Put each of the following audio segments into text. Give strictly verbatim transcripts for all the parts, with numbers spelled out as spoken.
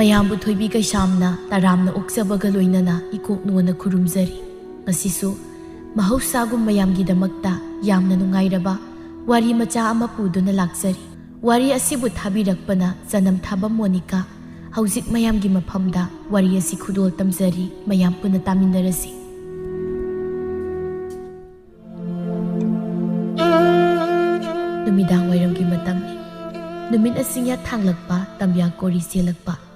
ꯃꯌꯥꯝꯕꯨ ꯊꯣꯏꯕꯤ ꯀꯩꯁꯥꯝꯅ ꯇꯔꯥꯝꯅ ꯑꯣꯛꯆꯕꯒ ꯂꯣꯏꯅꯅ ꯏꯀꯣꯛ ꯅꯣꯟꯅ ꯈꯨꯔꯨꯝꯖꯔꯤ꯫ ꯉꯁꯤꯁꯨ ꯃꯍꯧꯁꯥꯒꯨꯝ ꯃꯌꯥꯝꯒꯤꯗꯃꯛꯇ ꯌꯥꯝꯅ ꯅꯨꯡꯉꯥꯏꯔꯕ ꯋꯥꯔꯤ ꯃꯆꯥ ꯑꯃ ꯄꯨꯗꯨꯅ ꯂꯥꯛꯆꯔꯤ꯫ ꯋꯥꯔꯤ ꯑꯁꯤꯕꯨ ꯊꯥꯕꯤꯔꯛꯄꯅ ꯆꯅꯝ ꯊꯥꯕ ꯃꯣꯅꯤꯀꯥ꯫ ꯍꯧꯖꯤꯛ ꯃꯌꯥꯝꯒꯤ ꯃꯐꯝꯗ ꯋꯥꯔꯤ ꯑꯁꯤ ꯈꯨꯗꯣꯜ ꯇꯝꯖꯔꯤ, ꯃꯌꯥꯝ ꯄꯨꯟꯅ ꯇꯥꯃꯤꯟꯅꯔꯁꯤ꯫ ꯅꯨꯃꯤꯗꯥꯡ ꯋꯥꯏꯔꯝꯒꯤ ꯃꯇꯝꯅꯤ꯫ ꯅꯨꯃꯤꯠ ꯑꯁꯤ ꯌꯥꯠ ꯊꯥꯡꯂꯛꯄ, ꯇꯝꯌꯥ ꯀꯣꯔꯤ ꯆꯦꯜꯂꯛꯄ꯫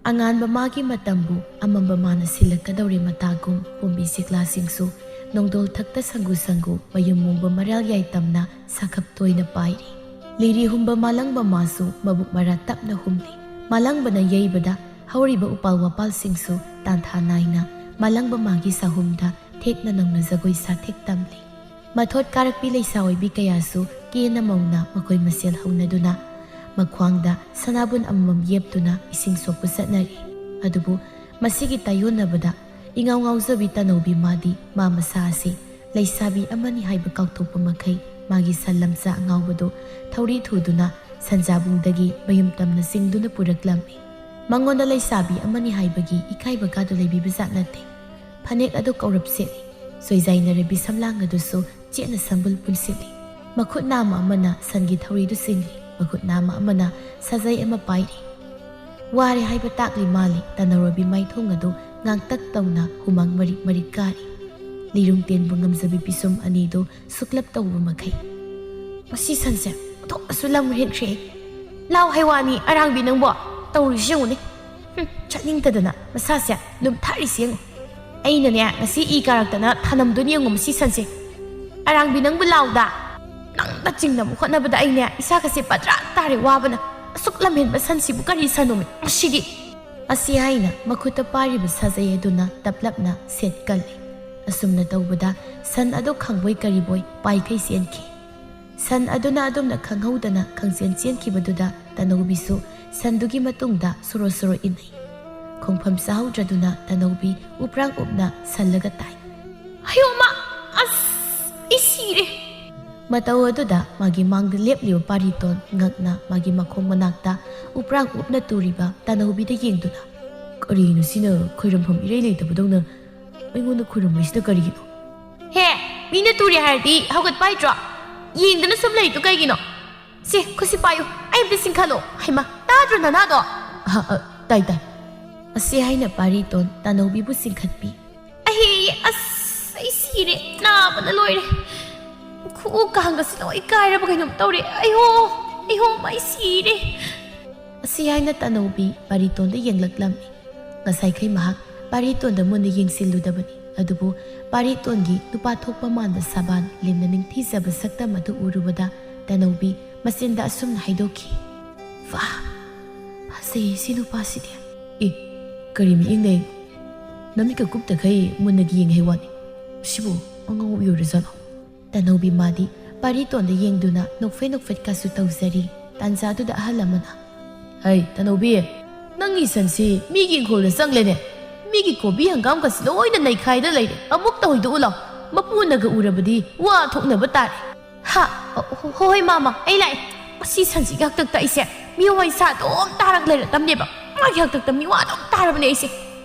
ꯑꯉꯥꯟꯕ ꯃꯥꯒꯤ ꯃꯇꯝꯕꯨ ꯑꯃꯝꯕ ꯃꯥꯅ ꯁꯤꯜꯂꯛꯀꯗꯧꯔꯦ ꯃꯇꯥꯒꯨꯝ, ꯄꯣꯝꯕꯤ ꯆꯤꯛꯂꯥꯁꯤꯡꯁꯨ ꯅꯣꯡꯗꯣꯜ ꯊꯛꯇ ꯁꯪꯒꯨ ꯁꯪꯒꯨ ꯃꯌꯨꯝ ꯃꯣꯡꯕ ꯃꯔꯥꯜ ꯌꯥꯏꯇꯝꯅ ꯁꯥꯈꯞ ꯇꯣꯏꯅ ꯄꯥꯏꯔꯤ꯫ ꯂꯤꯔꯤ ꯍꯨꯝꯕ ꯃꯥꯂꯪꯕ ꯃꯥꯁꯨ ꯃꯕꯨꯛ ꯃꯔꯥ ꯇꯞꯅ ꯍꯨꯝꯂꯤ꯫ ꯃꯥꯂꯪꯕꯅ ꯌꯩꯕꯗ ꯍꯧꯔꯤꯕ ꯎꯄꯥꯜ ꯋꯥꯄꯥꯜꯁꯤꯡꯁꯨ ꯇꯥꯟꯊꯥ ꯅꯥꯏꯅ ꯃꯥꯂꯪꯕ ꯃꯥꯒꯤ ꯁꯥꯍꯨꯝꯗ ꯊꯦꯛꯅ ꯅꯧꯅ ꯖꯒꯣꯏ ꯁꯥꯊꯦꯛ ꯇꯝꯂꯤ꯫ ꯃꯊꯣꯠ ꯀꯥꯔꯛꯄꯤ ꯂꯩꯁꯥ ꯑꯣꯏꯕꯤ ꯀꯌꯥꯁꯨ ꯀꯦꯅ ꯃꯧꯅ ꯃꯈꯣꯏ ꯃꯁꯦꯜ ꯍꯧꯅꯗꯨꯅ ꯃꯈ꯭ꯋꯥꯡꯗ ꯁꯅꯥꯕꯨꯟ ꯑꯃꯃꯝ ꯌꯦꯞꯇꯨꯅ ꯏꯁꯤꯡ ꯁꯣꯛꯄ ꯆꯠꯅꯔꯤ꯫ ꯑꯗꯨꯕꯨ ꯃꯁꯤꯒꯤ ꯇꯥꯏꯌꯣꯟꯅꯕꯗ ꯏꯉꯥꯎ ꯉꯥꯎꯖꯕꯤ ꯇꯅꯧꯕꯤ ꯃꯥꯗꯤ ꯃꯥ ꯃꯁꯥ ꯑꯁꯤ ꯂꯩꯁꯥꯕꯤ ꯑꯃꯅꯤ ꯍꯥꯏꯕ ꯀꯥꯎꯊꯣꯛꯄ ꯃꯈꯩ ꯃꯥꯒꯤ ꯁꯟ ꯂꯝꯆꯥ ꯑꯉꯥꯎꯕꯗꯨ ꯊꯧꯔꯤ ꯊꯨꯗꯨꯅ ꯁꯟꯖꯥꯕꯨꯡꯗꯒꯤ ꯃꯌꯨꯝ ꯇꯝꯅ ꯆꯤꯡꯗꯨꯅ ꯄꯨꯔꯛꯂꯝꯃꯤ꯫ ꯃꯉꯣꯟꯗ ꯂꯩꯁꯥꯕꯤ ꯑꯃꯅꯤ ꯍꯥꯏꯕꯒꯤ ꯏꯀꯥꯏꯕ ꯀꯥꯗꯨ ꯂꯩꯕꯤꯕ ꯖꯥꯠ ꯅꯠꯇꯦ꯫ ꯐꯅꯦꯛ ꯑꯗꯨ ꯀꯧꯔꯞ ꯁꯦꯠꯂꯤ꯫ ꯁꯣꯏꯖꯥꯏꯅꯔꯕꯤ ꯁꯝꯂꯥꯡ ꯑꯗꯨꯁꯨ ꯆꯦꯠꯅ ꯁꯝꯕꯨꯜ ꯄꯨꯟꯁꯤꯜꯂꯤ꯫ ꯃꯈꯨꯠ ꯅꯥꯝꯃ ꯑꯃꯅ ꯁꯟꯒꯤ ꯊꯧꯔꯤꯗꯨ ꯆꯤꯡꯂꯤ, ꯃꯈꯨꯠ ꯅꯥꯝꯃ ꯑꯃꯅ ꯁꯥꯖꯩ ꯑꯃ ꯄꯥꯏꯔꯤ꯫ ꯋꯥꯔꯦ ꯍꯥꯏꯕ ꯇꯥꯛꯂꯤ ꯃꯥꯜꯂꯤ, ꯇꯅꯧꯔꯕꯤ ꯃꯥꯏꯊꯣꯡ ꯑꯗꯨ ꯉꯥꯡꯇꯛ ꯇꯧꯅ ꯍꯨꯃꯥꯡ ꯃꯔꯤꯛ ꯃꯔꯤꯛ ꯀꯥꯔꯤ꯫ ꯂꯤꯔꯨꯡ ꯇꯦꯟꯕꯨ ꯉꯝꯖꯕꯤ ꯄꯤꯁꯨꯝ ꯑꯅꯤꯗꯨ ꯁꯨꯛꯂꯞ ꯇꯧꯕ ꯃꯈꯩ꯫ "ꯃꯁꯤ ꯁꯟꯁꯦ ꯑꯣꯟꯊꯣꯛꯅꯁꯨ ꯂꯝ ꯍꯦꯟꯈ꯭ꯔꯦ꯫ ꯂꯥꯎ ꯍꯥꯏ ꯋꯥꯅꯤ, ꯑꯔꯥꯡꯕꯤ ꯅꯪꯕꯣ, ꯇꯧꯔꯤꯁꯤ ꯌꯦꯡꯉꯨꯅꯦ꯫ ꯍꯨꯝ, ꯆꯠꯅꯤꯡꯗꯗꯅ ꯃꯁꯥꯁꯦ ꯂꯨꯝꯊꯥꯔꯤꯁꯤ ꯌꯦꯡꯉꯨ꯫ ꯑꯩꯅꯅꯦ ꯉꯁꯤ ꯏ ꯀꯥꯔꯛꯇꯅ ꯊꯅꯝꯗꯨꯅ ꯌꯦꯡꯉꯨ ꯃꯁꯤ ꯁꯟꯁꯦ꯫ ꯑꯔꯥꯡꯕꯤ ꯅꯪꯕꯨ ꯂꯥꯎꯗ꯫ ꯅꯪꯗ ꯆꯤꯡꯅꯕ ꯍꯣꯠꯅꯕꯗ ꯑꯩꯅꯦ ꯏꯁꯥꯒꯁꯦ ꯄꯗ꯭ꯔꯥꯛ ꯇꯥꯔꯦ ꯋꯥꯕꯅ꯫ ꯑꯁꯨꯛ ꯂꯝꯍꯦꯟꯕ ꯁꯟꯁꯤꯕꯨ ꯀꯔꯤ ꯁꯟꯅꯣꯃꯤ ꯃꯁꯤꯗꯤ?" ꯑꯁꯤ ꯍꯥꯏꯅ ꯃꯈꯨꯠꯇ ꯄꯥꯏꯔꯤꯕ ꯁꯥꯖꯩ ꯑꯗꯨꯅ ꯇꯞꯂꯞꯅ ꯁꯦꯠ ꯀꯜꯂꯤ꯫ ꯑꯁꯨꯝꯅ ꯇꯧꯕꯗ ꯁꯟ ꯑꯗꯨ ꯈꯪꯕꯣꯏ ꯀꯔꯤꯕꯣꯏ ꯄꯥꯏꯈꯩ ꯆꯦꯟꯈꯤ꯫ ꯁꯟ ꯑꯗꯨꯅ ꯑꯗꯨꯝꯅ ꯈꯪꯍꯧꯗꯅ ꯈꯪꯆꯦꯟ ꯆꯦꯟꯈꯤꯕꯗꯨꯗ ꯇꯅꯧꯕꯤꯁꯨ ꯁꯟꯗꯨꯒꯤ ꯃꯇꯨꯡꯗ ꯁꯣꯔꯣ ꯁꯣꯔꯣ ꯏꯟꯅꯩ꯫ ꯈꯣꯡꯐꯝ ꯆꯥꯍꯧꯗ꯭ꯔꯗꯨꯅ ꯇꯅꯧꯕꯤ ꯎꯄ꯭ꯔꯥꯡ ꯎꯞꯅ ꯁꯜꯂꯒ ꯇꯥꯏ꯫ "ꯑꯌꯣ ꯃꯥ! ꯑꯁ! ꯑꯩ ꯁꯤꯔꯦ!" ꯃꯇꯧ ꯑꯗꯨꯗ ꯃꯥꯒꯤ ꯃꯥꯡꯗ ꯂꯦꯞꯂꯤꯕ ꯄꯥꯔꯤꯇꯣꯟ ꯉꯛꯅ ꯃꯥꯒꯤ ꯃꯈꯣꯡ ꯃꯅꯥꯛꯇ ꯎꯄ꯭ꯔꯥꯡ ꯎꯞꯅ ꯇꯨꯔꯤꯕ ꯇꯥꯅꯧꯕꯤꯗ ꯌꯦꯡꯗꯨꯅ, "ꯀꯔꯤꯅꯣ ꯁꯤꯅ ꯈꯣꯏꯔꯝꯐꯝ ꯏꯔꯩ ꯂꯩꯇꯕꯗꯧꯅ ꯑꯩꯉꯣꯟꯗ ꯈꯣꯏꯔꯝꯂꯤꯁꯤꯅ ꯀꯔꯤꯒꯤꯅꯣ?" "ꯍꯦ, ꯃꯤꯅ ꯇꯨꯔꯤ ꯍꯥꯏꯔꯗꯤ ꯍꯧꯒꯠꯄ ꯍꯩꯇ꯭ꯔꯣ? ꯌꯦꯡꯗꯅ ꯁꯨꯝ ꯂꯩꯗꯨ ꯀꯩꯒꯤꯅꯣ? ꯁꯦ, ꯈꯨꯠꯁꯤ ꯄꯥꯏꯌꯨ, ꯑꯩ ꯑꯝꯇ ꯆꯤꯡꯈꯠꯂꯣ꯫ ꯍꯩꯃꯥ, ꯇꯥꯗ꯭ꯔꯣ ꯅꯅꯥꯗꯣ?" "ꯑ, ꯑ, ꯇꯥꯏ, ꯇꯥꯏ꯫" ꯑꯁꯤ ꯍꯥꯏꯅ ꯄꯥꯔꯤꯇꯣꯟ ꯇꯥꯅꯧꯕꯤꯕꯨ ꯆꯤꯡꯈꯠꯄꯤ꯫ "ꯑꯍꯦ, ꯑꯁ, ꯑꯩ ꯁꯤꯔꯦ, ꯅꯥꯕꯅ ꯂꯣꯏꯔꯦ꯫ ꯈꯨꯎ ꯀꯥꯡꯒꯁꯤ ꯂꯣꯏ ꯀꯥꯏꯔꯕ ꯀꯩꯅꯣꯝ ꯇꯧꯔꯦ꯫ ꯑꯩꯍꯣ, ꯑꯩꯍꯣ, ꯑꯩ ꯁꯤꯔꯦ꯫" ꯑꯁꯤ ꯍꯥꯏꯅ ꯇꯥꯅꯧꯕꯤ ꯄꯥꯔꯤꯇꯣꯟꯗ ꯌꯦꯡꯂꯛꯂꯝꯃꯤ꯫ ꯉꯁꯥꯏꯈꯩ ꯃꯍꯥꯛ ꯄꯥꯔꯤꯇꯣꯟꯗ ꯃꯨꯟꯅ ꯌꯦꯡꯁꯤꯜꯂꯨꯗꯕꯅꯤ꯫ ꯑꯗꯨꯕꯨ ꯄꯥꯔꯤꯇꯣꯟꯒꯤ ꯅꯨꯄꯥ ꯊꯣꯛꯄ ꯃꯥꯟꯕ ꯁꯕꯥꯟ ꯂꯦꯝꯅ ꯅꯤꯡꯊꯤꯖꯕ ꯁꯛꯇꯝ ꯑꯗꯨ ꯎꯔꯨꯕꯗ ꯇꯥꯅꯧꯕꯤ ꯃꯆꯤꯟꯗ ꯑꯁꯨꯝꯅ ꯍꯥꯏꯗꯣꯛꯈꯤ, "ꯋꯥ, ꯐꯖꯩ ꯁꯤ ꯅꯨꯄꯥꯁꯤꯗꯤ꯫" "ꯑꯦ, ꯀꯔꯤ ꯃꯤꯠꯌꯦꯡꯅꯦ? ꯅꯃꯤꯠꯀ ꯀꯨꯞꯇꯈꯩ ꯃꯨꯟꯅꯒ ꯌꯦꯡꯉꯦ ꯍꯥꯏ ꯋꯥꯅꯤ꯫ ꯁꯤꯕꯨ ꯑꯉꯥꯎꯕꯤ ꯑꯣꯏꯔꯖꯥꯠꯂꯣ?" ꯇꯥꯅꯧꯕꯤ ꯃꯥꯗꯤ ꯄꯥꯔꯤꯇꯣꯟꯗ ꯌꯦꯡꯗꯨꯅ ꯅꯣꯛꯐꯦꯠ ꯅꯣꯛꯐꯦꯠꯀꯁꯨ ꯇꯧꯖꯔꯤ꯫ ꯇꯥꯟꯖꯥꯗꯨꯗ ꯑꯍꯜ ꯑꯃꯅ, "ꯍꯩ, ꯇꯥꯅꯧꯕꯤ, ꯅꯪꯒꯤ ꯁꯟꯁꯤ ꯃꯤꯒꯤ ꯏꯪꯈꯣꯜꯗ ꯆꯪꯂꯦꯅꯦ꯫ ꯃꯤꯒꯤ ꯀꯣꯕꯤ ꯍꯪꯒꯥꯝꯒꯁꯤ ꯂꯣꯏꯅ ꯅꯩꯈꯥꯏꯗ ꯂꯩꯔꯦ꯫ ꯑꯃꯨꯛꯇ ꯍꯣꯏꯗꯣꯛꯎ ꯂꯥꯎ꯫ ꯃꯄꯨꯅꯒ ꯎꯔꯕꯗꯤ ꯋꯥ ꯊꯣꯛꯅꯕ ꯇꯥꯔꯦ꯫" "ꯍꯥ, ꯑꯣ, ꯍꯣ-, ꯍꯣꯏ ꯃꯥꯃ, ꯑꯩ ꯂꯥꯛꯑꯦ꯫ ꯃꯁꯤ ꯁꯟꯁꯤꯒꯤ ꯍꯥꯛꯇꯛꯇ ꯑꯩꯁꯦ ꯃꯤꯑꯣꯏ ꯁꯥ ꯑꯗꯨꯝ ꯇꯥꯔꯒ ꯂꯩꯔꯗꯝꯅꯦꯕ꯫ ꯃꯥꯒꯤ ꯍꯥꯛꯇꯛꯇ ꯃꯤꯋꯥ ꯑꯗꯨꯝ ꯇꯥꯔꯕꯅꯦ ꯑꯩꯁꯦ꯫"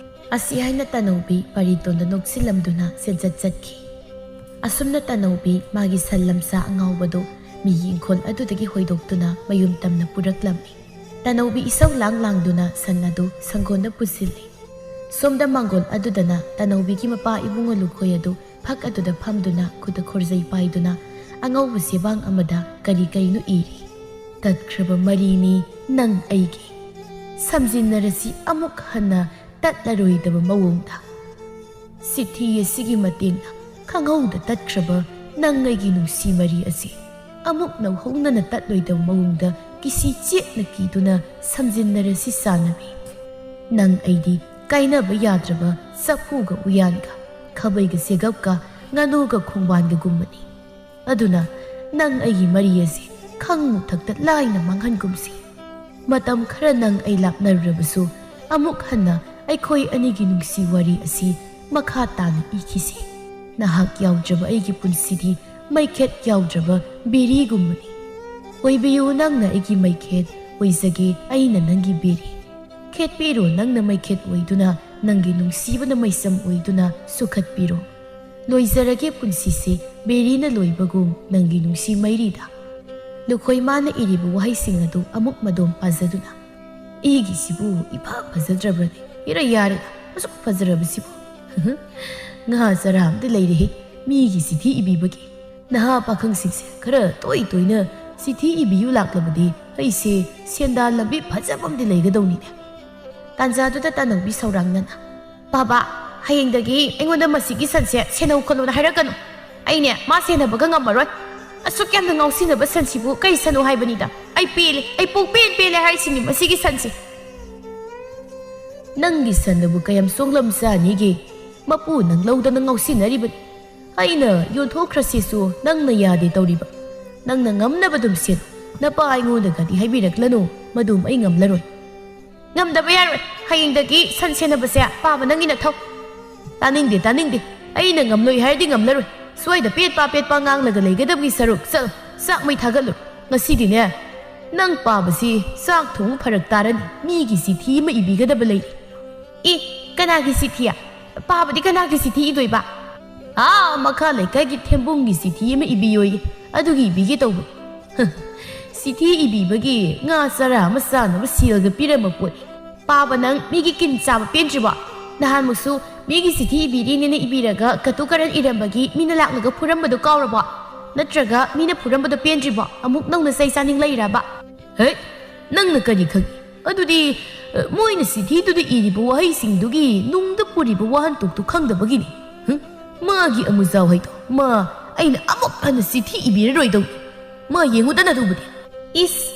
ꯑꯁꯤ ꯍꯥꯏꯅ ꯇꯥꯅꯧꯕꯤ ꯄꯥꯔꯤꯇꯣꯟꯗ ꯅꯣꯛꯁꯤꯜꯂꯝꯗꯨꯅ ꯁꯦꯟꯆꯠ ꯆꯠꯈꯤ꯫ ꯑꯁꯨꯝꯅ ꯇꯥꯅꯧꯕꯤ ꯃꯥꯒꯤ ꯁꯟ ꯂꯝꯁꯥ ꯑꯉꯥꯎꯕꯗꯨ ꯃꯤꯒꯤ ꯏꯪꯈꯣꯜ ꯑꯗꯨꯗꯒꯤ ꯍꯣꯏꯗꯣꯛꯇꯨꯅ ꯃꯌꯨꯝ ꯇꯝꯅ ꯄꯨꯔꯛꯂꯝꯃꯤ꯫ ꯇꯥꯅꯧꯕꯤ ꯏꯁꯧ ꯂꯥꯡ ꯂꯥꯡꯗꯨꯅ ꯁꯟ ꯑꯗꯨ ꯁꯪꯒꯣꯟꯗ ꯄꯨꯁꯤꯜꯂꯤ꯫ ꯁꯣꯝꯗ ꯃꯥꯡꯒꯣꯜ ꯑꯗꯨꯗꯅ ꯇꯥꯅꯧꯕꯤꯒꯤ ꯃꯄꯥ ꯏꯕꯨꯡꯉꯣ ꯂꯨꯈꯣꯏ ꯑꯗꯨ ꯐꯛ ꯑꯗꯨꯗ ꯐꯝꯗꯨꯅ ꯈꯨꯠꯇ ꯈꯣꯔꯖꯩ ꯄꯥꯏꯗꯨꯅ ꯑꯉꯧꯕ ꯆꯦꯕꯥꯡ ꯑꯃꯗ ꯀꯔꯤ ꯀꯔꯤꯅꯣ ꯏꯔꯤ꯫ "ꯇꯠꯈ꯭ꯔꯕ ꯃꯔꯤꯅꯤ ꯅꯪ ꯑꯩꯒꯤ꯫ ꯁꯝꯖꯤꯟꯅꯔꯁꯤ ꯑꯃꯨꯛ ꯍꯟꯅ ꯇꯠꯂꯔꯣꯏꯗꯕ ꯃꯑꯣꯡꯗ꯫ ꯆꯤꯊꯤ ꯑꯁꯤꯒꯤ ꯃꯇꯦꯡꯅ ꯈꯪꯍꯧꯗ ꯇꯠꯈ꯭ꯔꯕ ꯅꯪ ꯑꯩꯒꯤ ꯅꯨꯡꯁꯤ ꯃꯔꯤ ꯑꯁꯤ ꯑꯃꯨꯛ ꯅꯧꯍꯧꯅꯅ ꯇꯠꯂꯣꯏꯗꯕ ꯃꯑꯣꯡꯗ ꯀꯤꯁꯤ ꯆꯦꯠꯅ ꯀꯤꯗꯨꯅ ꯁꯝꯖꯤꯟꯅꯔꯁꯤ ꯆꯥꯟꯅꯕꯤ꯫ ꯅꯪ ꯑꯩꯗꯤ ꯀꯥꯏꯅꯕ ꯌꯥꯗ꯭ꯔꯕ ꯆꯐꯨꯒ ꯎꯌꯥꯟꯒ, ꯈꯥꯕꯩꯒ ꯆꯦꯒꯞꯀ, ꯉꯥꯅꯨꯒ ꯈꯣꯡꯕꯥꯟꯒꯒꯨꯝꯕꯅꯤ꯫ ꯑꯗꯨꯅ ꯅꯪ ꯑꯩꯒꯤ ꯃꯔꯤ ꯑꯁꯤ ꯈꯪ ꯃꯨꯊꯛꯇ ꯂꯥꯏꯅ ꯃꯥꯡꯍꯟꯒꯨꯝꯁꯤ꯫ ꯃꯇꯝ ꯈꯔ ꯅꯪ ꯑꯩ ꯂꯥꯞꯅꯔꯨꯔꯕꯁꯨ, ꯑꯃꯨꯛ ꯍꯟꯅ ꯑꯩꯈꯣꯏ ꯑꯅꯤꯒꯤ ꯅꯨꯡꯁꯤ ꯋꯥꯔꯤ ꯑꯁꯤ ꯃꯈꯥ ꯇꯥꯅ ꯏꯈꯤꯁꯤ꯫ ꯅꯍꯥꯛ ꯌꯥꯎꯗ꯭ꯔꯕ ꯑꯩꯒꯤ ꯄꯨꯟꯁꯤꯗꯤ ꯃꯩꯈꯦꯠ ꯌꯥꯎꯗ꯭ꯔꯕ ꯕꯦꯔꯤꯒꯨꯝꯕꯅꯤ꯫ ꯑꯣꯏꯕꯤꯌꯨ ꯅꯪꯅ ꯑꯩꯒꯤ ꯃꯩꯈꯦꯠ, ꯑꯣꯏꯖꯒꯦ ꯑꯩꯅ ꯅꯪꯒꯤ ꯕꯦꯔꯤ꯫ ꯈꯦꯠꯄꯤꯔꯣ ꯅꯪꯅ ꯃꯩꯈꯦꯠ ꯑꯣꯏꯗꯨꯅ ꯅꯪꯒꯤ ꯅꯨꯡꯁꯤꯕꯅ ꯃꯩꯁꯝ ꯑꯣꯏꯗꯨꯅ ꯁꯨꯈꯠꯄꯤꯔꯣ꯫ ꯂꯣꯏꯖꯔꯒꯦ ꯄꯨꯟꯁꯤꯁꯦ ꯕꯦꯔꯤꯅ ꯂꯣꯏꯕꯒꯨꯝ ꯅꯪꯒꯤ ꯅꯨꯡꯁꯤ ꯃꯩꯔꯤꯗ꯫ ꯂꯨꯈꯣꯏ ꯃꯥꯅ ꯏꯔꯤꯕ ꯋꯥꯍꯩꯁꯤꯡ ꯑꯗꯨ ꯑꯃꯨꯛ ꯃꯗꯣꯝ ꯄꯥꯖꯗꯨꯅ, "ꯑꯩꯒꯤꯁꯤꯕꯨ ꯏꯐ ꯐꯖꯗ꯭ꯔꯕ꯭ꯔꯅꯦ? ꯏꯔ ꯌꯥꯔꯦ, ꯑꯁꯨꯛ ꯐꯖꯔꯕꯁꯤꯕꯨ꯫ ꯉꯥ ꯆꯔꯥ ꯑꯝꯗꯤ ꯂꯩꯔꯦꯍꯦ, ꯃꯤꯒꯤ ꯆꯤꯊꯤ ꯏꯕꯤꯕꯒꯤ꯫ ꯅꯍꯥ ꯄꯥꯈꯪꯁꯤꯡꯁꯦ ꯈꯔ ꯇꯣꯏ ꯇꯣꯏꯅ ꯆꯤꯊꯤ ꯏꯕꯤꯌꯨ ꯂꯥꯛꯂꯕꯗꯤ ꯑꯩꯁꯦ ꯁꯦꯟꯗꯥꯟ ꯂꯝꯕꯤ ꯐꯖꯕ ꯑꯝꯗꯤ ꯂꯩꯒꯗꯧꯅꯤꯅꯦ"꯫ ꯇꯥꯟꯖꯥꯗꯨꯗ ꯇꯥꯅꯧꯕꯤ ꯁꯧꯔꯥꯡꯅꯅ, "ꯕꯥꯕꯥ, ꯍꯌꯦꯡꯗꯒꯤ ꯑꯩꯉꯣꯟꯗ ꯃꯁꯤꯒꯤ ꯁꯟꯁꯦ ꯁꯦꯟꯅꯧ ꯈꯣꯠꯂꯣꯅ ꯍꯥꯏꯔꯛꯀꯅꯨ꯫ ꯑꯩꯅꯦ ꯃꯥ ꯁꯦꯟꯅꯕꯒ ꯉꯝꯃꯔꯣꯏ꯫ ꯑꯁꯨꯛ ꯌꯥꯝꯅ ꯉꯥꯎꯁꯤꯟꯅꯕ ꯁꯟꯁꯤꯕꯨ ꯀꯩ ꯁꯟꯅꯣ ꯍꯥꯏꯕꯅꯤꯗ꯫ ꯑꯩ ꯄꯦꯜꯂꯦ, ꯑꯩ ꯄꯨꯡꯄꯦꯟ ꯄꯦꯜꯂꯦ ꯍꯥꯏꯁꯤꯅꯤ ꯃꯁꯤꯒꯤ ꯁꯟꯁꯦ"꯫ "ꯅꯪꯒꯤ ꯁꯟꯅꯕꯨ ꯀꯌꯥꯝ ꯁꯣꯡꯂꯝ ꯆꯥꯅꯤꯒꯦ? ꯃꯄꯨ ꯅꯪ ꯂꯧꯗꯅ ꯉꯥꯎꯁꯤꯟꯅꯔꯤꯕꯅꯤ꯫ ꯑꯩꯅ ꯌꯣꯟꯊꯣꯛꯈ꯭ꯔꯁꯤꯁꯨ ꯅꯪꯅ ꯌꯥꯗꯦ ꯇꯧꯔꯤꯕ꯫ ꯅꯪꯅ ꯉꯝꯅꯕ ꯑꯗꯨꯝ ꯁꯦꯟꯅꯧ꯫ ꯅꯄꯥ ꯑꯩꯉꯣꯟꯗꯒꯗꯤ ꯍꯥꯏꯕꯤꯔꯛꯂꯅꯨ, ꯃꯗꯨꯝ ꯑꯩ ꯉꯝꯂꯔꯣꯏ"꯫ "ꯉꯝꯗꯕ ꯌꯥꯔꯣꯏ꯫ ꯍꯌꯦꯡꯗꯒꯤ ꯁꯟ ꯁꯦꯟꯅꯕꯁꯦ ꯄꯥꯕ ꯅꯪꯒꯤ ꯅꯊꯧ"꯫ "ꯇꯥꯅꯤꯡꯗꯦ, ꯇꯥꯅꯤꯡꯗꯦ꯫ ꯑꯩꯅ ꯉꯝꯂꯣꯏ ꯍꯥꯏꯔꯗꯤ ꯉꯝꯂꯔꯣꯏ꯫ ꯁ꯭ꯋꯥꯏꯗ ꯄꯦꯠꯄ ꯄꯦꯠꯄ ꯉꯥꯡꯂꯒ ꯂꯩꯒꯗꯕꯒꯤ ꯁꯔꯨꯛ ꯆꯠꯂꯣ, ꯆꯥꯛ ꯃꯩ ꯊꯥꯒꯠꯂꯨ꯫ ꯉꯁꯤꯗꯤꯅꯦ, ꯅꯪ ꯄꯥꯕꯁꯤ ꯆꯥꯛ ꯊꯣꯡꯕ ꯐꯔꯛ ꯇꯥꯔꯅꯤ꯫ ꯃꯤꯒꯤ ꯆꯤꯊꯤ ꯑꯃ ꯏꯕꯤꯒꯗꯕ ꯂꯩꯔꯤ"꯫ "ꯏ, ꯀꯅꯥꯒꯤ ꯆꯤꯊꯤ? ꯄꯥꯕꯗꯤ ꯀꯅꯥꯒꯤ ꯆꯤꯊꯤ ꯏꯗꯣꯏꯕ?" "ꯑꯥ, ꯃꯈꯥ ꯂꯩꯀꯥꯏꯒꯤ ꯊꯦꯝꯕꯨꯡꯒꯤ ꯆꯤꯊꯤ ꯑꯃ ꯏꯕꯤꯌꯣꯌꯦ꯫ ꯑꯗꯨꯒꯤ ꯏꯕꯤꯒꯦ ꯇꯧꯕ"꯫ "ꯆꯤꯊꯤ ꯏꯕꯤꯕꯒꯤ ꯉꯥ ꯆꯔꯥ ꯑꯃ ꯆꯥꯅꯕ ꯁꯦꯜꯒ ꯄꯤꯔꯝꯕ ꯄꯣꯠꯅꯤ꯫ ꯄꯥꯕ ꯅꯪ ꯃꯤꯒꯤ ꯀꯤꯟ ꯆꯥꯕ ꯄꯦꯟꯗ꯭ꯔꯤꯕꯣ? ꯅꯍꯥꯟꯃꯨꯛꯁꯨ ꯃꯤꯒꯤ ꯆꯤꯊꯤ ꯏꯕꯤꯔꯤꯅꯦꯅ ꯏꯕꯤꯔꯒ ꯀꯇꯨ ꯀꯔꯟ ꯏꯔꯝꯕꯒꯤ ꯃꯤꯅ ꯂꯥꯛꯂꯒ ꯐꯨꯔꯝꯕꯗꯣ ꯀꯥꯎꯔꯕꯣ? ꯅꯠꯇ꯭ꯔꯒ ꯃꯤꯅ ꯐꯨꯔꯝꯕꯗꯣ ꯄꯦꯟꯗ꯭ꯔꯤꯕꯣ? ꯑꯃꯨꯛ ꯅꯧꯅ ꯆꯩ ꯆꯥꯅꯤꯡ ꯂꯩꯔꯕ?" "ꯍꯦ, ꯅꯪꯅ ꯀꯔꯤ ꯈꯪꯉꯤ? ꯑꯗꯨꯗꯤ, ꯑ, ꯃꯣꯏꯅ ꯆꯤꯊꯤꯗꯨꯗ ꯏꯔꯤꯕ ꯋꯥꯍꯩꯁꯤꯡꯗꯨꯒꯤ ꯅꯨꯡꯗ ꯄꯨꯔꯤꯕ ꯋꯥꯍꯟꯊꯣꯛꯇꯨ ꯈꯪꯗꯕꯒꯤꯅꯤ꯫ ꯍꯨꯝ? ꯃꯥꯒꯤ ꯑꯃꯨꯖꯥꯎ ꯍꯥꯏꯗꯣ, ꯃꯥ ꯑꯩꯅ ꯑꯃꯨꯛ ꯍꯟꯅ ꯆꯤꯊꯤ ꯏꯕꯤꯔꯔꯣꯏꯗꯧꯅꯤ꯫ ꯃꯥ ꯌꯦꯡꯉꯨꯗꯅ ꯑꯗꯨꯕꯨꯗꯤ"꯫ "ꯏꯁ,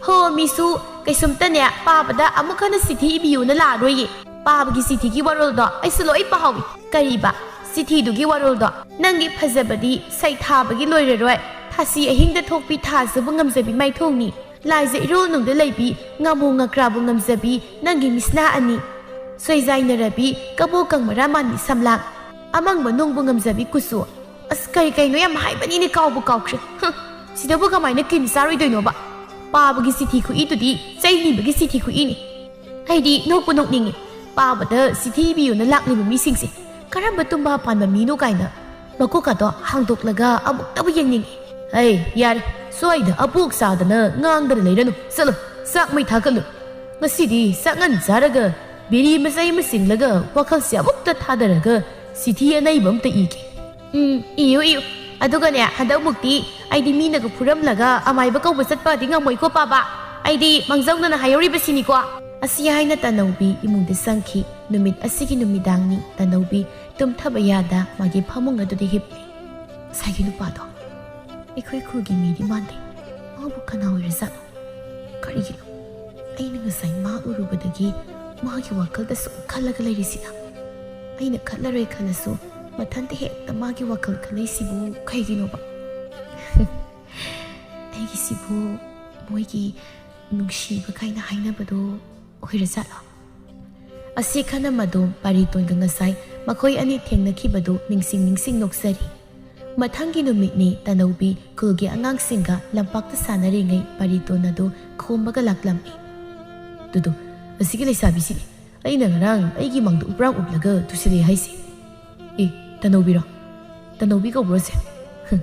ꯍꯣ, ꯃꯤꯁꯨ ꯀꯩꯁꯨꯝꯇꯅꯦ ꯄꯥꯕꯗ ꯑꯃꯨꯛ ꯍꯟꯅ ꯆꯤꯊꯤ ꯏꯕꯤꯌꯨꯅ ꯂꯥꯛꯑꯔꯣꯏꯌꯦ꯫ ꯄꯥꯕꯒꯤ ꯆꯤꯊꯤꯒꯤ ꯋꯥꯔꯣꯜꯗꯣ ꯑꯩꯁꯨ ꯂꯣꯏ ꯄꯥꯍꯧꯏ"꯫ "ꯀꯔꯤꯕ? ꯆꯤꯊꯤꯗꯨꯒꯤ ꯋꯥꯔꯣꯜꯗꯣ? ꯅꯪꯒꯤ ꯐꯖꯕꯗꯤ ꯁꯩꯊꯥꯕꯒꯤ ꯂꯣꯏꯔꯔꯣꯏ꯫ ꯊꯥꯁꯤ ꯑꯍꯤꯡꯗ ꯊꯣꯛꯄꯤ ꯊꯥꯖꯕ ꯉꯝꯖꯕꯤ ꯃꯥꯏꯊꯣꯡꯅꯤ꯫ ꯂꯥꯏꯖ ꯏꯔꯣꯜꯅꯨꯡꯗ ꯂꯩꯕꯤ ꯉꯥꯃꯨ ꯉꯀ꯭ꯔꯥꯕꯨ ꯉꯝꯖꯕꯤ ꯅꯪꯒꯤ ꯃꯤꯁꯅꯥ ꯑꯅꯤ꯫ ꯁꯣꯏꯖꯥꯏꯅꯔꯕꯤ ꯀꯕꯣꯀꯪ ꯃꯔꯥ ꯃꯥꯟꯕꯤ ꯁꯝꯂꯥꯡ꯫ ꯑꯃꯪꯕ ꯅꯣꯡꯕꯨ ꯉꯝꯖꯕꯤ ꯀꯨꯆꯨ"꯫ ꯑꯁ, ꯀꯔꯤ ꯀꯩꯅꯣ ꯌꯥꯝ ꯍꯥꯏꯕꯅꯤꯅꯦ, ꯀꯥꯎꯕꯨ ꯀꯥꯎꯈ꯭ꯔꯦ꯫ ꯍꯨꯝ, ꯁꯤꯗꯕꯨ ꯀꯃꯥꯏꯅ ꯀꯤꯟ ꯆꯥꯔꯣꯏꯗꯣꯏꯅꯣꯕ? ꯄꯥꯕꯒꯤ ꯆꯤꯊꯤ ꯈꯨꯠꯏꯗꯨꯗꯤ ꯆꯩ ꯅꯤꯕꯒꯤ ꯆꯤꯊꯤ ꯈꯨꯠꯏꯅꯤ꯫ ꯑꯩꯗꯤ ꯅꯣꯛꯄꯨ ꯅꯣꯛꯅꯤꯡꯉꯤ꯫ ꯄꯥꯕꯗ ꯆꯤꯊꯤ ꯏꯕꯤꯌꯨꯅ ꯂꯥꯛꯂꯤꯕ ꯃꯤꯁꯤꯡꯁꯦ ꯀꯔꯝꯕ ꯇꯨꯝꯕ ꯄꯥꯟꯕ ꯃꯤꯅꯣ ꯀꯥꯏꯅ ꯃꯀꯣꯛꯀꯗꯣ ꯍꯥꯡꯗꯣꯛꯂꯒ ꯑꯃꯨꯛꯇꯕꯨ ꯌꯦꯡꯅꯤꯡꯉꯤ꯫ ꯍꯩ, ꯌꯥꯔꯦ, ꯁ꯭ꯋꯥꯏꯗ ꯑꯕꯣꯛ ꯆꯥꯗꯅ ꯉꯥꯡꯗꯅ ꯂꯩꯔꯅꯨ꯫ ꯆꯠꯂꯣ, ꯆꯥꯛ ꯃꯩ ꯊꯥꯒꯠꯂꯨ꯫ ꯉꯁꯤꯗꯤ ꯆꯥꯛꯉꯟ ꯆꯥꯔꯒ ꯕꯤꯔꯤ ꯃꯆꯩ ꯑꯃ ꯆꯤꯡꯂꯒ ꯋꯥꯈꯜꯁꯦ ꯑꯃꯨꯛꯇ ꯊꯥꯗꯔꯒ ꯆꯤꯊꯤ ꯑꯅꯩꯕ ꯑꯝꯇ ꯏꯒꯦ꯫ ꯎꯝ, ꯏꯌꯨ, ꯏꯌꯨ꯫ ꯑꯗꯨꯒꯅꯦ, ꯍꯟꯗꯛꯃꯨꯛꯇꯤ ꯑꯩꯗꯤ ꯃꯤꯅꯒ ꯐꯨꯔꯝꯂꯒ ꯑꯃꯥꯏꯕ ꯀꯧꯕ ꯆꯠꯄꯗꯤ ꯉꯝꯃꯣꯏꯀꯣ, ꯄꯥꯕ꯫ ꯑꯩꯗꯤ ꯃꯥꯡꯖꯧꯅꯅ ꯍꯥꯏꯍꯧꯔꯤꯕꯁꯤꯅꯤꯀꯣ꯫ ꯑꯁꯤ ꯍꯥꯏꯅ ꯇꯅꯧꯕꯤ ꯏꯃꯨꯡꯗ ꯆꯪꯈꯤ꯫ ꯅꯨꯃꯤꯠ ꯑꯁꯤꯒꯤ ꯅꯨꯃꯤꯗꯥꯡꯅꯤ꯫ ꯇꯅꯧꯕꯤ ꯇꯨꯝꯊꯕ ꯌꯥꯗ ꯃꯥꯒꯤ ꯐꯃꯨꯡ ꯑꯗꯨꯗ ꯍꯤꯞꯂꯤ꯫ ꯉꯁꯥꯏꯒꯤ ꯅꯨꯄꯥꯗꯣ ꯑꯩꯈꯣꯏ ꯈꯨꯜꯒꯤ ꯃꯤꯗꯤ ꯃꯥꯟꯗꯦ꯫ ꯃꯥꯕꯨ ꯀꯅꯥ ꯑꯣꯏꯔꯖꯥꯠꯅꯣ? ꯀꯔꯤꯒꯤꯅꯣ ꯑꯩꯅ ꯉꯁꯥꯏ ꯃꯥ ꯎꯔꯨꯕꯗꯒꯤ ꯃꯥꯒꯤ ꯋꯥꯈꯜꯗ ꯁꯨꯝ ꯈꯜꯂꯒ ꯂꯩꯔꯤꯁꯤꯅ? ꯑꯩꯅ ꯈꯜꯂꯔꯣꯏ ꯈꯜꯂꯁꯨ ꯃꯊꯟꯇ ꯍꯦꯛꯇ ꯃꯥꯒꯤ ꯋꯥꯈꯜ ꯈꯜꯂꯛꯏꯁꯤꯕꯨ ꯀꯩꯒꯤꯅꯣꯕ? ꯑꯩꯒꯤꯁꯤꯕꯨ ꯃꯣꯏꯒꯤ ꯅꯨꯡꯁꯤꯕ ꯀꯥꯏꯅ ꯍꯥꯏꯅꯕꯗꯣ ꯑꯣꯏꯔꯖꯥꯠꯂꯣ? ꯑꯁꯤ ꯈꯟꯅ ꯃꯗꯣꯝ ꯄꯥꯔꯤꯇꯣꯟꯒ ꯉꯁꯥꯏ ꯃꯈꯣꯏ ꯑꯅꯤ ꯊꯦꯡꯅꯈꯤꯕꯗꯨ ꯅꯤꯡꯁꯤꯡ ꯅꯤꯡꯁꯤꯡ ꯅꯣꯛꯆꯔꯤ꯫ ꯃꯊꯪꯒꯤ ꯅꯨꯃꯤꯠꯅꯤ꯫ ꯇꯅꯧꯕꯤ ꯈꯨꯜꯒꯤ ꯑꯉꯥꯡꯁꯤꯡꯒ ꯂꯝꯄꯥꯛꯇ ꯁꯥꯟꯅꯔꯤꯉꯩ ꯄꯥꯔꯤꯇꯣꯟ ꯑꯗꯨ ꯈꯣꯝꯕꯒ ꯂꯥꯛꯂꯝꯃꯤ꯫ "ꯇꯨꯗꯨ, ꯑꯁꯤꯒꯤ ꯂꯩꯁꯥꯕꯤꯁꯤꯅꯤ ꯑꯩꯅ ꯉꯔꯥꯡ ꯑꯩꯒꯤ ꯃꯥꯡꯗ ꯎꯄ꯭ꯔꯥꯡ ꯎꯞꯂꯒ ꯇꯨꯁꯤꯜꯂꯛꯑꯦ ꯍꯥꯏꯁꯦ꯫ ꯑꯦ, ꯇꯅꯧꯕꯤꯔꯣ? ꯇꯅꯧꯕꯤ ꯀꯧꯕ꯭ꯔꯣ ꯁꯦ? ꯍꯝ,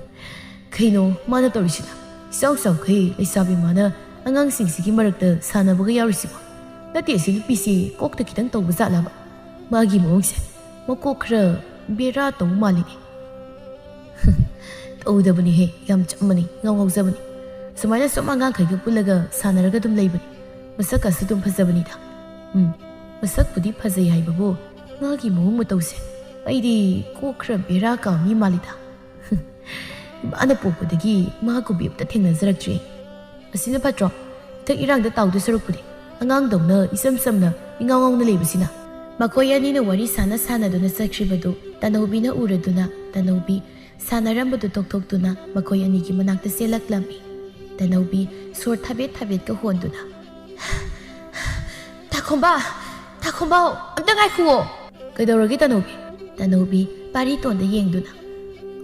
ꯀꯩꯅꯣ ꯃꯥꯅ ꯇꯧꯔꯤꯁꯤꯅ? ꯏꯆꯥꯎ ꯆꯥꯎꯈꯩ ꯂꯩꯁꯥꯕꯤ ꯃꯥꯅ ꯑꯉꯥꯡꯁꯤꯡꯁꯤꯒꯤ ꯃꯔꯛꯇ ꯁꯥꯟꯅꯕꯒ ꯌꯥꯎꯔꯤꯁꯤꯕꯣ? ꯅꯠꯇꯦ, ꯑꯁꯤ ꯅꯨꯄꯤꯁꯤ ꯀꯣꯛꯇ ꯈꯤꯇꯪ ꯇꯧꯕ ꯖꯥꯠꯂꯕ? ꯃꯥꯒꯤ ꯃꯑꯣꯡꯁꯦ ꯃꯀꯣꯛ ꯈꯔ ꯕꯦꯔꯥ ꯇꯧꯕ ꯃꯥꯜꯂꯤꯅꯦ꯫" "ꯇꯧꯗꯕꯅꯤꯍꯦ, ꯌꯥꯝ ꯆꯝꯕꯅꯤ, ꯏꯉꯥꯎ ꯉꯥꯎꯖꯕꯅꯤ꯫ ꯁꯨꯃꯥꯏꯅ ꯁꯨꯝ ꯑꯉꯥꯡꯈꯩꯒ ꯄꯨꯜꯂꯒ ꯁꯥꯟꯅꯔꯒ ꯑꯗꯨꯝ ꯂꯩꯕꯅꯤ꯫ ꯃꯁꯛꯀꯁꯨ ꯑꯗꯨꯝ ꯐꯖꯕꯅꯤꯗ꯫ ꯎꯝ, ꯃꯁꯛꯄꯨꯗꯤ ꯐꯖꯩ ꯍꯥꯏꯕꯕꯨ ꯃꯥꯒꯤ ꯃꯑꯣꯡ ꯃꯇꯧꯁꯦ ꯑꯩꯗꯤ ꯀꯣꯛ ꯈꯔ ꯕꯦꯔꯥ ꯀꯥꯕ ꯃꯤ ꯃꯥꯜꯂꯤꯗ꯫ ꯏꯃꯥꯅ ꯄꯣꯛꯄꯗꯒꯤ ꯃꯥꯒꯨꯝꯕꯤ ꯑꯝꯇ ꯊꯦꯡꯅꯖꯔꯛꯇ꯭ꯔꯤ꯫ ꯑꯁꯤꯅ ꯐꯠꯇ꯭ꯔꯣ? ꯏꯊꯛ ꯏꯔꯥꯡꯗ ꯇꯥꯎꯗꯣꯏ ꯁꯔꯨꯛꯄꯨꯗꯤ ꯑꯉꯥꯡꯗꯧꯅ ꯏꯆꯝ ꯆꯝꯅ ꯏꯉꯥꯎ ꯉꯥꯎꯅ ꯂꯩꯕꯁꯤꯅ꯫" ꯃꯈꯣꯏ ꯑꯅꯤꯅ ꯋꯥꯔꯤ ꯁꯥꯟꯅ ꯁꯥꯟꯅꯗꯨꯅ ꯆꯠꯈ꯭ꯔꯤꯕꯗꯨ ꯇꯅꯧꯕꯤꯅ ꯎꯔꯗꯨꯅ ꯇꯅꯧꯕꯤ ꯁꯥꯟꯅꯔꯝꯕꯗꯨ ꯇꯣꯛꯊꯣꯛꯇꯨꯅ ꯃꯈꯣꯏ ꯑꯅꯤꯒꯤ ꯃꯅꯥꯛꯇ ꯆꯦꯜꯂꯛꯂꯝꯃꯤ꯫ ꯇꯅꯧꯕꯤ ꯁꯣꯔ ꯊꯥꯕꯦꯠ ꯊꯥꯕꯦꯠꯀ ꯍꯣꯟꯗꯨꯅ, "ꯇꯥꯈꯣꯝꯕ, ꯇꯥꯈꯣꯝꯕ, ꯑꯝꯇ ꯉꯥꯏꯈꯨꯑꯣ!" "ꯀꯩꯗꯧꯔꯒꯦ ꯇꯅꯧꯕꯤ?" ꯇꯅꯧꯕꯤ ꯄꯥꯔꯤꯇꯣꯟꯗ ꯌꯦꯡꯗꯨꯅ,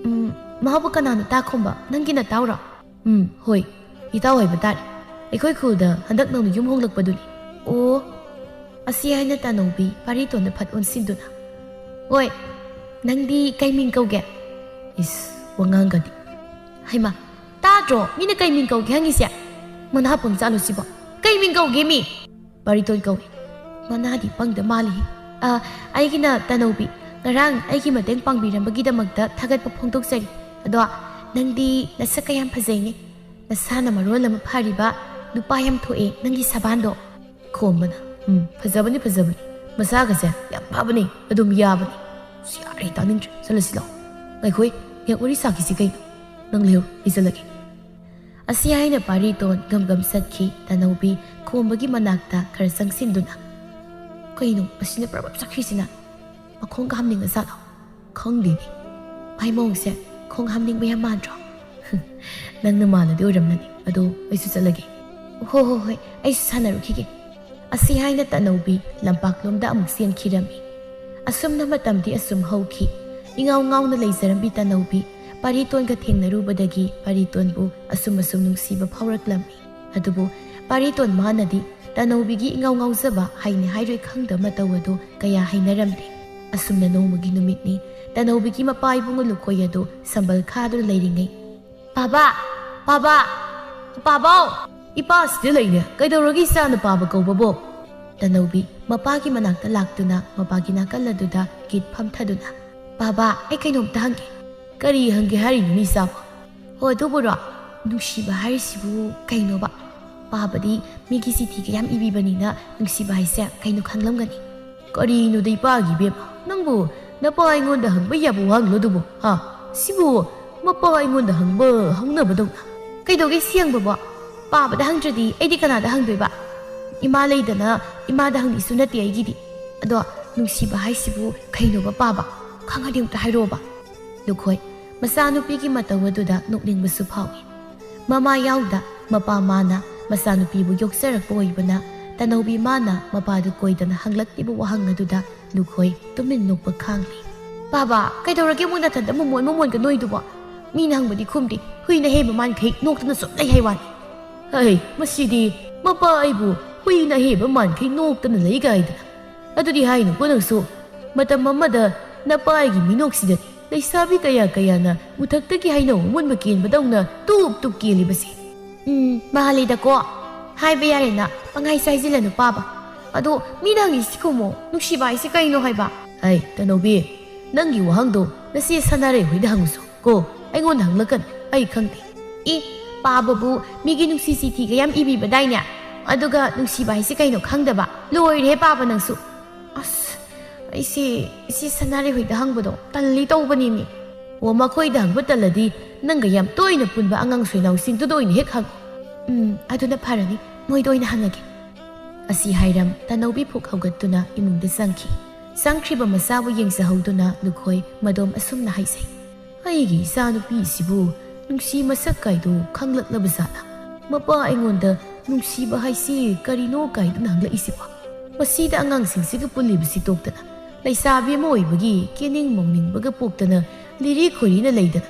"ꯎꯝ, ꯃꯍꯥꯛꯄꯨ ꯀꯅꯥꯅꯣ ꯇꯥꯈꯣꯝꯕ? ꯅꯪꯒꯤ ꯅꯇꯥꯎꯔꯣ?" "ꯎꯝ, ꯍꯣꯏ, ꯏꯇꯥꯎ ꯍꯥꯏꯕ ꯇꯥꯔꯦ꯫ ꯑꯩꯈꯣꯏ ꯈꯨꯜꯗ ꯍꯟꯗꯛ ꯅꯧꯅ ꯌꯨꯝ ꯍꯣꯡꯂꯛꯄꯗꯨꯅꯤ꯫" "ꯑꯣ꯫" ꯑꯁꯤ ꯍꯥꯏꯅ ꯇꯥꯅꯧꯕꯤ ꯄꯥꯔꯤꯇꯣꯟꯗ ꯐꯠ ꯑꯣꯟꯁꯤꯟꯗꯨꯅ, "ꯍꯣꯏ, ꯅꯪꯗꯤ ꯀꯩ ꯃꯤꯡ ꯀꯧꯒꯦ?" ꯏꯁ, ꯋꯥꯉꯥꯡꯒꯗꯤ꯫ ꯍꯩꯃꯥ, ꯇꯥꯗ꯭ꯔꯣ ꯃꯤꯅ ꯀꯩ ꯃꯤꯡ ꯀꯧꯒꯦ ꯍꯪꯉꯤꯁꯦ? ꯃꯅꯥ ꯄꯪꯆꯥꯠꯂꯣ ꯁꯤꯕꯣ? ꯀꯩ ꯃꯤꯡ ꯀꯧꯒꯦ ꯃꯤ? "ꯄꯥꯔꯤꯇꯣꯟ ꯀꯧꯏ꯫" ꯃꯅꯥꯗꯤ ꯄꯪꯗ ꯃꯥꯜꯂꯤ꯫ "ꯑ, ꯑꯩꯒꯤꯅ ꯇꯥꯅꯧꯕꯤ꯫ ꯉꯔꯥꯡ ꯑꯩꯒꯤ ꯃꯇꯦꯡ ꯄꯥꯡꯕꯤꯔꯝꯕꯒꯤꯗꯃꯛꯇ ꯊꯥꯒꯠꯄ ꯐꯣꯡꯗꯣꯛꯆꯔꯤ꯫ ꯑꯗꯣ ꯅꯪꯗꯤ ꯅꯁꯛꯀ ꯌꯥꯝ ꯐꯖꯩꯅꯦ꯫ ꯅꯁꯥꯅ ꯃꯔꯣꯜ ꯑꯃ ꯐꯔꯤꯕ, ꯅꯨꯄꯥ ꯌꯥꯝ ꯊꯣꯛꯑꯦ ꯅꯪꯒꯤ ꯁꯕꯥꯟꯗꯣ꯫" ꯈꯣꯝꯕꯅ, "ꯎꯝ, ꯐꯖꯕꯅꯤ, ꯐꯖꯕꯅꯤ꯫ ꯃꯁꯥꯒꯁꯦ ꯌꯥꯝ ꯐꯕꯅꯤ, ꯑꯗꯨꯝ ꯌꯥꯕꯅꯤ꯫" "ꯑꯁ, ꯌꯥꯔꯦ, ꯇꯥꯅꯤꯡꯗ꯭ꯔꯦ꯫ ꯆꯠꯂꯁꯤ ꯂꯥꯛꯑꯣ꯫" "ꯉꯥꯏꯈꯣꯏ, ꯉꯥꯏꯍꯥꯛ ꯋꯥꯔꯤ ꯁꯥꯈꯤꯁꯤ ꯀꯩꯅꯣ꯫ ꯅꯪ ꯂꯩꯍꯧꯔꯣ, ꯑꯩ ꯆꯠꯂꯒꯦ꯫" ꯑꯁꯤ ꯍꯥꯏꯅ ꯄꯥꯔꯤꯇꯣꯟ ꯒꯝ ꯒꯝ ꯆꯠꯈꯤ꯫ ꯇꯥꯅꯧꯕꯤ ꯈꯣꯝꯕꯒꯤ ꯃꯅꯥꯛꯇ ꯈꯔ ꯆꯪꯁꯤꯟꯗꯨꯅ, "ꯀꯩꯅꯣ ꯑꯁꯤꯅ ꯄ꯭ꯔꯕꯞ ꯆꯠꯈ꯭ꯔꯤꯁꯤꯅ? ꯃꯈꯣꯡꯒ ꯍꯥꯝꯅꯤꯡꯉꯖꯥꯠꯂꯣ? ꯈꯪꯗꯦꯅꯦ꯫ ꯃꯥꯏ ꯃꯑꯣꯡꯁꯦ ꯈꯣꯡ ꯍꯥꯝꯅꯤꯡꯕ ꯌꯥꯝ ꯃꯥꯟꯗ꯭ꯔꯣ?" "ꯅꯪꯅ ꯃꯥꯜꯂꯗꯤ ꯑꯣꯏꯔꯝꯂꯅꯤ꯫ ꯑꯗꯣ ꯑꯩꯁꯨ ꯆꯠꯂꯒꯦ꯫" "ꯍꯣ ꯍꯣ ꯍꯣꯏ, ꯑꯩꯁꯨ ꯁꯥꯟꯅꯔꯨꯈꯤꯒꯦ꯫" ꯑꯁꯤ ꯍꯥꯏꯅ ꯇꯥꯅꯧꯕꯤ ꯂꯝꯄꯥꯛꯂꯣꯝꯗ ꯑꯃꯨꯛ ꯆꯦꯟꯈꯤꯔꯝꯃꯤ꯫ ꯑꯁꯨꯝꯅ ꯃꯇꯝꯗꯤ ꯑꯁꯨꯝ ꯍꯧꯈꯤ꯫ ꯏꯉꯥꯎ ꯉꯥꯎꯅ ꯂꯩꯖꯔꯝꯕꯤ ꯇꯥꯅꯧꯕꯤ ꯄꯥꯔꯤꯇꯣꯟꯒ ꯊꯦꯡꯅꯔꯨꯕꯗꯒꯤ ꯄꯥꯔꯤꯇꯣꯟꯕꯨ ꯑꯁꯨꯝ ꯑꯁꯨꯝ ꯅꯨꯡꯁꯤꯕ ꯐꯥꯎꯔꯛꯂꯝꯃꯤ꯫ ꯑꯗꯨꯕꯨ ꯄꯥꯔꯤꯇꯣꯟ ꯃꯥꯅꯗꯤ ꯇꯥꯅꯧꯕꯤꯒꯤ ꯏꯉꯥꯎ ꯉꯥꯎꯖꯕ ꯍꯥꯏꯅꯤ ꯍꯥꯏꯔꯣꯏ ꯈꯪꯗꯕ ꯃꯇꯧ ꯑꯗꯨ ꯀꯌꯥ ꯍꯩꯅꯔꯝꯗꯦ꯫ ꯑꯁꯨꯝꯅ ꯅꯣꯡꯃꯒꯤ ꯅꯨꯃꯤꯠꯅꯤ꯫ ꯇꯥꯅꯧꯕꯤꯒꯤ ꯃꯄꯥ ꯏꯕꯨꯡꯉꯣ ꯂꯨꯈꯣꯏ ꯑꯗꯨ ꯁꯝꯕꯜ ꯈꯥꯗꯨꯅ ꯂꯩꯔꯤꯉꯩ, "ꯄꯥꯕ! ꯄꯥꯕ! ꯄꯥꯕꯥꯎ!" "ꯏꯄꯥ ꯁꯤꯗ ꯂꯩꯅꯦ꯫ ꯀꯩꯗꯧꯔꯒꯦ ꯏꯆꯥꯅ ꯄꯥꯕ ꯀꯧꯕꯕꯣ?" ꯇꯥꯅꯧꯕꯤ ꯃꯄꯥꯒꯤ ꯃꯅꯥꯛꯇ ꯂꯥꯛꯇꯨꯅ ꯃꯄꯥꯒꯤ ꯅꯥꯀꯜ ꯑꯗꯨꯗ ꯀꯤꯠ ꯐꯝꯊꯗꯨꯅ, "ꯄꯥꯕ, ꯑꯩ ꯀꯩꯅꯣꯝꯇ ꯍꯪꯒꯦ꯫" "ꯀꯔꯤ ꯍꯪꯒꯦ ꯍꯥꯏꯔꯤꯅꯣ ꯏꯆꯥꯕꯣ?" "ꯍꯣ, ꯑꯗꯨꯕꯨꯔꯣ, ꯅꯨꯡꯁꯤꯕ ꯍꯥꯏꯔꯤꯁꯤꯕꯨ ꯀꯩꯅꯣꯕ? ꯄꯥꯕꯗꯤ ꯃꯤꯒꯤ ꯆꯤꯊꯤꯒ ꯌꯥꯝ ꯏꯕꯤꯕꯅꯤꯅ ꯅꯨꯡꯁꯤꯕ ꯍꯥꯏꯁꯦ ꯀꯩꯅꯣ ꯈꯪꯂꯝꯒꯅꯤ꯫" "ꯀꯔꯤꯅꯣꯗ ꯏꯄꯥꯒꯤ ꯏꯕꯦꯝꯃ, ꯅꯪꯕꯨ ꯅꯄꯥ ꯑꯩꯉꯣꯟꯗ ꯍꯪꯕ ꯌꯥꯕ ꯋꯥꯍꯪꯂꯣ ꯑꯗꯨꯕꯨ? ꯍꯥ? ꯁꯤꯕꯨ ꯃꯄꯥ ꯑꯩꯉꯣꯟꯗ ꯍꯪꯕ ꯍꯧꯅꯕꯗꯧꯅ꯫ ꯀꯩꯗꯧꯒꯦ ꯁꯤ ꯍꯪꯕꯕꯣ? ꯄꯥꯕꯗ ꯍꯪꯗ꯭ꯔꯗꯤ ꯑꯩꯗꯤ ꯀꯅꯥꯗ ꯍꯪꯗꯣꯏꯕ? ꯏꯃꯥ ꯂꯩꯗꯅ ꯏꯃꯥꯗ ꯍꯪꯉꯤꯁꯨ ꯅꯠꯇꯦ ꯑꯩꯒꯤꯗꯤ꯫ ꯑꯗꯣ ꯅꯨꯡꯁꯤꯕ ꯍꯥꯏꯁꯤꯕꯨ ꯀꯩꯅꯣꯕ ꯄꯥꯕ? ꯈꯪꯉꯗꯤ ꯑꯃꯨꯛꯇ ꯍꯥꯏꯔꯛꯑꯣꯕ꯫" ꯂꯨꯈꯣꯏ ꯃꯆꯥꯅꯨꯄꯤꯒꯤ ꯃꯇꯧ ꯑꯗꯨꯗ ꯅꯣꯛꯅꯤꯡꯕꯁꯨ ꯐꯥꯎꯏ꯫ ꯃꯃꯥ ꯌꯥꯎꯗ ꯃꯄꯥ ꯃꯥꯅ ꯃꯆꯥꯅꯨꯄꯤꯕꯨ ꯌꯣꯛꯆꯔꯛꯄ ꯑꯣꯏꯕꯅ ꯇꯥꯅꯧꯕꯤ ꯃꯥꯅ ꯃꯄꯥꯗꯨ ꯀꯣꯏꯗꯅ ꯍꯪꯂꯛꯂꯤꯕ ꯋꯥꯍꯪ ꯑꯗꯨꯗ ꯂꯨꯈꯣꯏ ꯇꯨꯃꯤꯟ ꯅꯣꯛꯄ ꯈꯥꯡꯂꯤ꯫ "ꯕꯥꯕꯥ, ꯀꯩꯗꯧꯔꯒꯦ ꯑꯃꯨꯛ ꯅꯊꯟꯗ ꯃꯣꯃꯣꯟ ꯃꯣꯃꯣꯟꯒ ꯅꯣꯏꯗꯨꯕꯣ? ꯃꯤꯅ ꯍꯪꯕꯗꯤ ꯈꯨꯝꯗꯦ, ꯍꯨꯏꯅ ꯍꯦꯟꯕ ꯃꯥꯟꯈꯩ ꯅꯣꯛꯇꯅ ꯁꯨꯝ ꯂꯩ ꯍꯥꯏ ꯋꯥꯅꯤ꯫ ꯍꯩ, ꯃꯁꯤꯗꯤ ꯃꯄꯥ ꯑꯩꯕꯨ ꯍꯨꯏꯅ ꯍꯦꯟꯕ ꯃꯥꯟꯈꯩ ꯅꯣꯛꯇꯅ ꯂꯩ ꯀꯥꯏꯗꯅ꯫ ꯑꯗꯨꯗꯤ ꯍꯥꯏꯅꯨꯀꯣ ꯅꯪꯁꯨ꯫ ꯃꯇꯝ ꯑꯃꯗ ꯅꯄꯥ ꯑꯩꯒꯤ ꯃꯤꯅꯣꯛꯁꯤꯗ ꯂꯩꯁꯥꯕꯤ ꯀꯌꯥ ꯀꯌꯥꯅ ꯎꯊꯛꯇꯒꯤ ꯍꯩꯅꯧ ꯑꯃꯨꯟꯕ ꯀꯦꯟꯕꯗꯧꯅ ꯇꯨꯞ ꯇꯨꯞ ꯀꯦꯜꯂꯤꯕꯁꯦ꯫ ꯎꯝ, ꯃꯥꯜꯂꯤꯗꯀꯣ꯫ ꯍꯥꯏꯕ ꯌꯥꯔꯦꯅ ꯄꯪꯍꯥꯏ ꯆꯥꯏꯁꯤꯜꯂꯅꯨ ꯄꯥꯕ꯫ ꯑꯗꯣ ꯃꯤꯅ ꯍꯪꯉꯤꯁꯤ ꯈꯨꯝꯃꯣ, ꯅꯨꯡꯁꯤꯕ ꯍꯥꯏꯁꯤ ꯀꯩꯅꯣ ꯍꯥꯏꯕ?" "ꯑꯩ, ꯇꯅꯧꯕꯤ, ꯅꯪꯒꯤ ꯋꯥꯍꯪꯗꯣ ꯅꯆꯦ ꯁꯅꯥꯔꯩ ꯍꯣꯏꯗ ꯍꯪꯉꯨꯁꯨ ꯀꯣ, ꯑꯩꯉꯣꯟꯗ ꯍꯪꯂꯛꯀꯅꯨ, ꯑꯩ ꯈꯪꯗꯦ꯫" "ꯏ, ꯄꯥꯕꯕꯨ ꯃꯤꯒꯤ ꯅꯨꯡꯁꯤ ꯆꯤꯊꯤꯒ ꯌꯥꯝ ꯏꯕꯤꯕꯗꯥꯏꯅꯦ? ꯑꯗꯨꯒ ꯅꯨꯡꯁꯤꯕ ꯍꯥꯏꯁꯤ ꯀꯩꯅꯣ ꯈꯪꯗꯕ? ꯂꯣꯏꯔꯦꯍꯦ ꯄꯥꯕ ꯅꯪꯁꯨ!" "ꯑꯁ, ꯑꯩꯁꯦ ꯏꯆꯦ ꯁꯅꯥꯔꯩ ꯍꯣꯏꯗ ꯍꯪꯕꯗꯣ ꯇꯜꯂꯤ ꯇꯧꯕꯅꯤꯃꯤ꯫" "ꯑꯣ, ꯃꯈꯣꯏꯗ ꯍꯪꯕ ꯇꯜꯂꯗꯤ ꯅꯪꯒ ꯌꯥꯝ ꯇꯣꯏꯅ ꯄꯨꯟꯕ ꯑꯉꯥꯡ ꯁꯣꯏꯅꯥꯎꯁꯤꯡꯗꯨꯗ ꯑꯣꯏꯅ ꯍꯦꯛ ꯍꯪꯉꯨ꯫" "ꯎꯝ, ꯑꯗꯨꯅ ꯐꯔꯅꯤ, ꯃꯣꯏꯗ ꯑꯣꯏꯅ ꯍꯪꯉꯒꯦ꯫" ꯑꯁꯤ ꯍꯥꯏꯔꯝ ꯇꯅꯧꯕꯤ ꯐꯨꯛ ꯍꯧꯒꯠꯇꯨꯅ ꯏꯃꯨꯡꯗ ꯆꯪꯈꯤ꯫ ꯆꯪꯈ꯭ꯔꯤꯕ ꯃꯆꯥꯕꯨ ꯌꯦꯡꯖꯍꯧꯗꯨꯅ ꯂꯨꯈꯣꯏ ꯃꯗꯣꯝ ꯑꯁꯨꯝꯅ ꯍꯥꯏꯖꯩ꯫ "ꯑꯩꯒꯤ ꯏꯆꯥꯅꯨꯄꯤꯁꯤꯕꯨ ꯅꯨꯡꯁꯤ ꯃꯁꯛ ꯀꯥꯏꯗꯨ ꯈꯪꯂꯛꯂꯕ ꯖꯥꯠꯂꯥ? ꯃꯄꯥ ꯑꯩꯉꯣꯟꯗ ꯅꯨꯡꯁꯤꯕ ꯍꯥꯏꯁꯤ ꯀꯔꯤꯅꯣ ꯀꯥꯏꯗꯨꯅ ꯍꯪꯂꯛꯏꯁꯤꯕꯣ? ꯃꯁꯤꯗ ꯑꯉꯥꯡꯁꯤꯡꯁꯤꯒ ꯄꯨꯜꯂꯤꯕꯁꯤ ꯇꯣꯛꯇꯅ, ꯂꯩꯁꯥꯕꯤ ꯑꯃ ꯑꯣꯏꯕꯒꯤ ꯀꯦꯅꯤꯡ ꯃꯧꯅꯤꯡꯕꯒ ꯄꯣꯛꯇꯅ ꯂꯤꯔꯤ ꯈꯣꯏꯔꯤꯅ ꯂꯩꯗꯅ,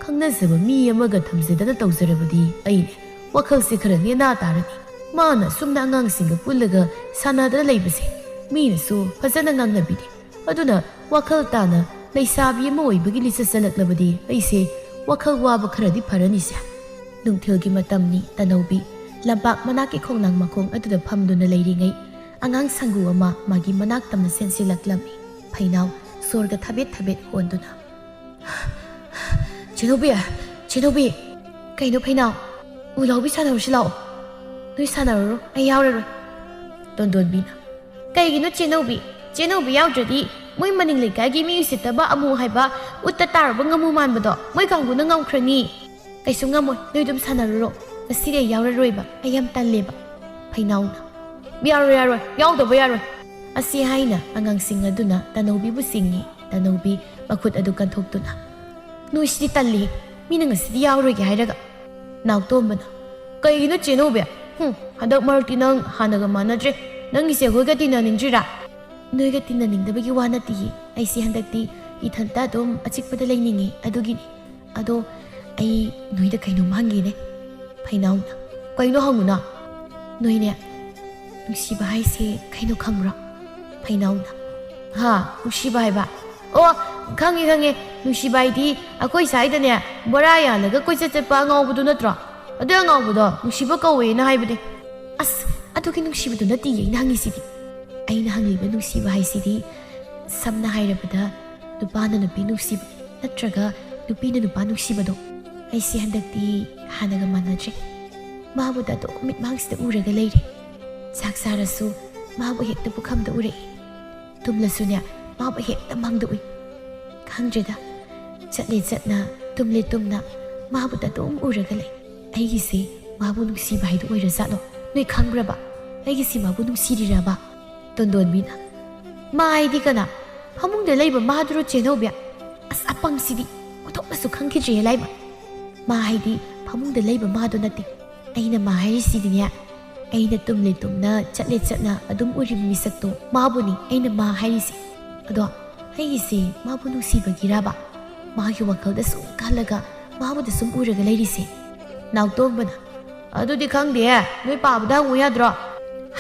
ꯈꯪꯅꯖꯕ ꯃꯤ ꯑꯃꯒ ꯊꯝꯖꯗꯅ ꯇꯧꯖꯔꯕꯗꯤ ꯑꯩꯅꯦ ꯋꯥꯈꯜꯁꯦ ꯈꯔ ꯅꯦꯅꯥ ꯇꯥꯔꯅꯤ꯫ ꯃꯥꯅ ꯑꯁꯨꯝꯅ ꯑꯉꯥꯡꯁꯤꯡꯒ ꯄꯨꯜꯂꯒ ꯁꯥꯟꯅꯗꯅ ꯂꯩꯕꯁꯦ ꯃꯤꯅꯁꯨ ꯐꯖꯅ ꯉꯥꯡꯅꯕꯤꯗꯦ꯫ ꯑꯗꯨꯅ ꯋꯥꯈꯜ ꯇꯥꯅ ꯂꯩꯁꯥꯕꯤ ꯑꯃ ꯑꯣꯏꯕꯒꯤ ꯂꯤꯆꯠ ꯆꯠꯂꯛꯂꯕꯗꯤ ꯑꯩꯁꯦ ꯋꯥꯈꯜ ꯋꯥꯕ ꯈꯔꯗꯤ ꯐꯔꯅꯤꯁꯦ꯫" ꯅꯨꯡꯊꯤꯜꯒꯤ ꯃꯇꯝꯅꯤ꯫ ꯇꯅꯧꯕꯤ ꯂꯝꯄꯥꯛ ꯃꯅꯥꯛꯀꯤ ꯈꯣꯡꯅꯥꯡ ꯃꯈꯣꯡ ꯑꯗꯨꯗ ꯐꯝꯗꯨꯅ ꯂꯩꯔꯤꯉꯩ, ꯑꯉꯥꯡ ꯁꯪꯒꯨ ꯑꯃ ꯃꯥꯒꯤ ꯃꯅꯥꯛ ꯇꯝꯅ ꯆꯦꯟꯁꯤꯜꯂꯛꯂꯝꯃꯤ꯫ ꯐꯩꯅꯥꯎ ꯁꯣꯔꯒ ꯊꯕꯦꯠ ꯊꯕꯦꯠ ꯍꯣꯟꯗꯨꯅ, "ꯆꯦꯅꯧꯕꯤ! ꯆꯦꯅꯧꯕꯤ!" "ꯀꯩꯅꯣ ꯐꯩꯅꯥꯎ? ꯎ ꯂꯥꯎꯕꯤ ꯁꯥꯟꯅꯔꯨꯁꯤ ꯂꯥꯛꯑꯣ꯫" "ꯅꯣꯏ ꯁꯥꯟꯅꯔꯨꯔꯣ, ꯑꯩ ꯌꯥꯎꯔꯔꯣꯏ꯫" ꯇꯣꯟꯗꯣꯟꯕꯤꯅ, "ꯀꯩꯒꯤꯅꯣ ꯆꯦꯅꯧꯕꯤ? ꯆꯦꯅꯧꯕꯤ ꯌꯥꯎꯗ꯭ꯔꯗꯤ ꯃꯣꯏ ꯃꯅꯤꯡ ꯂꯩꯀꯥꯏꯒꯤ ꯃꯤ ꯎꯁꯤꯠꯇꯕ ꯑꯃꯨ ꯍꯥꯏꯕ ꯎꯠꯇ ꯇꯥꯔꯨꯕ ꯉꯝꯃꯨ ꯃꯥꯟꯕꯗꯣ ꯃꯣꯏ ꯀꯥꯡꯕꯨꯅ ꯉꯝꯈ꯭ꯔꯅꯤ꯫" "ꯀꯩꯁꯨ ꯉꯝꯃꯣꯏ, ꯅꯣꯏ ꯑꯗꯨꯝ ꯁꯥꯟꯅꯔꯨꯔꯣ꯫ ꯉꯁꯤꯗꯤ ꯑꯩ ꯌꯥꯎꯔꯔꯣꯏꯕ, ꯑꯩ ꯌꯥꯝ ꯇꯜꯂꯦꯕ꯫" ꯐꯩꯅꯥꯎꯅ, "ꯌꯥꯔꯣꯏ, ꯌꯥꯔꯣꯏ, ꯌꯥꯎꯗꯕ ꯌꯥꯔꯣꯏ꯫" ꯑꯁꯤ ꯍꯥꯏꯅ ꯑꯉꯥꯡꯁꯤꯡ ꯑꯗꯨꯅ ꯇꯅꯧꯕꯤꯕꯨ ꯆꯤꯡꯉꯤ꯫ ꯇꯅꯧꯕꯤ ꯃꯈꯨꯠ ꯑꯗꯨ ꯀꯟꯊꯣꯛꯇꯨꯅ, "ꯅꯣꯏꯁꯤꯗꯤ ꯇꯜꯂꯤ, ꯃꯤꯅ ꯉꯁꯤꯗꯤ ꯌꯥꯎꯔꯣꯏꯒꯦ ꯍꯥꯏꯔꯒ꯫" ꯅꯥꯎꯇꯣꯝꯕꯅ, "ꯀꯩꯒꯤꯅꯣ ꯆꯦꯅꯧꯕꯤ? ꯍꯨꯝ, ꯍꯟꯗꯛ ꯃꯔꯛꯇꯤ ꯅꯪ ꯍꯥꯟꯅꯒ ꯃꯥꯟꯅꯗ꯭ꯔꯦ꯫ ꯅꯪꯒꯤꯁꯦ ꯑꯩꯈꯣꯏꯒ ꯇꯤꯟꯅꯅꯤꯡꯗ꯭ꯔꯤꯔꯥ?" "ꯅꯣꯏꯒ ꯇꯤꯟꯅꯅꯤꯡꯗꯕꯒꯤ ꯋꯥ ꯅꯠꯇꯤꯌꯦ꯫ ꯑꯩꯁꯦ ꯍꯟꯗꯛꯇꯤ ꯏꯊꯟꯇ ꯑꯗꯨꯝ ꯑꯆꯤꯛꯄꯗ ꯂꯩꯅꯤꯡꯉꯤ, ꯑꯗꯨꯒꯤꯅꯤ꯫ ꯑꯗꯣ ꯑꯩ ꯅꯣꯏꯗ ꯀꯩꯅꯣꯝ ꯍꯪꯒꯦꯅꯦ, ꯐꯩꯅꯥꯎꯅ꯫ ꯀꯩꯅꯣ ꯍꯪꯉꯨꯅ? ꯅꯣꯏꯅꯦ, ꯅꯨꯡꯁꯤꯕ ꯍꯥꯏꯁꯦ ꯀꯩꯅꯣ ꯈꯪꯕ꯭ꯔꯣ? ꯐꯩꯅꯥꯎꯅ꯫ ꯍꯥ? ꯅꯨꯡꯁꯤꯕ ꯍꯥꯏꯕ? ꯑꯣ, ꯈꯪꯉꯦ, ꯈꯪꯉꯦ꯫ ꯅꯨꯡꯁꯤꯕ ꯍꯥꯏꯗꯤ ꯑꯩꯈꯣꯏ ꯁ꯭ꯋꯥꯏꯗꯅꯦ ꯕꯣꯔꯥ ꯌꯥꯜꯂꯒ ꯀꯣꯏꯆꯠ ꯆꯠꯄ ꯑꯉꯥꯎꯕꯗꯨ ꯅꯠꯇ꯭ꯔꯣ? ꯑꯗꯨ ꯑꯉꯥꯎꯕꯗꯣ ꯅꯨꯡꯁꯤꯕ ꯀꯧꯋꯦꯅ ꯍꯥꯏꯕꯅꯦ꯫ ꯑꯁ, ꯑꯗꯨꯒꯤ ꯅꯨꯡꯁꯤꯕꯗꯨ ꯅꯠꯇꯦ ꯑꯩꯅ ꯍꯪꯉꯤꯁꯤꯗꯤ꯫ ꯑꯩꯅ ꯍꯪꯂꯤꯕ ꯅꯨꯡꯁꯤꯕ ꯍꯥꯏꯁꯤꯗꯤ, ꯁꯝꯅ ꯍꯥꯏꯔꯕꯗ, ꯅꯨꯄꯥꯅ ꯅꯨꯄꯤ ꯅꯨꯡꯁꯤꯕ, ꯅꯠꯇ꯭ꯔꯒ ꯅꯨꯄꯤꯅ ꯅꯨꯄꯥ ꯅꯨꯡꯁꯤꯕꯗꯣ꯫ ꯑꯩꯁꯦ ꯍꯟꯗꯛꯇꯤ ꯍꯥꯟꯅꯒ ꯃꯥꯟꯅꯗ꯭ꯔꯦ꯫ ꯃꯥꯕꯨꯗ ꯑꯗꯨꯝ ꯃꯤꯠꯃꯥꯡꯁꯤꯗ ꯎꯔꯒ ꯂꯩꯔꯦ꯫ ꯆꯥꯛ ꯆꯥꯔꯁꯨ ꯃꯥꯕꯨ ꯍꯦꯛꯇ ꯄꯨꯈꯝꯗ ꯎꯔꯛꯏ꯫ ꯇꯨꯝꯂꯁꯨꯅꯦ, ꯃꯥꯕꯨ ꯍꯦꯛꯇ ꯃꯪꯗ ꯎꯏ꯫ ꯈꯪꯗ꯭ꯔꯦꯗ, ꯆꯠꯂꯦ ꯆꯠꯅ, ꯇꯨꯝꯂꯦ ꯇꯨꯝꯅ, ꯃꯥꯕꯨꯗ ꯑꯗꯨꯝ ꯎꯔꯒ ꯂꯩ꯫ ꯑꯩꯒꯤꯁꯦ ꯃꯥꯕꯨ ꯅꯨꯡꯁꯤꯕ ꯍꯥꯏꯗꯨ ꯑꯣꯏꯔꯖꯥꯠꯂꯣ? ꯅꯣꯏ ꯈꯪꯕ꯭ꯔꯕ? ꯑꯩꯒꯤꯁꯦ ꯃꯥꯕꯨ ꯅꯨꯡꯁꯤꯔꯤꯔꯕ? ꯇꯣꯟꯗꯣꯟꯕꯤꯅ, ꯃꯥ ꯍꯥꯏꯗꯤ ꯀꯅꯥ? ꯐꯃꯨꯡꯗ ꯂꯩꯕ ꯃꯥꯗꯨꯔꯣ, ꯆꯦꯅꯧꯕꯤ? ꯑꯁ, ꯑꯄꯪꯁꯤꯗꯤ ꯑꯣꯟꯊꯣꯛꯅꯁꯨ ꯈꯪꯈꯤꯗ꯭ꯔꯦꯍꯦ ꯂꯥꯏꯃ꯫ ꯃꯥ ꯍꯥꯏꯗꯤ ꯐꯃꯨꯡꯗ ꯂꯩꯕ ꯃꯥꯗꯣ ꯅꯠꯇꯦ꯫ ꯑꯩꯅ ꯃꯥ ꯍꯥꯏꯔꯤꯁꯤꯗꯤꯅꯦ, ꯑꯩꯅ ꯇꯨꯝꯂꯦ ꯇꯨꯝꯅ, ꯆꯠꯂꯦ ꯆꯠꯅ ꯑꯗꯨꯝ ꯎꯔꯤꯕ ꯃꯤꯁꯛꯇꯣ, ꯃꯥꯕꯨꯅꯤ ꯑꯩꯅ ꯃꯥ ꯍꯥꯏꯔꯤꯁꯦ꯫ ꯑꯗꯣ ꯑꯩꯒꯤꯁꯦ ꯃꯥꯕꯨ ꯅꯨꯡꯁꯤꯕꯒꯤꯔꯕ ꯃꯥꯒꯤ ꯋꯥꯈꯜꯗ ꯁꯨꯝ ꯈꯜꯂꯒ ꯃꯥꯕꯨꯗ ꯁꯨꯝ ꯎꯔꯒ ꯂꯩꯔꯤꯁꯦ? ꯅꯥꯎꯇꯣꯝꯕꯅ, ꯑꯗꯨꯗꯤ ꯈꯪꯗꯦꯍꯦ, ꯅꯣꯏ ꯄꯥꯕꯗ ꯍꯪꯉꯨ ꯌꯥꯗ꯭ꯔꯣ?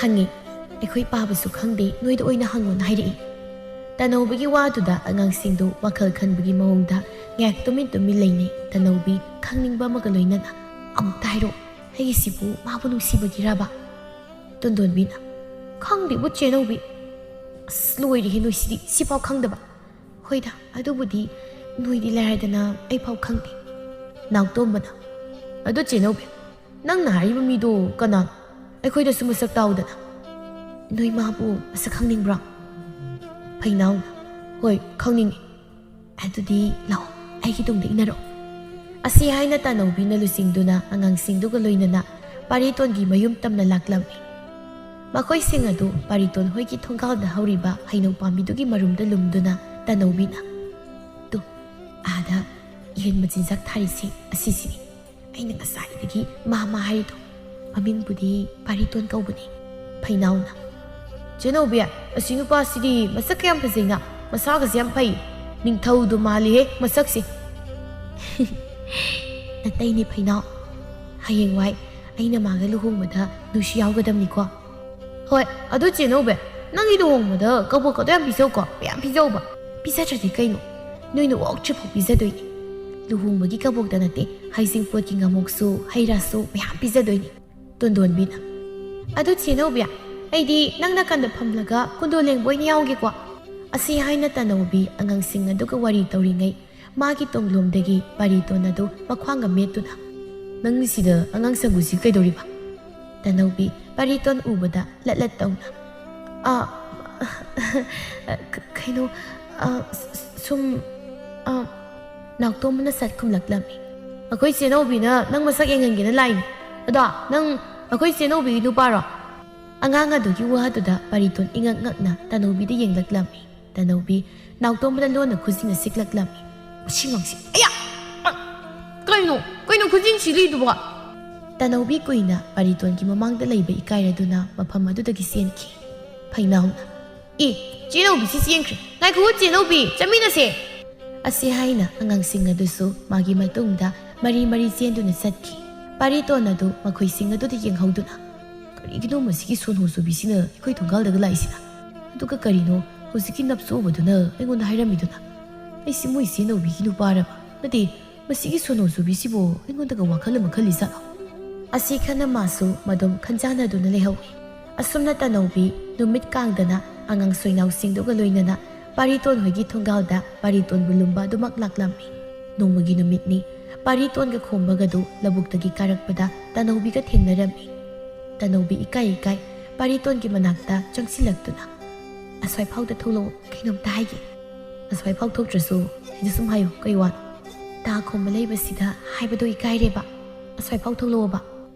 ꯍꯪꯉꯤ꯫ ꯑꯩꯈꯣꯏ ꯄꯥꯕꯁꯨ ꯈꯪꯗꯦ, ꯅꯣꯏꯗ ꯑꯣꯏꯅ ꯍꯪꯉꯣꯅ ꯍꯥꯏꯔꯛꯏ꯫ ꯇꯅꯧꯕꯤꯒꯤ ꯋꯥꯗꯨꯗ ꯑꯉꯥꯡꯁꯤꯡꯗꯨ ꯋꯥꯈꯜ ꯈꯟꯕꯒꯤ ꯃꯑꯣꯡꯗ ꯉꯥꯏꯍꯥꯛ ꯇꯨꯃꯤꯟ ꯇꯨꯃꯤꯟ ꯂꯩꯅꯩ꯫ ꯇꯅꯧꯕꯤ ꯈꯪꯅꯤꯡꯕ ꯑꯃꯒ ꯂꯣꯏꯅꯅ, ꯑꯃꯨꯛꯇ ꯍꯥꯏꯔꯛꯑꯣ, ꯑꯩꯒꯤꯁꯤꯕꯨ ꯃꯥꯕꯨ ꯅꯨꯡꯁꯤꯕꯒꯤꯔꯕ? ꯇꯣꯟꯗꯣꯟꯕꯤꯅ, ꯈꯪꯗꯦꯕꯨ ꯆꯦꯅꯧꯕꯤ꯫ ꯑꯁ, ꯂꯣꯏꯔꯦꯍꯦ ꯅꯣꯏꯁꯤꯗꯤ, ꯁꯤꯐꯥꯎ ꯈꯪꯗꯕ꯫ ꯍꯣꯏꯗ, ꯑꯗꯨꯕꯨꯗꯤ ꯅꯣꯏꯗꯤ ꯂꯥꯏꯔꯗꯅ ꯑꯩꯐꯥꯎ ꯈꯪꯗꯦ꯫ ꯅꯥꯎꯇꯣꯝꯕꯅ, ꯑꯗꯣ ꯆꯦꯅꯧꯕꯤ, ꯅꯪꯅ ꯍꯥꯏꯔꯤꯕ ꯃꯤꯗꯣ ꯀꯅꯥꯅꯣ? ꯑꯩꯈꯣꯏꯗꯁꯨ ꯃꯁꯛ ꯇꯥꯛꯎꯗꯅ꯫ ꯅꯣꯏ ꯃꯥꯕꯨ ꯃꯁꯛ ꯈꯪꯅꯤꯡꯕ꯭ꯔꯣ? ꯐꯩꯅꯥꯎꯅ, ꯍꯣꯏ, ꯈꯪꯅꯤꯡꯉꯤ꯫ ꯑꯗꯨꯗꯤ ꯂꯥꯛꯑꯣ, ꯑꯩꯒꯤ ꯇꯨꯡꯗ ꯏꯟꯅꯔꯛꯑꯣ꯫ ꯑꯁꯤ ꯍꯥꯏꯅ ꯇꯥꯅꯧꯕꯤꯅ ꯂꯨꯆꯤꯡꯗꯨꯅ ꯑꯉꯥꯡꯁꯤꯡꯗꯨꯒ ꯂꯣꯏꯅꯅ ꯄꯥꯔꯤꯇꯣꯟꯒꯤ ꯃꯌꯨꯝ ꯇꯝꯅ ꯂꯥꯛꯂꯝꯃꯤ꯫ ꯃꯈꯣꯏꯁꯤꯡ ꯑꯗꯨ ꯄꯥꯔꯤꯇꯣꯟ ꯍꯣꯏꯒꯤ ꯊꯣꯡꯒꯥꯜꯗ ꯍꯧꯔꯤꯕ ꯍꯩꯅꯧ ꯄꯥꯝꯕꯤꯗꯨꯒꯤ ꯃꯔꯨꯝꯗ ꯂꯨꯝꯗꯨꯅ ꯇꯥꯅꯧꯕꯤꯅ, "ꯇꯨ, ꯑꯥꯗ ꯌꯦꯟ ꯃꯆꯤꯟꯖꯥꯛ ꯊꯥꯔꯤꯁꯤ ꯑꯁꯤꯁꯤꯅꯤ꯫ ꯑꯩꯅ ꯉꯁꯥꯏꯗꯒꯤ ꯃꯥ ꯃꯥ ꯍꯥꯏꯔꯤꯗꯣ꯫ ꯃꯃꯤꯡꯕꯨꯗꯤ ꯄꯥꯔꯤꯇꯣꯟ ꯀꯧꯕꯅꯤ꯫" ꯐꯩꯅꯥꯎꯅ, "ꯆꯦꯅꯧꯕꯤ, ꯑꯁꯤ ꯅꯨꯄꯥꯁꯤꯗꯤ ꯃꯁꯛ ꯀꯌꯥꯝ ꯐꯖꯩꯅ, ꯃꯁꯥꯒꯁꯦ ꯌꯥꯝ ꯐꯩ꯫ ꯅꯤꯡꯊꯧꯗꯣ ꯃꯥꯜꯂꯤꯍꯦ ꯃꯁꯛꯁꯦ꯫ ꯅꯇꯩꯅꯦ ꯐꯩꯅꯥꯎ꯫ ꯍꯌꯦꯡꯋꯥꯏ ꯑꯩꯅ ꯃꯥꯒ ꯂꯨꯍꯣꯡꯕꯗ ꯅꯣꯏꯁꯨ ꯌꯥꯎꯒꯗꯕꯅꯤꯀꯣ꯫ ꯍꯣꯏ, ꯑꯗꯨ ꯆꯦꯅꯧꯕꯤ, ꯅꯪꯒꯤ ꯂꯨꯍꯣꯡꯕꯗ ꯀꯕꯣꯛꯀꯗꯣ ꯌꯥꯝ ꯄꯤꯖꯧꯀꯣ, ꯃꯌꯥꯝ ꯄꯤꯖꯧꯕ꯫ ꯄꯤꯖꯗ꯭ꯔꯗꯤ ꯀꯩꯅꯣ? ꯅꯣꯏꯅ ꯑꯣꯛꯇ꯭ꯔꯤꯐꯥꯎ ꯄꯤꯖꯗꯣꯏꯅꯤ꯫ ꯂꯨꯍꯣꯡꯕꯒꯤ ꯀꯕꯣꯛꯇ ꯅꯠꯇꯦ, ꯍꯩꯖꯤꯡꯄꯣꯠꯀꯤ ꯉꯥꯃꯣꯛꯁꯨ, ꯍꯩ ꯔꯥꯁꯨ ꯃꯌꯥꯝ ꯄꯤꯖꯗꯣꯏꯅꯤ꯫ ꯇꯣꯟꯗꯣꯟꯕꯤꯅ, "ꯑꯗꯨ ꯆꯦꯅꯧꯕꯤ, ꯑꯩꯗꯤ ꯅꯪ ꯅꯥꯀꯟꯗ ꯐꯝꯂꯒ ꯀꯨꯟꯗꯣ ꯂꯦꯡꯕ ꯑꯣꯏꯅ ꯌꯥꯎꯒꯦꯀꯣ?" ꯑꯁꯤ ꯍꯥꯏꯅ ꯇꯅꯧꯕꯤ ꯑꯉꯥꯡꯁꯤꯡ ꯑꯗꯨꯒ ꯋꯥꯔꯤ ꯇꯧꯔꯤꯉꯩ, ꯃꯥꯒꯤ ꯇꯨꯡꯂꯣꯝꯗꯒꯤ ꯄꯥꯔꯤꯇꯣꯟ ꯑꯗꯨ ꯃꯈ꯭ꯋꯥꯡꯒ ꯃꯦꯠꯇꯨꯅ, "ꯅꯪ ꯁꯤꯗ ꯑꯉꯥꯡ ꯁꯪꯒꯨꯁꯤ ꯀꯩꯗꯧꯔꯤꯕ?" ꯇꯅꯧꯕꯤ ꯄꯥꯔꯤꯇꯣꯟ ꯎꯕꯗ ꯂꯠ ꯂꯠ ꯇꯧꯅ, "ꯑ, ꯀ-, ꯀꯩꯅꯣ, ꯑ, ꯁ-, ꯁꯨꯝ, ꯑ," ꯅꯥꯎꯇꯣꯝꯕꯅ ꯁꯠ ꯈꯨꯝꯂꯛꯂꯝꯃꯤ꯫ "ꯑꯩꯈꯣꯏ ꯆꯦꯅꯧꯕꯤꯅ ꯅꯪ ꯃꯁꯛ ꯌꯦꯡꯍꯟꯒꯦꯅ ꯂꯥꯛꯏꯅꯤ꯫ ꯑꯗꯣ ꯅꯪ ꯑꯩꯈꯣꯏ ꯆꯦꯅꯧꯕꯤꯒꯤ ꯅꯨꯄꯥꯔꯣ?" ꯑꯉꯥꯡ ꯑꯗꯨꯒꯤ ꯋꯥꯗꯨꯗ ꯄꯥꯔꯤꯇꯣꯟ ꯏꯉꯛ ꯉꯛꯅ ꯇꯅꯧꯕꯤꯗ ꯌꯦꯡꯂꯛꯂꯝꯃꯤ꯫ ꯇꯅꯧꯕꯤ ꯅꯥꯎꯇꯣꯝꯕꯗ ꯂꯣꯟꯅ ꯈꯨꯖꯤꯟꯅ ꯁꯤꯛꯂꯛꯂꯝꯃꯤ꯫ ꯃꯁꯤ ꯉꯥꯡꯁꯤ, ꯑꯌꯥ! ꯑ, ꯀꯩꯅꯣ? ꯀꯩꯅꯣ ꯈꯨꯖꯤꯟ ꯁꯤꯛꯂꯤꯗꯨꯕꯣ? ꯇꯅꯧꯕꯤ ꯀꯨꯏꯅ ꯄꯥꯔꯤꯇꯣꯟꯒꯤ ꯃꯃꯥꯡꯗ ꯂꯩꯕ ꯏꯀꯥꯏꯔꯗꯨꯅ ꯃꯐꯝ ꯑꯗꯨꯗꯒꯤ ꯆꯦꯟꯈꯤ꯫ ꯐꯩꯅꯥꯎꯅ, "ꯑꯦ, ꯆꯦꯅꯧꯕꯤꯁꯤ ꯆꯦꯟꯈ꯭ꯔꯦ꯫ ꯉꯥꯏꯈꯣ, ꯆꯦꯅꯧꯕꯤ, ꯆꯠꯃꯤꯟꯅꯁꯦ!" ꯑꯁꯤ ꯍꯥꯏꯅ ꯑꯉꯥꯡꯁꯤꯡ ꯑꯗꯨꯁꯨ ꯃꯥꯒꯤ ꯃꯇꯨꯡꯗ ꯃꯔꯤ ꯃꯔꯤ ꯆꯦꯟꯗꯨꯅ ꯆꯠꯈꯤ꯫ ꯄꯥꯔꯤꯇꯣꯟ ꯑꯗꯨ ꯃꯈꯣꯏꯁꯤꯡ ꯑꯗꯨꯗ ꯌꯦꯡꯍꯧꯗꯨꯅ, "ꯀꯔꯤꯒꯤꯅꯣ ꯃꯁꯤꯒꯤ ꯁꯣꯅꯣ ꯆꯨꯕꯤꯁꯤꯅ ꯑꯩꯈꯣꯏ ꯊꯣꯡꯒꯥꯜꯗꯒ ꯂꯥꯛꯏꯁꯤꯅ? ꯑꯗꯨꯒ ꯀꯔꯤꯅꯣ ꯍꯧꯖꯤꯛꯀꯤ ꯅꯞꯆꯣꯕꯗꯨꯅ ꯑꯩꯉꯣꯟꯗ ꯍꯥꯏꯔꯝꯃꯤꯗꯨꯅ? ꯑꯩꯁꯤ ꯃꯣꯏ ꯆꯦꯅꯧꯕꯤꯒꯤ ꯅꯨꯄꯥꯔꯕ? ꯅꯠꯇꯦ, ꯃꯁꯤꯒꯤ ꯁꯣꯅꯣ ꯆꯨꯕꯤꯁꯤꯕꯨ ꯑꯩꯉꯣꯟꯗꯒ ꯋꯥꯈꯜ ꯑꯃ ꯈꯜꯂꯤꯖꯥꯠꯂꯣ?" ꯑꯁꯤ ꯈꯟꯅ ꯃꯥꯁꯨ ꯃꯗꯨꯝ ꯈꯟꯖꯥꯟꯅꯗꯨꯅ ꯂꯩꯍꯧꯏ꯫ ꯑꯁꯨꯝꯅ ꯇꯅꯧꯕꯤ ꯅꯨꯃꯤꯠ ꯀꯥꯡꯗꯅ ꯑꯉꯥꯡ ꯁꯣꯏꯅꯥꯎꯁꯤꯡꯗꯨꯒ ꯂꯣꯏꯅꯅ ꯄꯥꯔꯤꯇꯣꯟ ꯍꯣꯏꯒꯤ ꯊꯣꯡꯒꯥꯜꯗ ꯄꯥꯔꯤꯇꯣꯟꯕꯨ ꯂꯨꯝꯕ ꯑꯗꯨꯃꯛ ꯂꯥꯛꯂꯝꯃꯤ꯫ ꯅꯣꯡꯃꯒꯤ ꯅꯨꯃꯤꯠꯅꯤ꯫ ꯄꯥꯔꯤꯇꯣꯟꯒ ꯈꯣꯝꯕꯒꯗꯨ ꯂꯧꯕꯨꯛꯇꯒꯤ ꯀꯥꯔꯛꯄꯗ ꯇꯅꯧꯕꯤꯒ ꯊꯦꯡꯅꯔꯝꯃꯤ꯫ ꯇꯅꯧꯕꯤ ꯏꯀꯥꯏ ꯏꯀꯥꯏ ꯄꯥꯔꯤꯇꯣꯟꯒꯤ ꯃꯅꯥꯛꯇ ꯆꯪꯁꯤꯜꯂꯛꯇꯨꯅ, "ꯑꯁ꯭ꯋꯥꯏꯐꯥꯎꯗ ꯊꯣꯛꯂꯛꯑꯣ, ꯀꯩꯅꯣꯝꯇ ꯍꯥꯏꯒꯦ꯫" "ꯑꯁ꯭ꯋꯥꯏꯐꯥꯎ ꯊꯣꯛꯇ꯭ꯔꯁꯨ ꯁꯤꯗ ꯁꯨꯝ ꯍꯥꯏꯌꯨ, ꯀꯩ ꯋꯥꯅꯣ?" "ꯇꯥ ꯈꯣꯝꯕ ꯂꯩꯕꯁꯤꯗ ꯍꯥꯏꯕꯗꯣ ꯏꯀꯥꯏꯔꯦꯕ, ꯑꯁ꯭ꯋꯥꯏꯐꯥꯎ ꯊꯣꯛꯂꯛꯑꯣꯕ꯫"